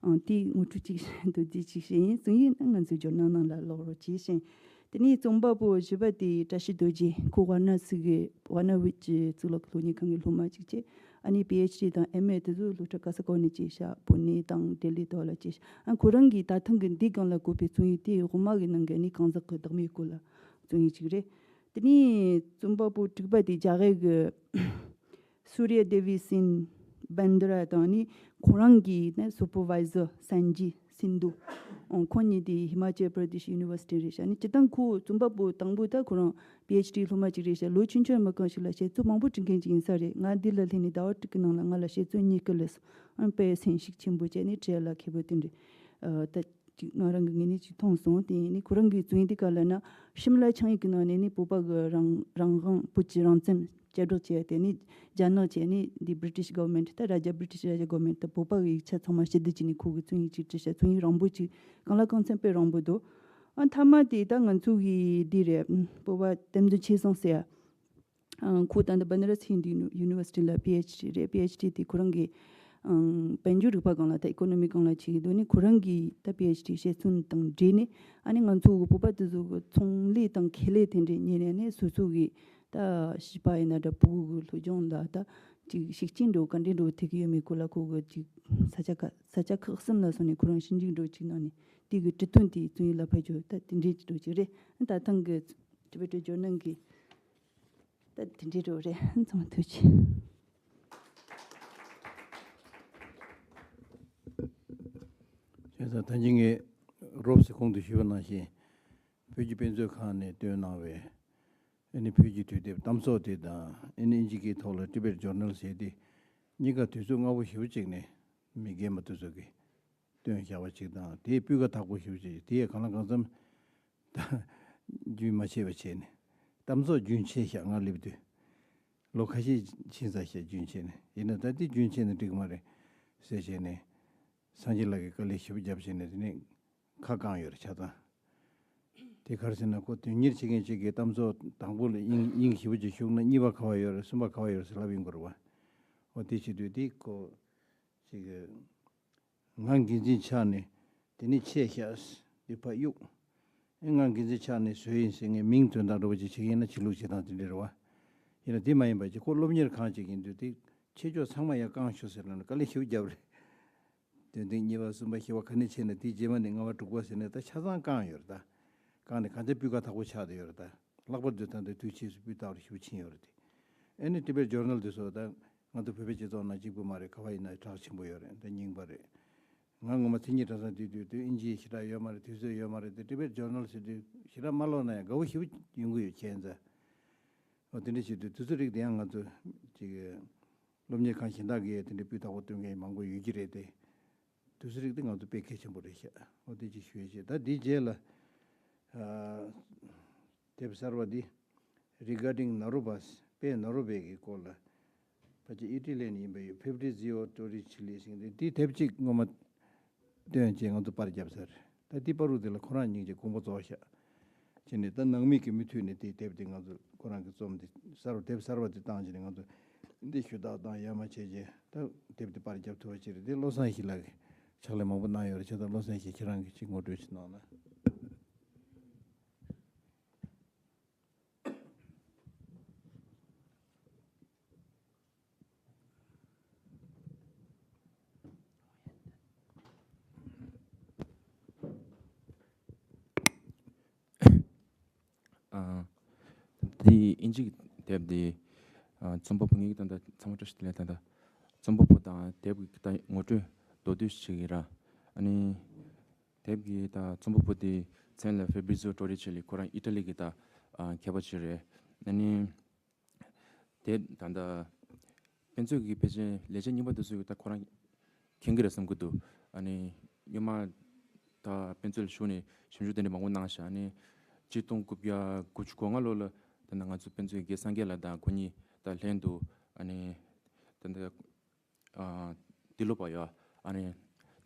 ཨང་དེ་ངོ་སྤྲོད་ཅིག་རྡོ་རྗེ་ཅིག་བྱས་ཡིན། གསུང་ཡིག་ན་ང་ཚོའི་ཇོར་ནལ་ནང་ལ་ཀློག་རོགས་གྱིས་ཤིང་། དེ་ནས་རྩོམ་པ་པོ་བཞི་པ་དེ་བཀྲ་ཤིས་རྡོ་རྗེ། ཁོ་ཝཱ་ར་ཎ་སི་གི་ཝཱ་ར་ཎ་ཝི་ཅི་གཙུག་ལག་སློབ་གཉེར་ཁང་གི་སློབ་མ་ཅིག་བྱས། ཨ་ནི་པི་ཨེཆ་ཌི་དང་ཨེམ་ཨེ་དེ་ཚོ་སློབ་གྲྭ་ག་ས་གོ་ནས་བྱས་ཤག་པུ་ནེ་དང་ལྡི་ལི་དོ་ལ་བྱས་ཤག་ཨ་ཁོ་རང་གིས་ད་ཐེངས་ཀྱི་འདི་སྒང་ལ་བཀོད་པའི་རྩོམ་ཡིག་དེ་འོག་མ་གི་ནང་གི་ཨ་ནི་གང་ཟག་གི་བདག་མེད་སྐོར་ལ་རྩོམ་ཡིག་ཅིག་རེད། དེ་ནས་རྩོམ་པ་པོ་དྲུག་པ་དེ་རྒྱ་གར་གི་སུར་ཡ་དེ་བི་སིན་བན་དི་ར་དང་ནི་ཁོ་རང་གི་ནི་སུ་པར་ཝའི་ཟར་སན་ཇི་སིན་དུ། ཨང་། ཁོ་གཉིས་དེ་ཧི་མ་ཅལ་པར་དེ་ཤི་ཡུ་ནི་ཝར་སི་ཊི་རེད་ཤག་ནི་སྤྱིར་བཏང་ཁོ་རྩོམ་པ་པོ་དང་པོ་ད་ཁོ་རང་པི་ཨེཆ་ཌི་སློབ་མ་ཅིག་རེད་ཤག་ལོ་ཆུང་ཆུང་མ་གང་ཞིག་ལ་བཤད་ཚུལ་མང་པོ་འབྲི་མཁན་ཅིག་ཡིན་ས་རེད། ང་འདི་ལ་སླེབས་ནས་ཟླ་བ་དྲུག་གི་ནང་ལ་ང་ལ་བཤད་ཚུལ་གཉིས་ཀ་ལས་སོང་། ཨང་། དཔེ་སེམས་ཤུགས་ཆེན་པོ་བྱས་ནས་བྲེལ་ལ་མཁས་པོ་དེ་འདྲ་ད་ཅིག་ང་རང་གི་ངོས་ནས་ཅིག་མཐོང་སོང་། དེ་ནི་ཁོ་རང་གི་རྩོམ་ཡིག་འདི་ག་ལབ་ན་ཤིམ་ལ་ཆིངས་ཡིག་གི་ནང་ནས་ནི་བོད་པ་གི་རང་རང་དབང་བོད་ཀྱི་རང་བཙན་བཅའ་སྒྲིག་བྱས། དེ་ནི་རྒྱ་ནག་བྱས་ནི་འདི་British government ད་ར་རྒྱ་British ར་རྒྱ་government ད་བོད་པ་གི་ཡིག་ཆ་ཚང་མ་ཕྱིར་བསྡུ་བྱས་ནས་ཁོ་གི་རྩོམ་ཡིག་ཅིག་བྲིས་ཤག་རྩོམ་ཡིག་རིང་པོ་ཅིག་གང་ལ་གང་འཚམ་དཔེ་རིང་པོ་འདུག་ཨ་མཐའ་མ་དེ་ད་ང་ཚོ་གི་འདི་རེད། བོད་པ་བསྟན་འཛིན་ཆོས་བཟང་ཟེར་ཡ། ཨང་། ཁོ་ད་ལྟ་བ་ན་ར་སི་ཧིན་དུ་ཡུ་ནི་ཝར་སི་ཊི་ལ་པི་ཨེཆ་ཌི་རེད། པི་ཨེཆ་ཌི་དེ་ཁོ་རང་གི་ཨང་། དཔལ་འབྱོར་རིག་པ་སྒང་ལ་ད་ཨི་ཀོ་ནོ་མི་སྒང་ལ་བྱེད་ཀྱི་འདུག་ནི་ཁོ་རང་གི་ད་པི་ཨེཆ་ཌི་བཤད་ཚུལ་དང་འབྲེལ་ནས་ཨ་ནི་ང་ཚོ་བོད་པ་དེ་ཚོ་གི་ཚོང་ལས་དང་ཁེ་ལས་དེ་འདྲས་གཉེར་ནས་ནི་སོ་སོ་གི་ད་བྱིས་པ་ཡིན་ན་འདྲ་བུ་གུ་གི་སློབ་སྦྱོང་ལ་ད་ཅིག་ཤུགས་རྐྱེན་འགྲོ་ག་འདྲས་འགྲོ་ཐེབས་ཀྱི་ཡོད་མེད་སྐོར་ལ་ཁོ་གི་ཅིག་ས་ཆ་ཁ་ས་ཆ་ཁག་གསུམ་ལ་སོང་ནས་ཁོ་རང་ཞིབ་འཇུག་འགྲོ་ཅིག་གནང་ནས་དེ་གི་དྲི་བཏོན་དེ་རྩོམ་ཡིག་ལ་ཕབ་རྒྱུ་ད་དེ་འདྲས་ཅིག་འགྲོ་ཅིག་རེད། ད་ཐེངས་གི་ཊི་བེ་ཊན་ཇོར་ནལ་གི་ད་དེ་འདྲའི་འགྲོ་རེད། ཚང་མ་ཐུགས་རྗེ་ཆེ། བྱས་ཙང་ད་གིན་ངས་རོབ་ཙམ་གོང་དུ་ཞུས་པ་ནང་བཞིན་བོད་ཀྱི་དཔེ་མཛོད་ཁང་ནས་བཏོན་གནང་བའི་ཨ་ནི་བོད་ཀྱི་དུས་དེབ་གཏམ་ཚོགས་དེ་དང་ཨ་ནི་ཨིན་ཇི་སྐད་ཐོག་ལ་Tibet Journal ཟེར་དེ་གཉིས་ཀ་དུས་ཚོད་སྔ་པོ་ཞེ་པོ་ཅིག་ནས་མི་རྒན་པ་དེ་ཚོ་གིས་བཏོན་བཞག་པ་ཅིག་དང་། དེའི་སྤུས་ཀ་དག་པོ་ཞེ་པོ་ཅིག་དེ་ཡང་གང་ལ་གང་འཚམ་ད་རྒྱུན་མ་ཆད་པ་བྱས་ནས་གཏམ་ཚོགས་རྒྱུན་ཆད་ཤག་ང་སླེབས་དུས་ལོ་ཁ་ཤས་ཕྱིན་ཚར་ཤག་རྒྱུན་ཆད་ནས། ཡིན་ན་ད་དེ་རྒྱུན་ཆད་ནས་འགྲིག་གི་མ་རེད་ཟེར་བྱས་ནས་སངས་རྒྱས་ལགས་ཀྱིས་དཀའ་ལས་ཞེ་པོ་བརྒྱབ་བྱས་ནས་དེ་ནས་ཁ་བསྐངས་ཡོད་རེད་ཆ་ཚང་། དེ་ག་རེ་ཟེར་ན་ཁོ་དོན་གཉེར་བྱེད་མཁན་ཅིག་གིས་གཏམ་ཚོགས་དང་པོ་ལ་དབྱིངས་དབྱིངས་ཞེ་པོ་ཅིག་ཞུགས་ན་གཉིས་པ་ག་པར་ཡོད་རེད། གསུམ་པ་ག་པར་ཡོད་རེད་ཟེར་ལབ་ཡོང་གི་རེད་བ། འོ་དེ་བྱེད་དུས་དེ་ཁོ་ཅིག་ང་འགན་འཛིན་ཆགས་ནས་དེ་ནས་ཆད་ཤག་དེ་ཕར་གཡུག་ཨེ་ང་འགན་འཛིན་ཆགས་ནས་བཟོས་ཡིན་ཟེར་ངས་མིང་འདོན་སྟངས་འདྲ་པོ་ཅིག་བྱེད་ཀྱི་ཡིན་ན་བྱེད་ལུགས་བྱེད་སྟངས་དེ་འདྲ་རེད་བ། ཡིན་ན་དེ་མ་ཡིན་པ་ཅིག་ཁོ་སློབ་གཉེར་ཁང་ཅིག་ཡིན་དུས་དེ་ཆེ་ཕྱོགས་ཚང་མ་ཡར་བསྐངས་ཤོག་ཟེར་ལབ་ནས་དཀའ་ལས་ཞེ་པོ་བརྒྱབ་རེད། དོན་ཐེངས་གཉིས་པ་གསུམ་པ་བཞི་པ་ག་ནས་བྱས་ན་དེའི་རྗེས་མ་ནས་ལྔ་པ་དྲུག་པ་ཟེར་ནས་ད་ཆ་ཚང་བསྐངས་ཡོད་རེད་ད། བསྐངས་ནས་གང་ཆ་སྤུས་ཀ་དག་པོ་ཆགས་བསྡད་ཡོད་རེད་ད། ལྷག་པར་དུ་ད་ལྟ་དུས་ཆེས་སུ་སྤུས་དག་པོ་ཞེ་པོ་ཕྱིན་ཡོད་རེད་དེ། ཨེ་ནི་Tibet Journal དེ་ཚོ་ད་ང་ཚོ་བོད་པའི་སྤྱི་ཚོགས་ནང་གཅིག་པུ་མ་རེད། ག་པར་ཡིན་ན་གྲགས་ཆེན་པོ་ཡོད་རེད། ད་རྙིང་པ་རེད། ང་ངོ་མ་མཚན་ཉིད་གྲྭ་ཚང་དུས་དུས་དུས་དབྱིན་ཇིའི་ཞེ་དྲག་ཡོད་མ་རེད། དུས་ཚོད་ཡོད་མ་རེད་དེ། Tibet Journal ཟེར་དུས་ཞེ་དྲག་མ་ཀློག་ན་ཡང་དགའ་པོ་ཞེ་པོ་ཡོང་གི་ཡོད་ཁྱེད་ཚོ། འོ་དེ་འདྲ་བྱེད་དུས་དུས་ཚོད་རིགས་དེ་ཡང་ང་ཚོ་ཅིག་སློབ་གཉེར་ཁང་གཞན་དག་གིས་དེ་འདྲའི་སྤུས་དག་པོ་སྟོན་མཁན་མང་པོ་ཡོད་ཀྱི་རེད་དེ། དུས་ཚོད་རིགས་དེ་ང་ཚོ་དཔེ་གལ་ཆེན་པོ་རེད་ཤག་འོ་དེ་ཅིག་ཞུ་ཡས་བྱས། ད་འདིའི་རྗེས་ལ་ཨ་དེབ་གསར་བ་འདི་Regarding Narobas དཔལ་ནཱ་རོ་པ་གི་སྐོར་ལ་ཕལ་ཆེར་ཨི་ཊ་ལི་ནས་ཡིན་པ་ཡོད། Fabrizio Torricelli ཟེར་མཁན་དེ། དེའི་དེབ་གཅིག་སྔོན་མ་བཏོན་བྱས་ང་ཚོ་པར་བརྒྱབ་ཚར། ད་དེ་པར་རུ་དེ་ལ་ཁོ་རང་སྙིང་རྗེ་དགོངས་པ་རྫོགས་ཤག་བྱས་ནས་ད་ནང་མི་གི་མུ་མཐུད་ནས་དེའི་དེབ་དེ་ང་ཚོ་ཁོ་རང་གི་རྩོམ་དེ་གསར་བ་དེབ་གསར་བ་དེ་བཏང་བྱས་ནས་ང་ཚོ་འདི་ཞུ་དག་དང་ཡར་མར་བྱས་རྗེས་ད་དེབ་དེ་པར་བརྒྱབ་ཐུབ་པ་ཅིག་རེད། དེ་བློ་བཟང་ཡེ་ཤེས་ལགས་ཀྱིས་ཕྱག་ལས་མང་པོ་གནང་ཡོད་རེད། བྱས་ཙང་བློ་བཟང་ཡེ་ཤེས་ཁྱེད་རང་གིས་ཅིག་ངོ་སྤྲོད་ཅིག་གནང་ན། ཨ། དེ་དབྱིན་ཇི་གི་དེབ་དེ་ཨ་རྩོམ་པ་པོ། ངེད་ཀྱི་ད་ལྟ་ཚང་མ་བཀྲ་ཤིས་བདེ་ལེགས། ད་ལྟ་རྩོམ་པ་པོ་དང་དེབ་ཀྱི་ད་ངོ་སྤྲོད་མདོར་བསྡུས་ཤིག་ཡིན་ར། ཨ་ནི་དེབ་ཀྱི་ད་རྩོམ་པ་པོ་དེ་མཚན་ལ་Fabrizio Torricelli། ཁོ་རང་ཨི་ཊ་ལི་གི་ད་ཨ་མཁས་པ་ཅིག་རེད། ཨ་ནི་དེ་ད་ལྟ་དཔེ་མཛོད་ཀྱི་ཕལ་ཆེར་ལས་བྱེད་རྙིང་པ་དེ་ཚོ་ད་ཁོ་རང་མཁྱེན་གྱི་རེད་བསམ་གྱི་འདུག་ཨ་ནི་སྔོན་མ་ད་དཔེ་མཛོད་ལ་ཞུགས་ནས་ཞིབ་འཇུག་དེ་འདྲ་མང་པོ་གནང་ཤག་ཨ་ནི་གཅིག་སྟོང་དགུ་བརྒྱ་དགུ་བཅུ་གོ་ལྔ་ལོ་ལ་ད་ནང་ང་ཚོ་དཔེ་མཛོད་དགེ་སངས་རྒྱས་ལགས་དང་ཁོ་གཉིས་ད་ལྷན་དུ་ ཨ་ནི་ད་ལྟ་ཨ་ཏི་ལོ་པ་ཡོད། ཨ་ནི་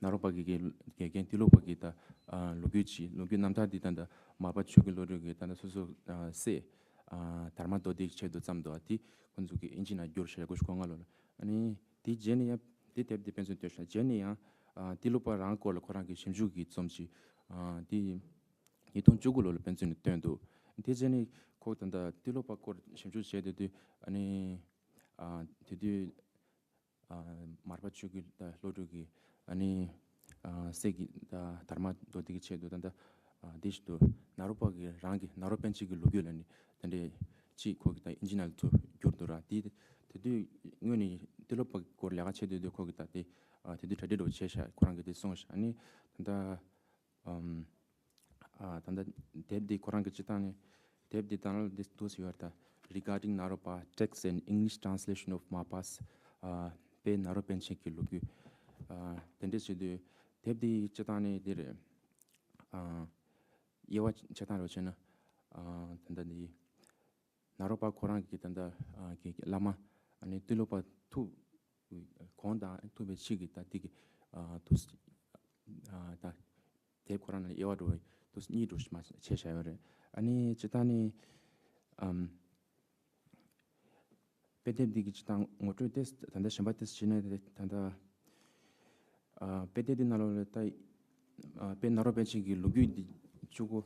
ནཱ་རོ་པ་གི་དགེ་དགེ་རྒན་ཏི་ལོ་པ་གི་ད་ཨ་ལོ་རྒྱུས་ཅིག་ལོ་རྒྱུས་རྣམ་ཐར་འདི་ད་ལྟ་མར་པ་ཆོས་ཀྱི་བློ་གྲོས་ཀྱི་ད་ལྟ་སོ་སོ་ཨ་སྲས་ཨ་དྷརྨ་དོ་ཏིའི་ཆེད་དུ་བརྩམས་འདུག་དེ་ཁོང་ཚོ་གི་ཨིན་ཇི་ནང་བསྒྱུར་ཤག་དགུ་བཅུ་གོ་ལྔ་ལོ་ལ། ཨ་ནི་དེ་རྗེས་ནས་ཡང་དེ་དེབ་དེ་དཔེ་མཚོན་བཏོན་ཤག་རྗེས་ནས་ཡང་ཨ་ཏི་ལོ་པ་རང་སྐོར་ལ་ཁོ་རང་གི་ཞིབ་འཇུག་གི་རྩོམ་ཅིག་ཨ་དེ་ཉིས་སྟོང་བཅུ་དགུ་ལོ་ལ་དཔེ་མཚོན་ནས་བཏོན་འདུག་དེ་རྗེས་ནས་ཁོ་ད་ལྟ་ཏི་ལོ་པ་སྐོར་ཞིབ་འཇུག་བྱས་བསྡད་དུས་ཨ་ནི་ཨ་དེ་དུས་ཨ་མར་པ་ཆོས་ཀྱི་ད་བློ་གྲོས་ཀྱི་ཨ་ནི་ཨ་སྲས་ཀྱི་ད་དྷརྨ་དོ་ཏི་གི་ཆེད་དུ་ད་ལྟ་ཨ་དེ་བཞིན་དུ་ནཱ་རོ་པ་གི་རང་གི་ནཱ་རོ་པཎ་ཆེན་གྱི་ལོ་རྒྱུས་ལ་ནི་ད་འདྲའི་ཅིག་ཁོ་གི་ད་ཨིན་ཇི་ནང་ལ་ཚུར་བསྒྱུར་འདུག་ར། དེ་དེ་དུས་སྔོན་ནས་ཏི་ལོ་པ་གི་སྐོར་ལས་ཀ་བྱེད་སྡོད་དུས་ཁོ་གི་ད་དེ་ཨ་དེ་དུས་གྲ་སྒྲིག་འདྲ་བོ་བྱས་ཤག་ཁོ་རང་གི་དེ་གསུངས་ཤག་ཨ་ནི་ད་ལྟ་ཨམ། ཨ་ད་ལྟ་དེབ་འདི་ཁོ་རང་གི་སྤྱི་བཏང་ནས་དེབ་འདི་དང་ལ་འདི་འདུག་ཟེར་བར་ད་Regarding Naropa Text and English Translation of Marpa's ཨ་དཔལ་ནཱ་རོ་པཎ་ཆེན་གྱི་ལོ་རྒྱུས། ཨ་དེ་འདྲས་བྱེད་དུས་དེབ་འདི་སྤྱི་བཏང་ནས་འདི་རེད། ཨ་དབྱེ་བ་ཕྱེ་སྟངས་རེ་བྱས་ན་ཨ་ད་ལྟ་འདི་ནཱ་རོ་པ་ཁོ་རང་གི་ད་ལྟ་ཨ་གི་བླ་མ་ཨ་ནི་ཏི་ལོ་པ་ཐུག་གོང་དང་ཐུག་པའི་ཕྱིས་ཀྱི་ད་འདི་གི་ཨ་ཐུག་ཨ་ད་དེབ་ཁོ་རང་ནང་དབྱེ་བ་འགྲོ་བའི་དུས་གཉིས་འགྲོ་མ་ཆེ་བཞག་ཡོད་རེད། ཨ་ནི་སྤྱི་བཏང་ནི་ཨམ་དཔེ་དེབ་འདི་གི་སྤྱི་བཏང་ངོ་སྤྲོད་དེ་ད་ལྟ་གཞན་པ་དེ་བྱས་ན་དེ་ད་ལྟ་ཨ་དཔེ་དེབ་འདི་ནང་ལོགས་ལ་ད་ཨ་དཔེ་ནཱ་རོ་པཎ་ཆེན་གྱི་ལོ་རྒྱུས་འདི་བཅུ་དགུ་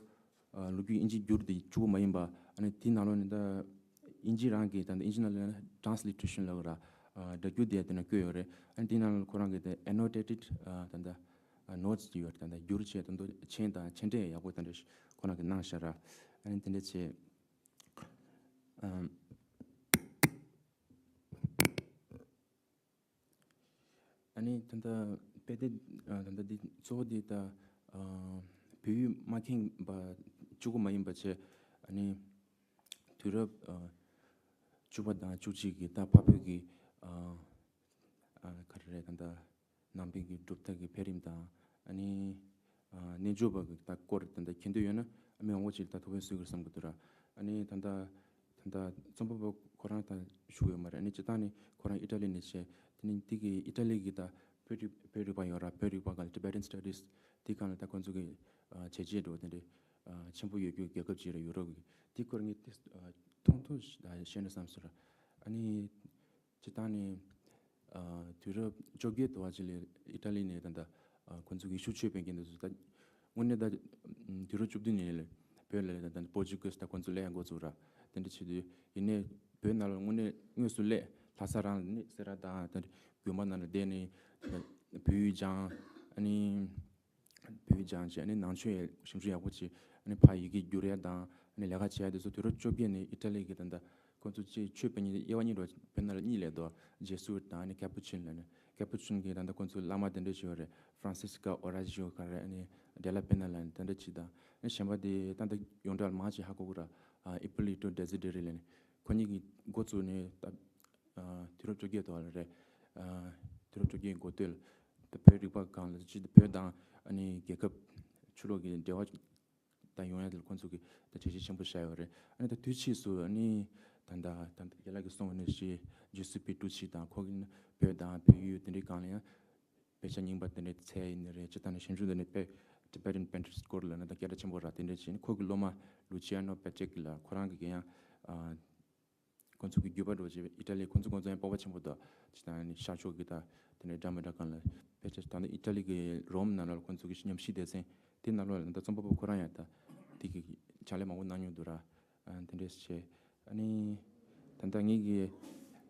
ཨ་ལོ་རྒྱུས་དབྱིན་ཇི་བསྒྱུར་འདི་བཅུ་དགུ་མ་ཡིན་པ། ཨ་ནི་དེ་ནང་ལོགས་ནི་ད་དབྱིན་ཇི་རང་གི་ད་ལྟ་དབྱིན་ཇི་ནང་ལ་transliteration ལབ་ར་ཨ་སྒྲ་བསྒྱུར་དེ་དེ་ནང་བཀོད་ཡོད་རེད། ཨ་ནི་དེ་ནང་ལ་ཁོ་རང་གི་ད་annotated ཨ་ད་ལྟ་ཨ་notes ཅིག་ཡོད་རེད། ད་ལྟ་བསྒྱུར་བྱས་ད་ལྟ་མཆན་དང་མཆན་འགྲེལ་ཡག་པོ་དེ་འདྲ་ཞིག་ཁོ་རང་གིས་གནང་ཤག་ར། ཨ་ནི་དེ་འདྲ་བྱས་ཨམ། ཨ་ནི་ད་ལྟ་དཔེ་དེབ་ཨ་ད་ལྟ་འདི་གཙོ་བོ་འདི་ད་ཨ་བོད་ཡིག་མ་མཁྱེན་པ་གཅིག་པོ་མ་ཡིན་པ་བྱས། ཨ་ནི་དུས་རབས་ཨ་བཅུ་པ་དང་བཅུ་གཅིག་གི་ད་འཕགས་བོད་ཀྱི་ཨ་ཨ་ག་རེ་རེད། ད་ལྟ་ནང་པའི་གི་གྲུབ་མཐའ་གི་འཕེལ་རིམ་དང་། ཨ་ནི་ཨ་རྣལ་འབྱོར་པ་གི་ད་སྐོར་ད་ལྟ་མཁྱེན་འདོད་ཡོད་ན་ཨ་མི་མང་པོ་ཅིག་ད་ཐུགས་ཕན་གསོས་ཀྱི་རེད་བསམ་གྱི་འདུག་ར། ཨ་ནི་ད་ལྟ་ད་ལྟ་རྩོམ་པ་པོ་ཁོ་རང་ད་བཞུགས་ཡོད་མ་རེད། ཨ་ནི་སྤྱིར་བཏང་ནི་ཁོ་རང་ཨི་ཊ་ལི་ནས་བྱས། དེ་ནི་དེ་གི་ཨི་ཊ་ལི་གི་ད་བོད་རིག་བོད་རིག་པ་ཡོད་ར། བོད་རིག་པ་ག་ལ་Tibetan Studies དེ་གང་ལ་ད་ཁོང་ཚོ་གི་ཨ་བྱས་རྗེས་འགྲོ་དེ་འདྲའི་ཨ་ཆེན་པོ་ཡོད་རྒྱུ་རྒྱལ་ཁབ་ཅིག་ར་ཡུ་རོབ་གི། དེ་སྐོར་ངས་དེ་ཨ་ཐུང་ཐུང་ཞིག་ཨ་བཤད་ན་བསམ་སོང་ར། ཨ་ནི་སྤྱིར་བཏང་ནི་ཨ་དུས་རབས་བཅོ་བརྒྱད་དུ་བ་ཅིག་ལ་ཨི་ཊ་ལི་ནས་ད་ལྟ་ཨ་ཁོང་ཚོ་གི་ཤུགས་ཆེ་སྤེལ་མཁན་དེ་ཚོ་ད་དངོས་གནས་ད་དུས་རབས་བཅུ་བདུན་ནས་ལས་བོད་ལ་ད་ལྟ་པོར་ཅུ་གིས་ད་ཁོང་ཚོ་སླེབས་ཡ་འགོ་བཙུགས་ར། དེ་འདྲ་བྱེད་དུས་ཡིན་ནའི་བོད་ནང་ལ་དངོས་གནས་དངོས་སུ་སླེབས་ལྷ་ས་རང་ལ་ནི་སེ་ར་དང་ད་དགོན་པ་ནང་ལ་བསྡད་ནས་ད་བོད་ཡིག་སྦྱངས། ཨ་ནི་བོད་ཡིག་སྦྱངས་བྱས། ཨ་ནི་ནང་ཆོས་ཞིབ་འཇུག་ཡག་པོ་བྱས། ཨ་ནི་ཕར་ཡི་གེ་བསྒྱུར་ཡ་དང་ཨ་ནི་ལས་ཀ་བྱེད་ཡ་དེ་ཚོ་དུས་རབས་བཅོ་བརྒྱད་ནས་ཨི་ཊ་ལི་གི་ད་ལྟ་ཁོང་ཚོ་ཅིག་ཆོས་སྤེལ་མཁན་དབྱེ་བ་གཉིས་འགྲོ། བོད་ནང་ལ་གཉིས་སླེབས་འདུག་ཇེ་སུ་ཝིཊ་དང་ཨ་ནི་ཀ་པུ་ཆིན་ལབ་ནས། ཀ་པུ་ཆིན་གི་ད་ལྟ་ཁོང་ཚོ་བླ་མ་དེ་འདྲ་ཞིག་ཡོད་རེད། Francisca Oraggio ག་རེ། ཨ་ནི་Della Penna ལབ་ནས་དེ་འདྲ་ཅིག་དང་། ཨ་ནི་གཞན་པ་དེ་ད་ལྟ་ཡོངས་གྲགས་མང་ཆེ་ཧ་གོ་གི་ར། ཨ་Ippolito Desideri ལབ་ནས། ཁོ་གཉིས་ཀྱིས་འགོ་བཙུགས་ནས་ད་ཨ་དུས་རབས་བཅོ་བརྒྱད་དུ་བ་ལ་རེད། ཨ་དུས་རབས་བཅོ་བརྒྱད་འགོ་སྟོད་ལ་ད་བོད་རིག་པ་སྒང་ལ་ཅིག་ད་བོད་དང་ཨ་ནི་རྒྱལ་ཁབ་ཕྱི་ལོགས་ཀྱི་འབྲེལ་བ་ད་ཡོང་ཡ་དེ་ལ་ཁོང་ཚོ་གིས་ད་བྱས་རྗེས་ཆེན་པོ་བཞག་ཡོད་རེད། ཨ་ནི་ད་དུས་ཕྱིས་སུ་ཨ་ནི་ད་ད་ད་རྒན་ལགས་ཀྱིས་གསུངས་པ་ནང་བཞིན་ཇུ་སི་པི་ཀྲུ་ཆི་དང་ཁོ་གིས་བོད་དང་བོད་ཡུལ་དེ་འདྲའི་སྒང་ལ་ཡང་དཔེ་ཆ་རྙིང་པ་དེ་འདྲའི་འཚོལ་ཡ་ཡིན་ནི་རེད། སྤྱིར་བཏང་ནས་ཞིབ་འཇུག་དེ་འདྲའི་དཔེ་Tibetan painters སྐོར་ལ་ན་ད་སྐད་གྲགས་ཆེན་པོ་ར། དེ་འདྲའི་བྱས་ནས་ཁོ་གི་སློབ་མ་Luciano Patrick ལ་ཁོ་རང་གིས་ཡང་ཨ་ཁོང་ཚོ་གི་བརྒྱུད་པ་འགྲོ་བྱས་ཨི་ཊ་ལི་ཁོང་ཚོ་ཁོང་ཚོ་ཡང་སྤོབས་པ་ཆེན་པོ་འདུག་སྤྱིར་བཏང་ནི་ཤར་ཕྱོགས་ཀྱི་ད་དེ་ནས་འདྲ་མི་འདྲ་སྒང་ལ་ཕལ་ཆེར་ད་ནི་ཨི་ཊ་ལི་གི་རོམ་ནང་ལ་ཁོང་ཚོ་གི་ཉམས་ཞིབ་སྡེ་ཚན་དེ་ནང་ལོགས་ལ་ད་རྩོམ་པ་པོ་ཁོ་རང་ཡང་ད་དེ་གི་ཕྱག་ལས་མང་པོ་གནང་མྱོང་འདུག་ར། ཨ་དེ་འདྲས་བྱས། ཨ་ནི་ད་ལྟ་ངེད་ཀྱི་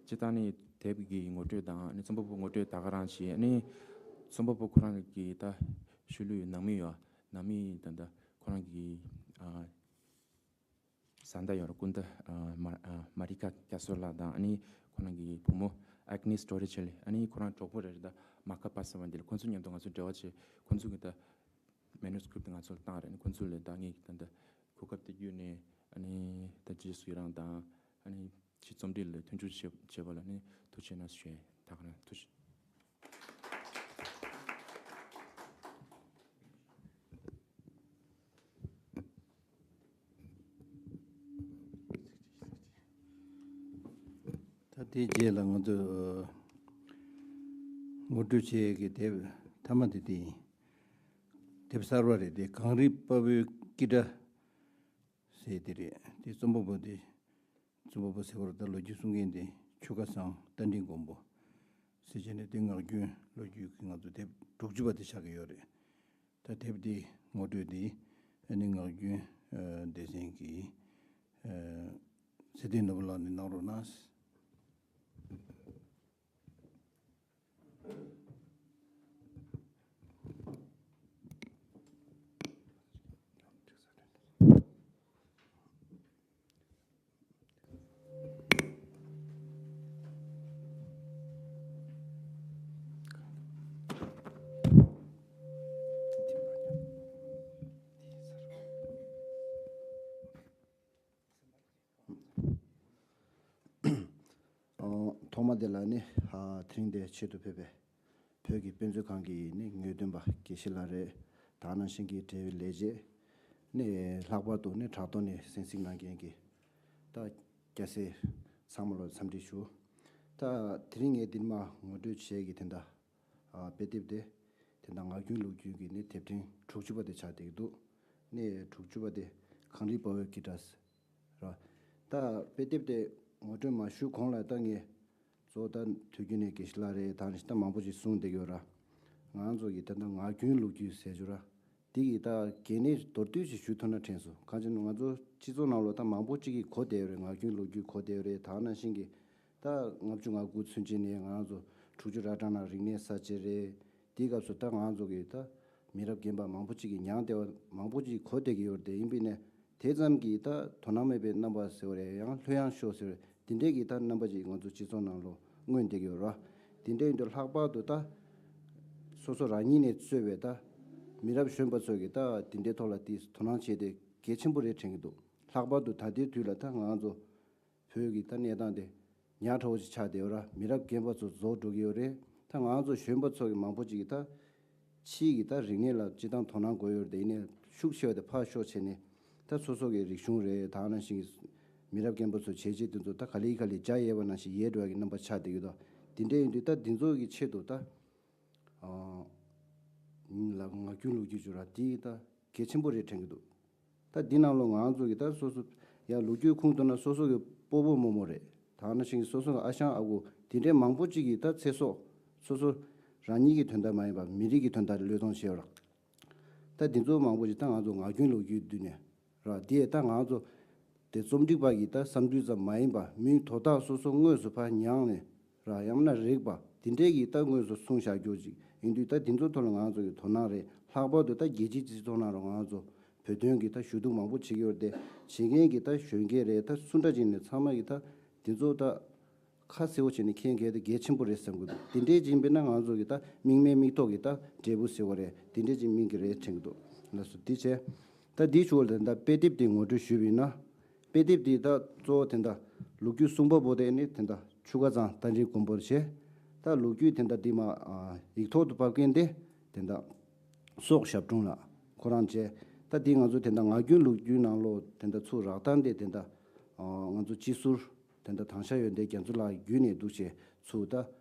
སྤྱིར་བཏང་ནི་དེབ་ཀྱི་ངོ་སྤྲོད་དང་ཨ་ནི་རྩོམ་པ་པོ་ངོ་སྤྲོད་ད་ག་རང་བྱས། ཨ་ནི་རྩོམ་པ་པོ་ཁོ་རང་གི་ད་ཤུལ་ལུས་ནང་མི་ཡོད། ནང་མི་ད་ལྟ་ཁོ་རང་གི་ཨ་བཟའ་ཟླ་ཡོད་རེད། སྐུ་ཟླ་ཨ་མ་ཨ་མ་རི་ཀ་ཀ་སོ་ལགས་དང་། ཨ་ནི་ཁོ་རང་གི་བུ་མོ་ཨེག་ནེས་ཊོ་རི་ཆེ་ལི། ཨ་ནི་ཁོ་རང་གྲོགས་པོ་རེད། ད་མ་ཀ་པ་ས་བན་དེ་ལ་ཁོ་ཚོ་མཉམ་དུ་ང་ཚོ་འབྲེལ་བ་བྱས། ཁོ་ཚོ་གི་ད་མེ་ནུ་སི་ཀི་རིབ་ང་ཚོ་ལ་བཏང་རེད། ཨ་ནི་ཁོ་ཚོ་ལ་ད་ངས་ད་ལྟ་གོ་སྐབས་དེ་བརྒྱུད་ནས་ཨ་ནི་ད་རྗེས་སུ་ཡི་རང་དང་། ཨ་ནི་ཕྱི་རྩོམ་སྒྲིག་ལ་མཐུན་འགྱུར་བྱེད་བྱེད་པ་ལ་ནི་ཐུགས་རྗེ་གནང་ཞུ་ཡས། ད་ག་རང་ཐུགས་རྗེ་ཆེ། ད་ དེའི་རྗེས་ལ་ང་ཚོས་ངོ་སྤྲོད་བྱེད་ཡས་ཀྱི་དེབ་མཐའ་མ་དེ་དེ་ཡིན། དེབ་གསར་པ་རེད་དེ། གངས་རི་དཔའ་བོའི་ཀི་སྒྲ་ཟེར་དེ་རེད། དེ་རྩོམ་པ་པོ་དེ་རྩོམ་པ་པོ་ཟེར་བར་ད་ལོ་རྒྱུས་གསུང་མཁན་དེ་ཆུ་ཁ་ཚང་རྟ་མགྲིན་མགོན་པོ་ཟེར་བྱས་ནས། དེ་ངག་རྒྱུན་ལོ་རྒྱུས་ཀྱི་ང་ཚོ་དེབ་དྲུག་ཅུ་པ་དེ་ཆགས་ཀྱི་ཡོད་རེད། ད་དེབ་འདི་ངོ་སྤྲོད་འདི་ཨ་ནི་ངག་རྒྱུན་ཨ་སྡེ་ཚན་གྱི་ཨ་ཚེ་བརྟན་ནོར་བུ་ལགས་ནས་གནང་རོགས་གནང་། ཐོག་མ་དེ་ལ་ནི་དེ་རིང་འདིར་ཆེད་དུ་ཕེབས་པའི་བོད་ཀྱི་དཔེ་མཛོད་ཁང་གི་ནི་ངེས་སྟོན་པ་དགེ་བཤེས་ལགས་རེད། ད་ག་ནང་བཞིན་གྱི་འབྲེལ་ཡོད་ལས་བྱེད་ནི་ལྷག་པར་དུ་ནི་དྲ་ཐོག་ནས་གསན་གཟིགས་གནང་མཁན་གྱི་ད་སྐྱ་སེར་ཚང་མ་ལ་འཚམས་འདྲི་ཞུ། ད་དེ་རིང་ངས་འདིར་མར་ངོ་སྤྲོད་བྱེད་ཀྱི་དེ་འདྲ་ཨ་དཔེ་དེབ་དེ་དེ་འདྲ་ངག་རྒྱུན་ལོ་རྒྱུས་ཀྱི་ནི་དེབ་ཕྲེང་དྲུག་ཅུ་པ་དེ་ཆགས་བསྡད་ཀྱི་འདུག་ནི་དྲུག་ཅུ་པ་དེ་གངས་རིའི་དཔའ་བོའི་ཀི་སྒྲ་ར། ད་དཔེ་དེབ་དེ་ངོ་སྤྲོད་མ་ཞུ་གོང་ལ་ད་ངས་གཙོ་བོ་ད་དུས་རྒྱུན་ནས་དགེ་བཤེས་ལགས་རེད། ད་ནི་ད་མང་པོ་ཞིག་གསུངས་བསྡད་ཀྱི་ཡོད་ར། ང་ཚོ་གི་ད་ལྟ་ངག་རྒྱུན་ལོ་རྒྱུས་ཟེར་རྒྱུ་ར། དེ་གི་ད་གལ་གནད་མདོར་བསྡུས་ཤིག་ཞུ་ཐུབ་ན་དྲན་སོང་། གང་ཅི་ང་ཚོ་སྤྱི་ཚོགས་ནང་ལོགས་ད་མང་པོ་ཅིག་གིས་གོ་བསྡད་ཡོད་རེད། ངག་རྒྱུན་ལོ་རྒྱུས་གོ་བསྡད་ཡོད་རེད། ད་ནང་བཞིན་གྱི་ད་ལྔ་བཅུ་ང་དགུ་ཚུན་ཆད་ནས་ང་ཚོ་དྲུག་ཅུ་ར་གྲངས་ནང་རིག་གནས་གསར་བརྗེ་རེད། དེའི་སྐབས་སུ་ད་ང་ཚོ་གི་ད་མི་རབས་རྒན་པ་མང་པོ་ཅིག་གིས་མྱངས་བསྡད་པ་མང་པོ་ཅིག་གོ་བསྡད་ཀྱི་ཡོད་རེད། དེ་ཡིན་པས་ནས་དེ་ཙམ་གྱིས་ད་དོ་སྣང་མེད་པའི་རྣམ་པ་ཟེར་བ་རེད། ཡང་ལྷོད་ཡངས་ཤོར་ཟེར་བ་རེད། དེ་འདྲས་ཀྱི་ད་རྣམ་པ་ཅིག་ང་ཚོ་སྤྱི་ཚོགས་ནང་ལོགས་མངོན་བསྡད་ཀྱི་ཡོད་རེད། དེ་འདྲས་ཡིན་དུས་ལྷག་པར་དུ་ད་སོ་སོ་རང་ཉིད་ནས་གཙོས་པའི་ད་མི་རབས་གཞོན་པ་ཚོ་གིས་ད་དེ་འདྲའི་ཐོག་ལ་དེ་དོ་སྣང་བྱས་ཏེ་གལ་ཆེན་པོ་རེད་དྲན་གྱི་འདུག་ལྷག་པར་དུ་ད་ལྟའི་དུས་ལ་ད་ང་ཚོ་བོད་ཀྱི་ད་གནས་སྟངས་དེ་ཉག་ཕྲ་བོ་ཞིག་ཆགས་བསྡད་ཡོད་ར། མི་རབས་རྒན་པ་ཚོ་རྫོགས་འགྲོ་གི་ཡོད་རེད། ད་ང་ཚོ་གཞོན་པ་ཚོ་གི་མང་པོ་ཅིག་གིས་ད་ཕྱིའི་གི་ད་རིག་གནས་ལ་སྤྱིར་བཏང་དོ་སྣང་དགོས་ཡོད་རེད། དེ་ཡིན་ནའི་ཤུགས་ཆེ་བ་དེ་ཕར་ཞོག་བྱས་ནས་ད་སོ་སོ་གི་རིག་གཞུང་རེད། ད་ནང་བཞིན་གྱི་མི་རབས་རྒན་པ་ཚོ་བྱས་རྗེས་དེ་ཚོ་ད་ག་ལེ་ག་ལེ་འཇའ་ཡལ་བ་ནང་བཞིན་ཡལ་འགྲོ་བ་གི་རྣམ་པ་ཆགས་བསྡད་ཡོད་དོ། དེ་འདྲ་ཡིན་དུས་ད་འདི་ཚོ་གི་ཆེད་དུ་ད་ཨ་ལ་ངག་རྒྱུན་ལོ་རྒྱུས་བརྗོད་ར་དེ་ད་གལ་ཆེན་པོ་རེད་དྲན་གྱི་འདུག་ད་འདི་ནང་ལོགས་ང་ཚོ་གི་ད་སོ་སོ་ཡང་ལོ་རྒྱུས་ཁུངས་གཏུགས་ན་སོ་སོ་གི་སྤོ་བོ་རྨོ་མོ་རེད། ད་ནང་བཞིན་གྱི་སོ་སོ་གི་ཨ་ཞང་ཨ་ཁུ་དེ་འདྲའི་མང་པོ་ཅིག་གིས་ད་ཚེ་སྲོག་སོ་སོ་རང་ཉིད་ཀྱི་དོན་དག་མ་ཡིན་པ་མི་རིགས་ཀྱི་དོན་དག་བློས་གཏོང་བྱས་ཡོད་ར། ད་འདི་ཚོ་མང་པོ་ཅིག་ད་ང་ཚོ་ངག་རྒྱུན་ལོ་རྒྱུས་བསྡུས་ནས་ར། དེས་ད་ང་ཚོ་དེ་རྩོམ་སྒྲིག་པ་གི་ད་བསམ་ཚུལ་ཙམ་མ་ཡིན་པ་མིའི་དོ་བདག་སོ་སོ་དངོས་སུ་ཕར་མྱངས་ནས་ར། ཡང་ན་རིག་པ་དེ་འདྲས་ཀྱིས་ད་དངོས་སུ་གསུངས་བཞག་རྒྱུ་ཅིག་ཡིན་དུས་ད་དེ་ཚོ་ཐོག་ལ་ང་ཚོ་གི་དོ་སྣང་རེད། ལྷག་པར་དུ་ད་རྒྱལ་སྤྱིའི་སྤྱི་ཚོགས་ནང་རུ་ང་ཚོ་བོད་དོན་གྱི་ད་ཞུ་གཏུག་མང་པོ་བྱེད་ཀྱི་ཡོད་རེད་དེ། བྱེད་མཁན་གྱི་ད་གཞོན་སྐྱེས་རེད། ད་སུ་འདྲ་ཅིག་ནས་ཚང་མ་གི་ད་དེ་ཚོ་ད་ཁ་གསལ་བོ་བྱས་ནས་མཁྱེན་མཁན་དེ་གལ་ཆེན་པོ་རེད་བསམ་གྱི་འདུག་དེ་འདྲས་ཅིག་ཡིན་པས་ན་ང་ཚོ་གི་ད་མིག་སྨན་མིག་ཐོག་གི་ད་འབྲས་བུ་ཟེར་བ་རེད། དེ་འདྲས་ཅིག་སྨིན་གྱི་རེད་དྲན་གྱི་འདུག་ལགས་སོ། དེ་བྱས། ད་འདིའི་ཞོར་ལ་ད་དཔེ་དེབ་དེ་ངོ་སྤྲོད་ཞུས་པ་ཡིན་ན། དཔེ་དེབ་དེ་ད་གཙོ་བོ་དེ་འདྲ་ལོ་རྒྱུས་གསུང་པ་པོ་དེ་ནི་དེ་འདྲ་ཆུ་ཁ་ཚང་རྟ་མགྲིན་མགོན་པོ་བྱས། ད་ལོ་རྒྱུས་དེ་འདྲ་འདི་མ་ཡིག་ཐོག་ཏུ་ཕབ་མཁན་དེ་དེ་འདྲ་སོག་ཞབས་དྲུང་ལགས་ཁོ་རང་བྱས། ད་འདི་ང་ཚོ་དེ་འདྲ་ངག་རྒྱུན་ལོ་རྒྱུས་ནང་ལོགས་དེ་འདྲ་ཚུར་རག་སྟངས་དེ་དེ་འདྲ་ང་ཚོ་སྤྱི་ཟུར་དེ་འདྲ་དྭངས་ཤ་ཡོན་ཏན་རྒྱ་མཚོ་ལགས་བརྒྱུད་ནས་འདུག་བྱས་ཚུར་ད།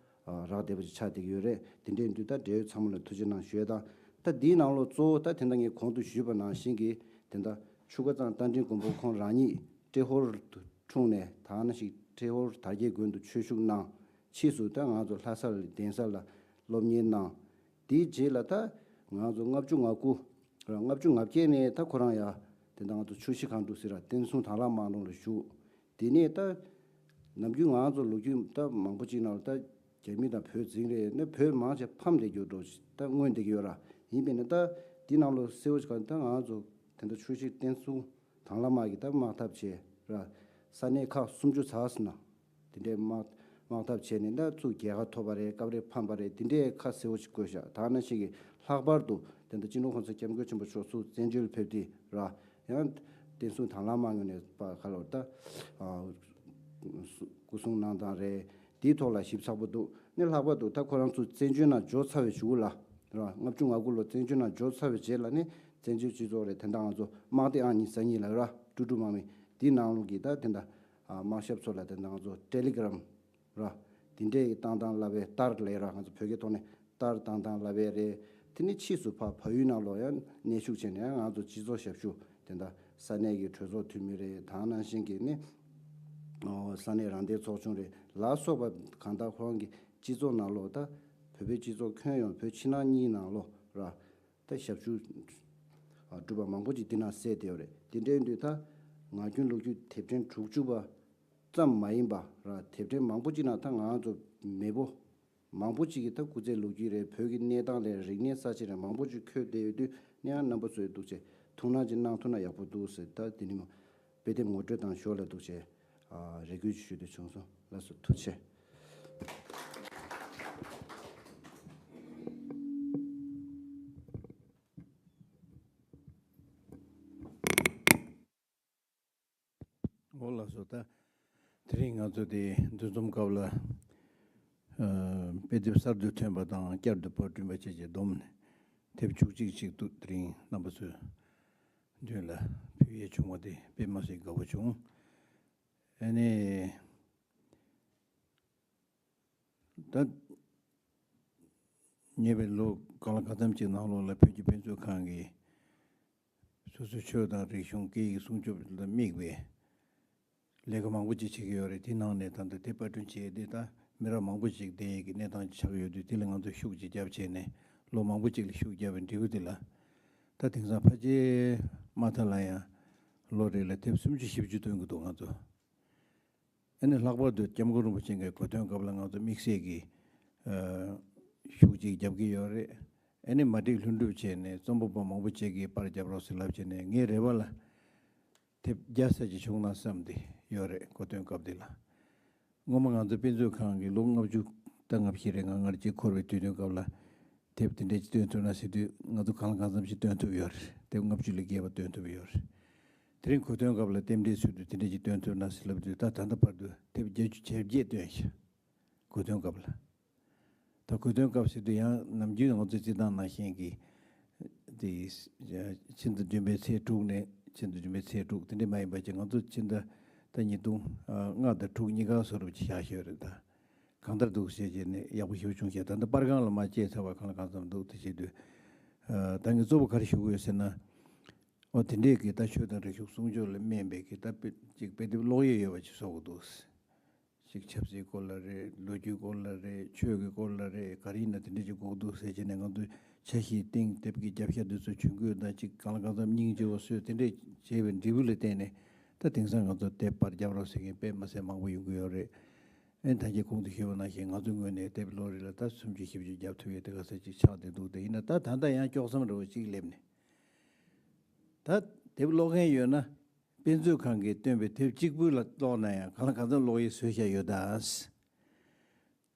རག་བསྡད་པ་ཅིག་ཆགས་བསྡད་ཀྱི་ཡོད་རེད། དེ་འདྲའི་དུས་ད་འབྲེལ་ཡོད་ཚང་མ་ལ་ཐུགས་རྗེ་གནང་ཞུ་ཡས་དང་། ད་འདིའི་ནང་ལོགས་གཙོ་བོ་ད་དེ་འདྲ་ངས་གོང་དུ་ཞུས་པ་ནང་བཞིན་གྱི་དེ་འདྲ་ཆུ་ཁ་གཙང་རྟ་མགྲིན་མགོན་པོ་ཁོང་རང་ཉིད་ཏྲེ་ཧོར་དུ་འཁྲུངས་ནས་ད་ནང་བཞིན་ཏྲེ་ཧོར་དར་རྒྱས་དགོན་དུ་ཆོས་ཞུགས་གནང་། ཕྱིས་སུ་ད་ང་ཚོ་ལྷ་ས་ལ་གདན་ས་ལ་སློབ་གཉེར་གནང་། དེའི་རྗེས་ལ་ད་ང་ཚོ་ལྔ་བཅུ་ང་དགུ་ལྔ་བཅུ་ང་བརྒྱད་ནས་ད་ཁོ་རང་ཡ་དེ་འདྲ་ང་ཚོ་ཆུ་བཞི་སྒང་དྲུག་ཟེར་བ་བསྟན་སྲུང་དྭང་བླངས་དམག་སྒར་ལ་ཞུགས། དེ་ནས་ད་ནམ་རྒྱུན་ང་ཚོ་ལོ་རྒྱུས་ད་མང་པོ་ཅིག་ནང་ལ་ད་རྒྱ་མི་དང་བོད་འཛིང་རེད་ནས་བོད་མང་ཆེ་ཕམ་བསྡད་རྒྱུ་འགྲོ་ད་མངོན་བསྡད་ཀྱི་ཡོད་ར། ཡིན་པས་ན་ད་འདི་ནང་ལོ་གསལ་བོ་ཞིག་ག་ད་ང་ཚོ་དེ་འདྲ་ཆུ་བཞི་བསྟན་སྲུང་དྭང་བླངས་དམག་གིས་ད་དམག་འཐབ་བྱས་ར། ས་གནས་ཁག་སུམ་ཅུ་ཚར་སོང་ན་དེ་འདྲའི་དམག་དམག་འཐབ་བྱས་ནས་ད་ཚུར་རྒྱལ་ཁ་ཐོབ་པ་རེད། སྐབས་རེ་ཕམ་པ་རེད། དེ་འདྲའི་ཁ་གསལ་བོ་ཞིག་བཀོད་བཞག་ད་ནང་བཞིན་གྱི་ལྷག་པར་དུ་དེ་འདྲ་སྤྱི་ནོར་༸གོང་ས་༸སྐྱབས་མགོན་ཆེན་པོ་མཆོག་ཚུར་བཙན་བྱོལ་ཕེབས་དུས་ར། ཡང་བསྟན་སྲུང་དྭང་བླངས་དམག་ངོས་ནས་པ་ག་ལོར་ད་སྐུ་སྲུང་གནང་སྟངས་རེད། དེའི་ཐོག་ལ་ཞིབ་ཚགས་པོ་འདུག་ནི་ལྷག་པར་དུ་ད་ཁོ་རང་ཚོ་བཙན་བྱོལ་ནང་འབྱོར་ཚར་བའི་གཞུག་ལ་ར། ལྔ་བཅུ་ང་དགུ་ལོ་བཙན་བྱོལ་ནང་འབྱོར་ཚར་བའི་རྗེས་ལ་ནི་བཙན་བྱོལ་སྤྱི་ཚོགས་རེད། དེ་འདྲ་ང་ཚོ་དམག་སྡེ་ཨང་གཉིས་གསར་རྙིང་ལ་ར་ཀྲུ་ཀྲུ་དམག་མི་དེའི་ནང་ལོགས་ཀྱི་ད་དེ་འདྲ་དམག་ཞབས་ཚོ་ལ་དེ་འདྲ་ང་ཚོ་ཊེ་ལི་གྷི་རམ་ ར། དེ་འདྲའི་བཏང་སྟངས་ལབ་པའི་ལྟར་ལས་ར། ང་ཚོ་བོད་སྐད་ཐོག་ནས་ལྟར་བཏང་སྟངས་ལབ་པའི་རེད། དེ་ནས་ཕྱིས་སུ་ཕ་བལ་ཡུལ་ནང་ལོགས་ཡང་གནས་བཞུགས་བྱས་ནས་ང་ཚོ་སྤྱི་ཚོགས་ཞབས་ཞུ་དེ་འདྲ་ས་གནས་ཀྱི་གྲོས་ཚོགས་འཐུས་མི་རེད། དེ་ནང་བཞིན་གྱི་ནི་ཨོ་ས་གནས་རང་བདེན་ཚོགས་ཆུང་རེད་ལ་སོགས་པ་གང་ལྟར་ཁོ་རང་གི་སྤྱི་ཚོགས་ནང་ལོགས་ད་བོད་པའི་སྤྱི་ཚོགས་ཁྱོན་ཡོངས་བོད་ཕྱི་ནང་གཉིས་ནང་ལོགས་ར། ད་ཞབས་ཞུ་ཨ་སྒྲུབ་པ་མང་པོ་ཅིག་འདི་ན་གསལ་བསྡད་ཡོད་རེད། དེ་འདྲའི་དུས་ད་ངག་རྒྱུན་ལོ་རྒྱུས་དེབ་ཕྲེང་དྲུག་ཅུ་པ་ཙམ་མ་ཡིན་པ་ར། དེབ་ཕྲེང་མང་པོ་ཅིག་ན་ད་ང་ཚོ་མེས་པོ་མང་པོ་ཅིག་གིས་ད་སྐུ་ཚེའི་ལོ་རྒྱུས་རེད། བོད་ཀྱི་གནས་སྟངས་རེད། རིག་གནས་གསར་བརྗེ་རེད། མང་པོ་ཅིག་འཁོད་བསྡད་ཡོད་དུས་ནས་ཡང་རྣམ་པ་ཚོས་འདུག་བྱས་ཐུགས་སྣང་ཅིག་གནང་ཐུབ་ན་ཡག་པོ་འདུག་ཟེར། ད་དེ་ནི་མོ་དཔེ་དེབ་ངོ་སྤྲོད་དང་ཞོར་ལ་འདུག་བྱས་ཨ་རེ་སྐུལ་ཞུ་འདོད་བྱུང་སོང་། ལགས་སོ། ཐུགས་རྗེ་ཆེ། འོ་ལགས་སོ། ད་དེ་རིང་ང་ཚོ་དེ་འདུ་འཛོམས་སྐབས་ལ་ཨ་དཔེ་དེབ་གསར་དུ་ཐོན་པ་དང་བསྐྱར་དུ་པར་སྐྲུན་པ་བཅས་ཀྱི་བསྡོམས་ནས་དེབ་བཅུ་གཅིག་ཅིག་འདུག་དེ་རིང་རྣམ་པ་ཚོའི་མདུན་ལ་ཕུལ་ཡས་བྱུང་བ་དེ་དཔེ་མ་སྲིད་དགའ་པོ་བྱུང་། ཨ་ནི། ད་ཉེ་བའི་ལོ་གང་ལ་གང་འཚམ་ཅིག་ནང་ལོགས་ལ་བོད་ཀྱི་དཔེ་མཛོད་ཁང་གིས་སོ་སོའི་ཆོས་དང་རིག་གཞུང་སྐད་ཡིག་སྲུང་སྐྱོབ་ལ་དམིགས་པའི་ལས་ཀ་མང་པོ་ཅིག་བྱེད་ཀྱི་ཡོད་རེད། དེ་ནང་ནས་ད་ལྟ་དེ་པར་སྐྲུན་བྱས་ཏེ་ད་མི་རབས་མང་པོ་ཅིག་བསྡད་ཡས་ཀྱི་གནས་སྟངས་ཅིག་ཆགས་ཡོད་དུས་དེ་ལ་ང་ཚོས་ཤུགས་ཅིག་བརྒྱབ་བྱས་ནས་ལོ་མང་པོ་ཅིག་ལ་ཤུགས་བརྒྱབ་པའི་འབྲས་བུ་དེ་ལ་ད་དེང་སང་ཕལ་ཆེར་མ་མཐའ་ལ་ཡང་ལོ་རེ་ལ་དེབ་སུམ་ཅུ་བཞི་བཅུ་བཏོན་གྱི་འདུག་ང་ཚོ། ཨ་ནི་ལྷག་པར་དུ་སྐྱབས་མགོན་རིན་པོ་ཆེ་གི་གོ་སྟོན་སྐབས་ལ་ང་ཚོ་དམིགས་བསལ་གྱི་ཨ་ཤུགས་ཅིག་རྒྱབ་ཀྱི་ཡོད་རེད། ཨ་ནི་མ་བསྒྲིགས་ལྷུན་གྲུབ་བྱས་ནས་རྩོམ་པ་པོ་མང་པོ་ཅིག་གིས་པར་རྒྱབ་རོགས་ཟེར་ལབ་བྱས་ནས་ངའི་རེ་བ་ལ་དེབ་བརྒྱ་ཙམ་ཅིག་བྱུང་ན་བསམ་སྟེ་ཡོད་རེད། གོ་སྟོན་སྐབས་དེ་ལ། སྔོན་མ་ང་ཚོ་དཔེ་མཛོད་ཁང་གི་ལོ་ལྔ་བཅུ་ད་ལྔ་བཞི་རེད། ང་ལྔ་བརྒྱད་འཁོར་བའི་དུས་སྟོན་སྐབས་ལ་དེབ་དེ་འདྲ་ཅིག་བཏོན་ཐུབ་ན་ཟེར་དུས་ང་ཚོ་གང་ལ་གང་འཚམ་ཞིག་བཏོན་ཐུབ་ཡོད་རེད། དེབ་ལྔ་བཅུ་ལས་བརྒལ་བ་བཏོན་ཐུབ་ཡོད་རེད། དེ་རིང་གོ་སྟོན་སྐབས་ལ་རྟེན་འབྲེལ་ཚུལ་དུ་དེ་འདྲ་ཅིག་བཏོན་ཐུབ་ན་ཟེར་ལབ་དུས་ད་ད་ལྟ་བར་དུ་དེབ་བརྒྱད་ཅུ་ཞེ་བརྒྱད་བཏོན་ཤག་གོ་སྟོན་སྐབས་ལ། ད་གོ་སྟོན་སྐབས་ཟེར་དུས་ཡང་ནམ་རྒྱུན་ང་ཚོའི་སྤྱིར་བཏང་ནང་བཞིན་གྱི་དེ་ཕྱི་ཟླ་བདུན་པའི་ཚེས་དྲུག་ནས་ཕྱི་ཟླ་བདུན་པའི་ཚེས་དྲུག་དེ་འདྲ་མ་ཡིན་པ་ཅིག་ང་ཚོ་ཕྱི་ཟླ་ད་ཉིས་སྟོང་ལྔ་དང་དྲུག་གཉིས་ཀ་བཟོ་འདྲ་ཅིག་བཞག་ཤོད་རེད་ད། གང་ལྟར་འདུག་ཟེར་བྱས་ནས་ཡག་པོ་ཞེ་པོ་བྱུང་ཤག་ད་ལྟ་པར་ཁང་ལ་མར་བཅད་ཚར་བ་གང་ལ་གང་འཚམ་འདུག་དེ་བྱེད་དུས་ཨ་ད་ངས་གཙོ་བོ་ག་རེ་ཞུ་གི་ཡོད་ཟེར་ན། ཨོ་དེ་འདྲས་ཀྱི་ད་ཆོས་དང་རིག་གཞུང་སྲུང་སྐྱོབ་ལ་སྨན་པའི་གི་ད་དཔེ་ཅིག་དཔེ་དེབ་ཀློག་ཡས་ཡོད་པ་ཅིག་བཟོ་དགོས་འདུག་ཅིག་ཆབ་སྲིད་སྐོར་ལ་རེད། ལོ་རྒྱུས་སྐོར་ལ་རེད། ཆོས་ཀྱི་སྐོར་ལ་རེད། ག་རེ་ཡིན་ན་དེ་འདྲས་ཅིག་དགོས་འདུག་ཟེར་བྱས་ནས་ང་ཚོས་འཆར་གཞིའི་སྟེང་དེབ་ཀྱི་རྒྱབ་ཤ་དེ་ཚོ་ཇུས་འགོད་དང་ཅིག་གང་ལ་གང་འཚམ་སྙིང་རྗེ་བོ་བཟོས་དེ་འདྲས་བྱས་པའི་འབྲས་བུ་ལ་བརྟེན་ནས་ད་དེང་སང་ང་ཚོ་དེབ་པར་རྒྱབ་རོགས་ཟེར་མཁན་དཔེ་མ་སྲིད་མང་པོ་ཡོང་གི་ཡོད་རེད། ཨེ་ད་གིན་གོང་དུ་ཞུས་པ་ནང་བཞིན་ང་ཚོའི་ངོས་ནས་དེབ་ལོ་རེ་ལ་ད་སུམ་ཅུ་བཞི་བཅུ་རྒྱབ་ཐུབ་ཡས་དེ་ག་ས་ཅིག་ཆགས་བསྡད་འདུག་དེ་ཡིན་ན་ད་ད་ལྟ་ཡང་དཀྱོག་མཚམས་འདྲ་བོ་ཅིག་སླེབས་ནས། ད་དེབ་ཀློག་མཁན་ཡོད་ན། དཔེ་མཛོད་ཁང་གིས་བཏོན་པའི་དེབ་གཅིག་པུ་ལ་ཀློག་ན་ཡང་གང་ལ་གང་འཚམ་ཀློག་ཡས་བཟོས་བཞག་ཡོད་ད།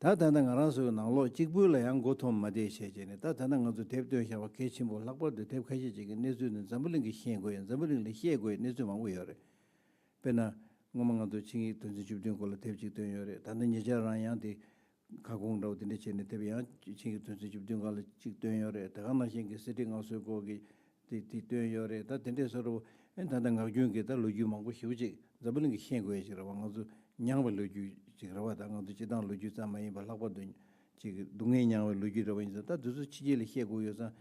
ད་ད་ལྟ་ང་རང་ཚོའི་ནང་ལོགས་གཅིག་པུ་ལ་ཡང་མགོ་འཐོམ་མ་བསྡད་བྱས་བྱས་ནས་ད་ད་ལྟ་ང་ཚོ་དེབ་བཏོན་བཞག་པ་གལ་ཆེན་པོ་ལྷག་པར་དུ་དེབ་ཁ་ཤས་ཅིག་གི་གནས་ཚུལ་ནི་འཛམ་བུ་གླིང་གིས་ཤེས་དགོས་ཡ། འཛམ་བུ་གླིང་ལ་བཤད་དགོས་ཡའི་གནས་ཚུལ་མང་པོ་ཡོད་རེད། དཔེར་ན། སྔོན་མ་ང་ཚོ་ཆིངས་ཡིག་དོན་ཚན་བཅུ་བདུན་སྐོར་ལ་དེབ་ཅིག་བཏོན་ཡོད་རེད། ད་ལྟ་ཉེ་ཆར་རང་ཡང་དེ་ཁ་སྐོང་འདྲ་བོ་དེ་འདྲ་བྱས་ནས་དེབ་ཡང་ཆིངས་ཡིག་དོན་ཚན་བཅུ་བདུན་སྒང་ལ་ཅིག་བཏོན་ཡོད་རེད། དེ་ག་ནང་བཞིན་གྱི་གསེར་ཁྲི་མངའ་གསོལ་སྐོར་གྱི་དེ་དེ་བཏོན་ཡོད་རེད། ད་དེ་འདྲས་བཟོ་འདྲ་བོ་ཨེ་ད་ལྟ་ངག་རྒྱུན་གྱི་ད་ལོ་རྒྱུས་མང་པོ་ཞེ་པོ་ཅིག་འཛམ་བུ་གླིང་གིས་ཤེས་དགོས་ཡ་ཅིག་རེད་བ། ང་ཚོ་མྱངས་པའི་ལོ་རྒྱུས་ཅིག་རེད་བ། ད་ང་ཚོ་སྤྱིར་བཏང་ལོ་རྒྱུས་ཙམ་མ་ཡིན་པར་ལྷག་པར་དུ་ཅིག་སྡུག་བསྔལ་མྱངས་པའི་ལོ་རྒྱུས་འདྲ་བོ་ཡིན་ཙང་ད་དེ་ཚོ་ཕྱི་རྒྱལ་ལ་བཤད་དགོས་ཡོད་ཙང་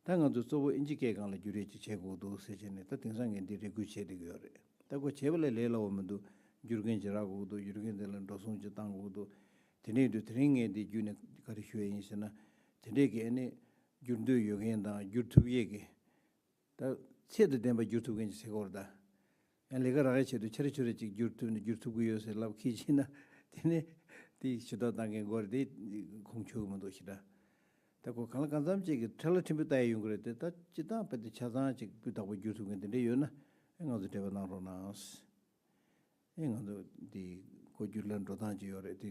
ད་ང་ཚོ་གཙོ་བོ་ཨིན་ཇི་སྐད་སྒང་ལ་བསྒྱུར་ཡས་ཅིག་བྱེད་དགོས་འདུག་ཟེར་བྱས་ནས་ད་དེང་སང་ངས་འདི་རེ་སྐུལ་བྱས་བསྡད་ཀྱི་ཡོད་རེད། ད་ཁོ་བྱས་པ་ལས་ལས་སླ་བོ་མི་འདུག་བསྒྱུར་མཁན་ཅིག་རག་དགོས་འདུག་བསྒྱུར་མཁན་དེ་ལ་འགྲོ་སོང་ཅིག་བཏང་དགོས་འདུག་དེ་འདྲ་ཡིན་དུས་དེ་རིང་ངས་འདི་བརྒྱུད་ནས་ག་རེ་ཞུ་ཡས་ཡིན་ཟེར་ན། དེ་འདྲས་ཀྱི་ཨ་ནི་བསྒྱུར་འདོད་ཡོད་མཁན་དང་བསྒྱུར་ཐུབ་ཡས་ཀྱི་ད་ཚད་དང་ལྡན་པ་བསྒྱུར་ཐུབ་མཁན་ཅིག་ཟེར་དགོས་རེད་ད། ཡང་ལས་ཀ་རག་ཡས་ཆེད་དུ་ཆ་རེ་ཆུ་རེ་ཅིག་བསྒྱུར་ཐུབ་ནས་བསྒྱུར་ཐུབ་ཀྱི་ཡོད་ཟེར་ལབ་ཁྱི་ཕྱིན་ན་དེ་ནས་དེ་ཞུ་དག་བཏང་མཁན་དགོས་རེད། དེ་ཁུངས་འཁྱོལ་གི་མི་འདུག་ཞེ་དྲག་ད་ཁོ་གང་ལ་གང་འཚམ་ཅིག་གི་ཁྲ་ལ་ཕྲན་བུ་ལྟ་ཡས་ཡོང་གི་རེད་དེ། ད་སྤྱིར་བཏང་དཔེ་དེ་ཆ་ཚང་ཅིག་སྤུས་དག་པོ་བསྒྱུར་ཐུབ་མཁན་དེ་འདྲ་ཡོད་ན་ཨེ་ང་ཚོ་འབྲེལ་བ་གནང་རོགས་གནང་། ཨེ་ང་ཚོ་འདི་ཁོ་བསྒྱུར་ལ་འགྲོ་སྟངས་ཅིག་ཡོད་རེད། དེ་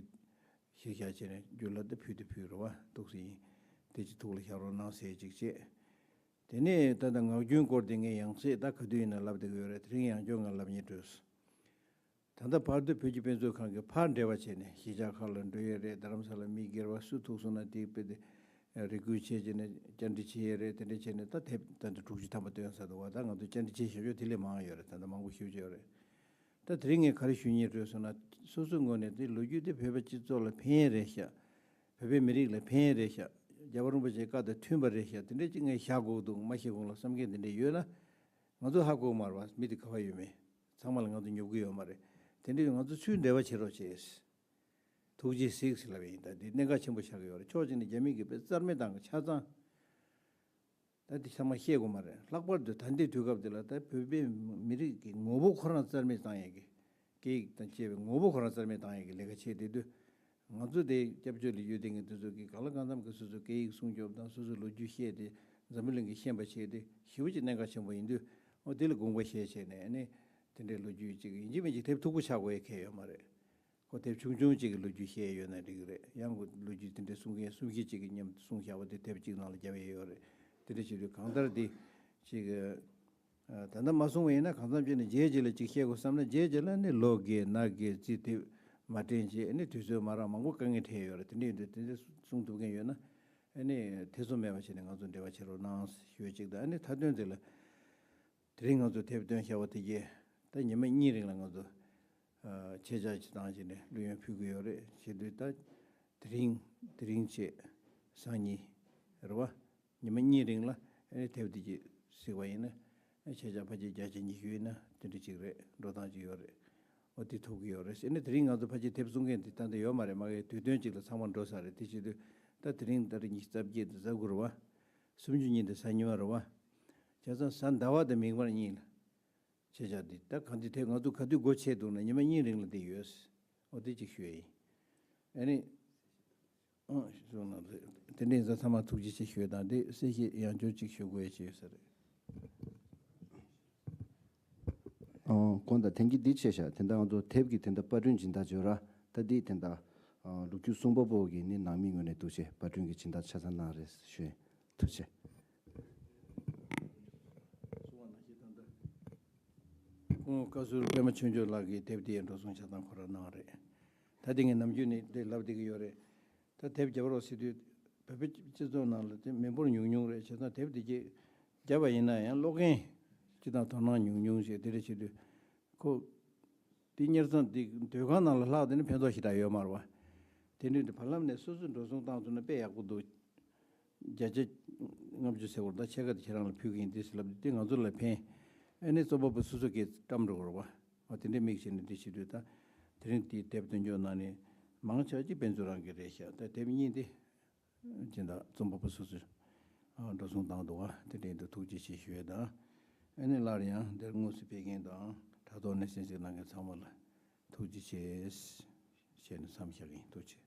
གཞིར་བཞག་བྱས་ནས་བསྒྱུར་ལ་དེ་ཕུལ་དེ་ཕུལ་རོགས་པ་འདུག་སེ་ཡིན། དེ་ཅིག་ཐུགས་ལ་བཞག་རོགས་གནང་ཟེར་ཅིག་བྱས། དེ་ནས་ད་ལྟ་ངག་རྒྱུན་སྐོར་དེ་ངས་ཡང་སེ་ད་ག་དུས་ཡིན་ན་ལབ་བསྡད་ཀྱི་ཡོད་རེད། དེ་རིང་ཡང་བསྐྱར་ང་ལབ་སྙིང་བྲོས། ད་ལྟ་བར་དུ་བོད་ཀྱི་དཔེ་མཛོད་ཁང་གིས་ཕར་འབྲེལ་བ་བྱས་ནས་གཞིས་ཆགས་ཁག་ལ་འགྲོ་ཡས་རེད། རྡ་རམ་ས་ལ་མི་སྒེར་བ་སུ་ཐུག་སོང་ན་དེ་དཔེ་དེ་རེ་སྐུལ་བྱས་བྱས་ནས་བཅར་འདྲི་བྱེད་ཡས་རེད། དེ་འདྲ་བྱས་ནས་ད་དེབ་ད་ལྟ་དྲུག་ཅུ་ཐམ་པ་བཏོན་ཚར་འདུག་བ། ད་ང་ཚོ་བཅར་འདྲི་བྱེད་བཞིན་ཡོད། དེ་ལས་མང་ཡོད་རེད། ད་ལྟ་མང་པོ་ཞེ་པོ་ཅིག་ཡོད་རེད། ད་དེ་རིང་ངས་ག་རེ་ཞུ་སྙིང་འདོད་སོང་ན། སོ་སོའི་ངོས་ནས་དེ་ལོ་རྒྱུས་དེ་བོད་པ་སྤྱི་ཚོགས་ལ་ཕན་ཡས་རེད་ཤག་བོད་པའི་མི་རིགས་ལ་ཕན་ཡས་རེད་ཤག་རྒྱལ་བ་རིན་པོ་ཆེའི་བཀའ་དང་མཐུན་པ་རེད་ཤག་དེ་འདྲ་ཅིག་ངས་བཞག་དགོས་འདུག་མ་བཤད་གོང་ལ་བསམ་མཁན་དེ་འདྲ་ཡོད་ན། ང་ཚོ་ཧ་གོ་མ་རེད་བ། མི་དེ་ག་བ་ཡོད་མེད། ཚང་མ་ལ་ང་ཚོ་ཉོབ་གི་ཡོད་མ་རེད། དེ་འདྲ་ཡོད། ང་ཚོ་ཚུར་འབྲེལ་བ་བྱེད་རོགས་བྱེད། ཐུགས་རྗེ་གཟིགས་ཟེར་ལབ་པ་ཡིན། ད་འདི་གནད་འགག་ཆེན་པོ་ཆགས་ཀྱི་ཡོད་རེད། ཕྱོགས་གཅིག་ནས་རྒྱ་མི་གིས་དཔེ་རྩ་མེད་བཏང་གི་ཆ་ཚང་། ད་འདི་ཚང་མ་བཤད་དགོས་མ་རེད། ལྷག་པར་དུ་ད་ལྟའི་དུས་སྐབས་འདི་ལ་ད་བོད་པའི་མི་རིགས་ཀྱི་ངོ་བོ་ཁོ་རང་རྩ་མེད་བཏང་ཡས་ཀྱི། སྐད་ཡིག་དང་བཅས་པའི་ངོ་བོ་ཁོ་རང་རྩ་མེད་བཏང་ཡས་ཀྱི་ལས་ཀ་བྱས་བསྡད་དུས། ང་ཚོ་དེ་སྐྱབས་བཅོལ་ལ་ཡོད་བསྡད་མཁན་དེ་ཚོ་གིས་གང་ལ་གང་འཚམ་གྱིས་སོ་སོའི་སྐད་ཡིག་སྲུང་སྐྱོབ་དང་། སོ་སོའི་ལོ་རྒྱུས་བཤད་དེ། འཛམ་བུ་གླིང་གིས་ཤེས་པ་བྱས་ཏེ། ཞེ་པོ་ཅིག་གནད་འགག་ཆེན་པོ་ཡིན་དུས། འོ་དེ་ལ་དགོངས་པ་བཞེས་བྱས་ནས། ཨ་ནི་དེ་འདྲའི་ལོ་རྒྱུས་ཅིག་ཡིན་གཅིག་མིན་གཅིག་དེབ་མཐུག་པོ་ཆགས་དགོས་ཡ་གང་ཡང་ཡོད་མ་རེད། ཁོ་དེབ་ཆུང་ཆུང་ཅིག་གི་ལོ་རྒྱུས་བཤད་ཡོད་ན་འགྲིག་གི་རེད། ཡང་ཁོ་ལོ་རྒྱུས་དེ་འདྲའི་གསུང་མཁན་གསུམ་བཞི་ཅིག་གིས་མཉམ་དུ་གསུངས་བཞག་པ་དེ་དེབ་གཅིག་ནང་ལ་བརྒྱབ་ཡས་ཡོད་རེད། དེ་འདྲ་བྱེད་དུས་གང་ལྟར་དེ་ཅིག་ཨ། ད་ལྟ་མ་གསུངས་པ་ཡིན་ན། གང་འཚམ་བྱས་ནས་རྗེས་རྗེས་ལ་ཅིག་བཤད་དགོས་བསམ་ན། རྗེས་རྗེས་ལ་ནི་ལོ་རྒས་ནག་རྒས་རྩིས་དེབ་མ་དྲན་བྱས། ཨ་ནི་དུས་ཚོད་མ་རག་མང་པོ་དཀའ་ངལ་འཕྲད་ཡོད་རེད། དེ་འདྲ་ཡིན་དུས་དེ་འདྲ་གསུང་ཐུབ་མཁན་ཡོད་ན། ཨ་ནི་ཐེ་ཚོམ་མེད་པ་བྱས་ནས་ང་ཚོ་འབྲེལ་བ་བྱེད་རོགས་གནང་ཞུ་ཡས་གཅིག་དང་། ཨ་ནི་མཐའ་དོན་དེ་ལ། དེ་རིང་ང་ཚོ་དེབ་བཏོན་བཞག་པ་དེ་གས་ད་ཉི་མ་གཉིས་རིང་ལ་ང་ཚོ་ཨ་ཆད་འཇགས་ཅིག་བཏང་བྱས་ནས་ལྷོད་ཡངས་ཕུལ་གྱི་ཡོད་རེད། བྱེད་དུས་ད་དེ་རིང་དེ་རིང་བྱས། སང་ཉིན་རེད་བ། ཉི་མ་གཉིས་རིང་ལ་ཨ་ནི་དེབ་དེ་གས་གཟིགས་པ་ཡིན་ན། ཨ་ཆད་འཇགས་ཕལ་ཆེར་བརྒྱ་ཆ་ཉི་ཤུ་ཡིན་ན་དེ་འདྲ་ཅིག་རེད། འགྲོ་སྟངས་ཅིག་ཡོད་རེད། འོ་དེ་ཐོབ་ཀྱི་ཡོད་རེད། ཨ་ནི་དེ་རིང་ང་ཚོ་ཕལ་ཆེར་དེབ་གསུང་མཁན་དེ་ད་ལྟ་ཡོད་མ་རེད། མ་གིའི་དུས་སྟོན་ཅིག་ལ་ཚང་མ་འགྲོ་ས་རེད། དེ་བྱེད་དུས་ད་དེ་རིང་ཏ་རིག་ཉི་ཤུ་རྩ་བརྒྱད་དང་གཟའ་དགུ་རེད་བ། སུམ་ཅུ་ཉིན་དེ་གཟའ་ཉི་མ་རེད་བ། བྱས་ཙང་གཟའ་ཟླ་བ་དང་མིག་དམར་གཉིས་ལ་ཆད་འཇགས་འདི། ད་གང་ཅི་དེ་ང་ཚོ་ག་དུས་སྒོ་ཕྱེ་འདུག་ན་ཉི་མ་གཉིས་རིང་ལ་འདི་ཡོད། འོ་དེ་གཅིག་ཞུ་ཡ་ཡིན། ཨ་ནི། ཨང་། གསུངས་ན་རེད། དེ་འདྲ་ཡིན་ཙང་ཚང་མ་ཐུགས་རྗེ་ཆེ་ཞུ་ཡ་དང་། དེ་གསལ་བཤད་ཡང་བསྐྱར་གཅིག་ཞུ་དགོས་ཡ་ཅིག་ཡོད་ས་རེད། ཨང་། དགོངས་དག། དེང་གི་འདི་བྱས་ཤག་དེ་འདྲ་ང་ཚོ་དེབ་ཀྱི་དེ་འདྲ་པར་སྐྲུན་སྦྱིན་བདག་ཇོ་ར། ད་འདི་དེ་འདྲ་ཨ་ལོ་རྒྱུས་གསུང་པ་པོ་གིས་ནི་ནང་མི་ངོས་ནས་འདུག་བྱས་པར་སྐྲུན་གྱི་སྦྱིན་བདག་ཆ་ཚང་གནང་རེད་ཞུ་ཡིན། ཐུགས་རྗེ་ཆེ། སྐུ་ངོ་བཀའ་ཟུར་པད་མ་ཆོས་འབྱོར་ལགས་ཀྱིས་དེབ་དེའི་འགྲོ་སོང་ཆ་ཚང་ཁོ་རང་གནང་རེད། ད་དེ་ངས་ནམ་རྒྱུན་ནས་དེ་ལབ་བསྡད་ཀྱི་ཡོད་རེད། ད་དེབ་རྒྱབ་རོགས་ཟེར་དུས་བོད་པའི་སྤྱི་ཚོགས་ནང་ལ་དེ་མི་འབོར་ཉུང་ཉུང་རེད། བྱས་ཙང་དེབ་དེ་གས་བརྒྱབ་པ་ཡིན་ན་ཡང་ཀློག་མཁན་སྤྱིར་བཏང་དོ་སྣང་ཉུང་ཉུང་བྱས། དེ་འདྲ་བྱེད་དུས་ཁོ། དེ་གཉེར་ཚང་དེ་སྡོད་ཁང་ནང་ལ་ལྷག་དེ་ནི་ཕན་ཐོགས་ཞེ་དྲག་ཡོད་མ་རེད་བ། དེ་འདྲའི་དེ་བར་ལམ་ནས་སོ་སོས་འགྲོ་སོང་བཏང་ཐུབ་ན་དཔེ་ཡག་པོ་འདུག་བརྒྱ་ཆ་ལྔ་བཅུ་ཟེར་བར་ད་ཕྱེད་ཀ་དེ་ཁྱེད་རང་ལ་ཕུལ་གྱི་ཡིན། དེ་ཟེར་ལབ་དུས་དེ་ང་ཚོ་ལ་ཕན། ཨ་ནི་རྩོམ་པ་པོ་སོ་སོ་གིས་བཀྲམ་འགྲོ་དགོས་རེད་བ། འོ་དེ་འདྲའི་དམིགས་བྱས་ནས་འདི་བྱེད་དུས་ད་དེ་རིང་དེའི་དེབ་སྟོན་ཕྱོགས་ནང་ནས་མང་ཆེ་བ་ཅིག་དཔེ་མཛོད་རང་གི་རེད་ཤག་ད་དེབ་གཉིས་དེ་སྦྱིན་བདག་རྩོམ་པ་པོ་སོ་སོས་ཨ་འགྲོ་སོང་བཏང་འདུག་བ། དེ་འདྲའི་འདུག་ཐུགས་རྗེ་ཆེ་ཞུ་ཡས་དང་། ཨ་ནི་སླར་ཡང་འདིར་དངོས་སུ་ཕེབས་མཁན་དང་དྲ་ཐོག་ནས་གསན་གཟིགས་གནང་མཁན་ཚང་མ་ལ་ཐུགས་རྗེ་ཆེ་ཞུས་ནས་མཚམས་བཞག་གི་ཡིན། ཐུགས་རྗེ་ཆེ།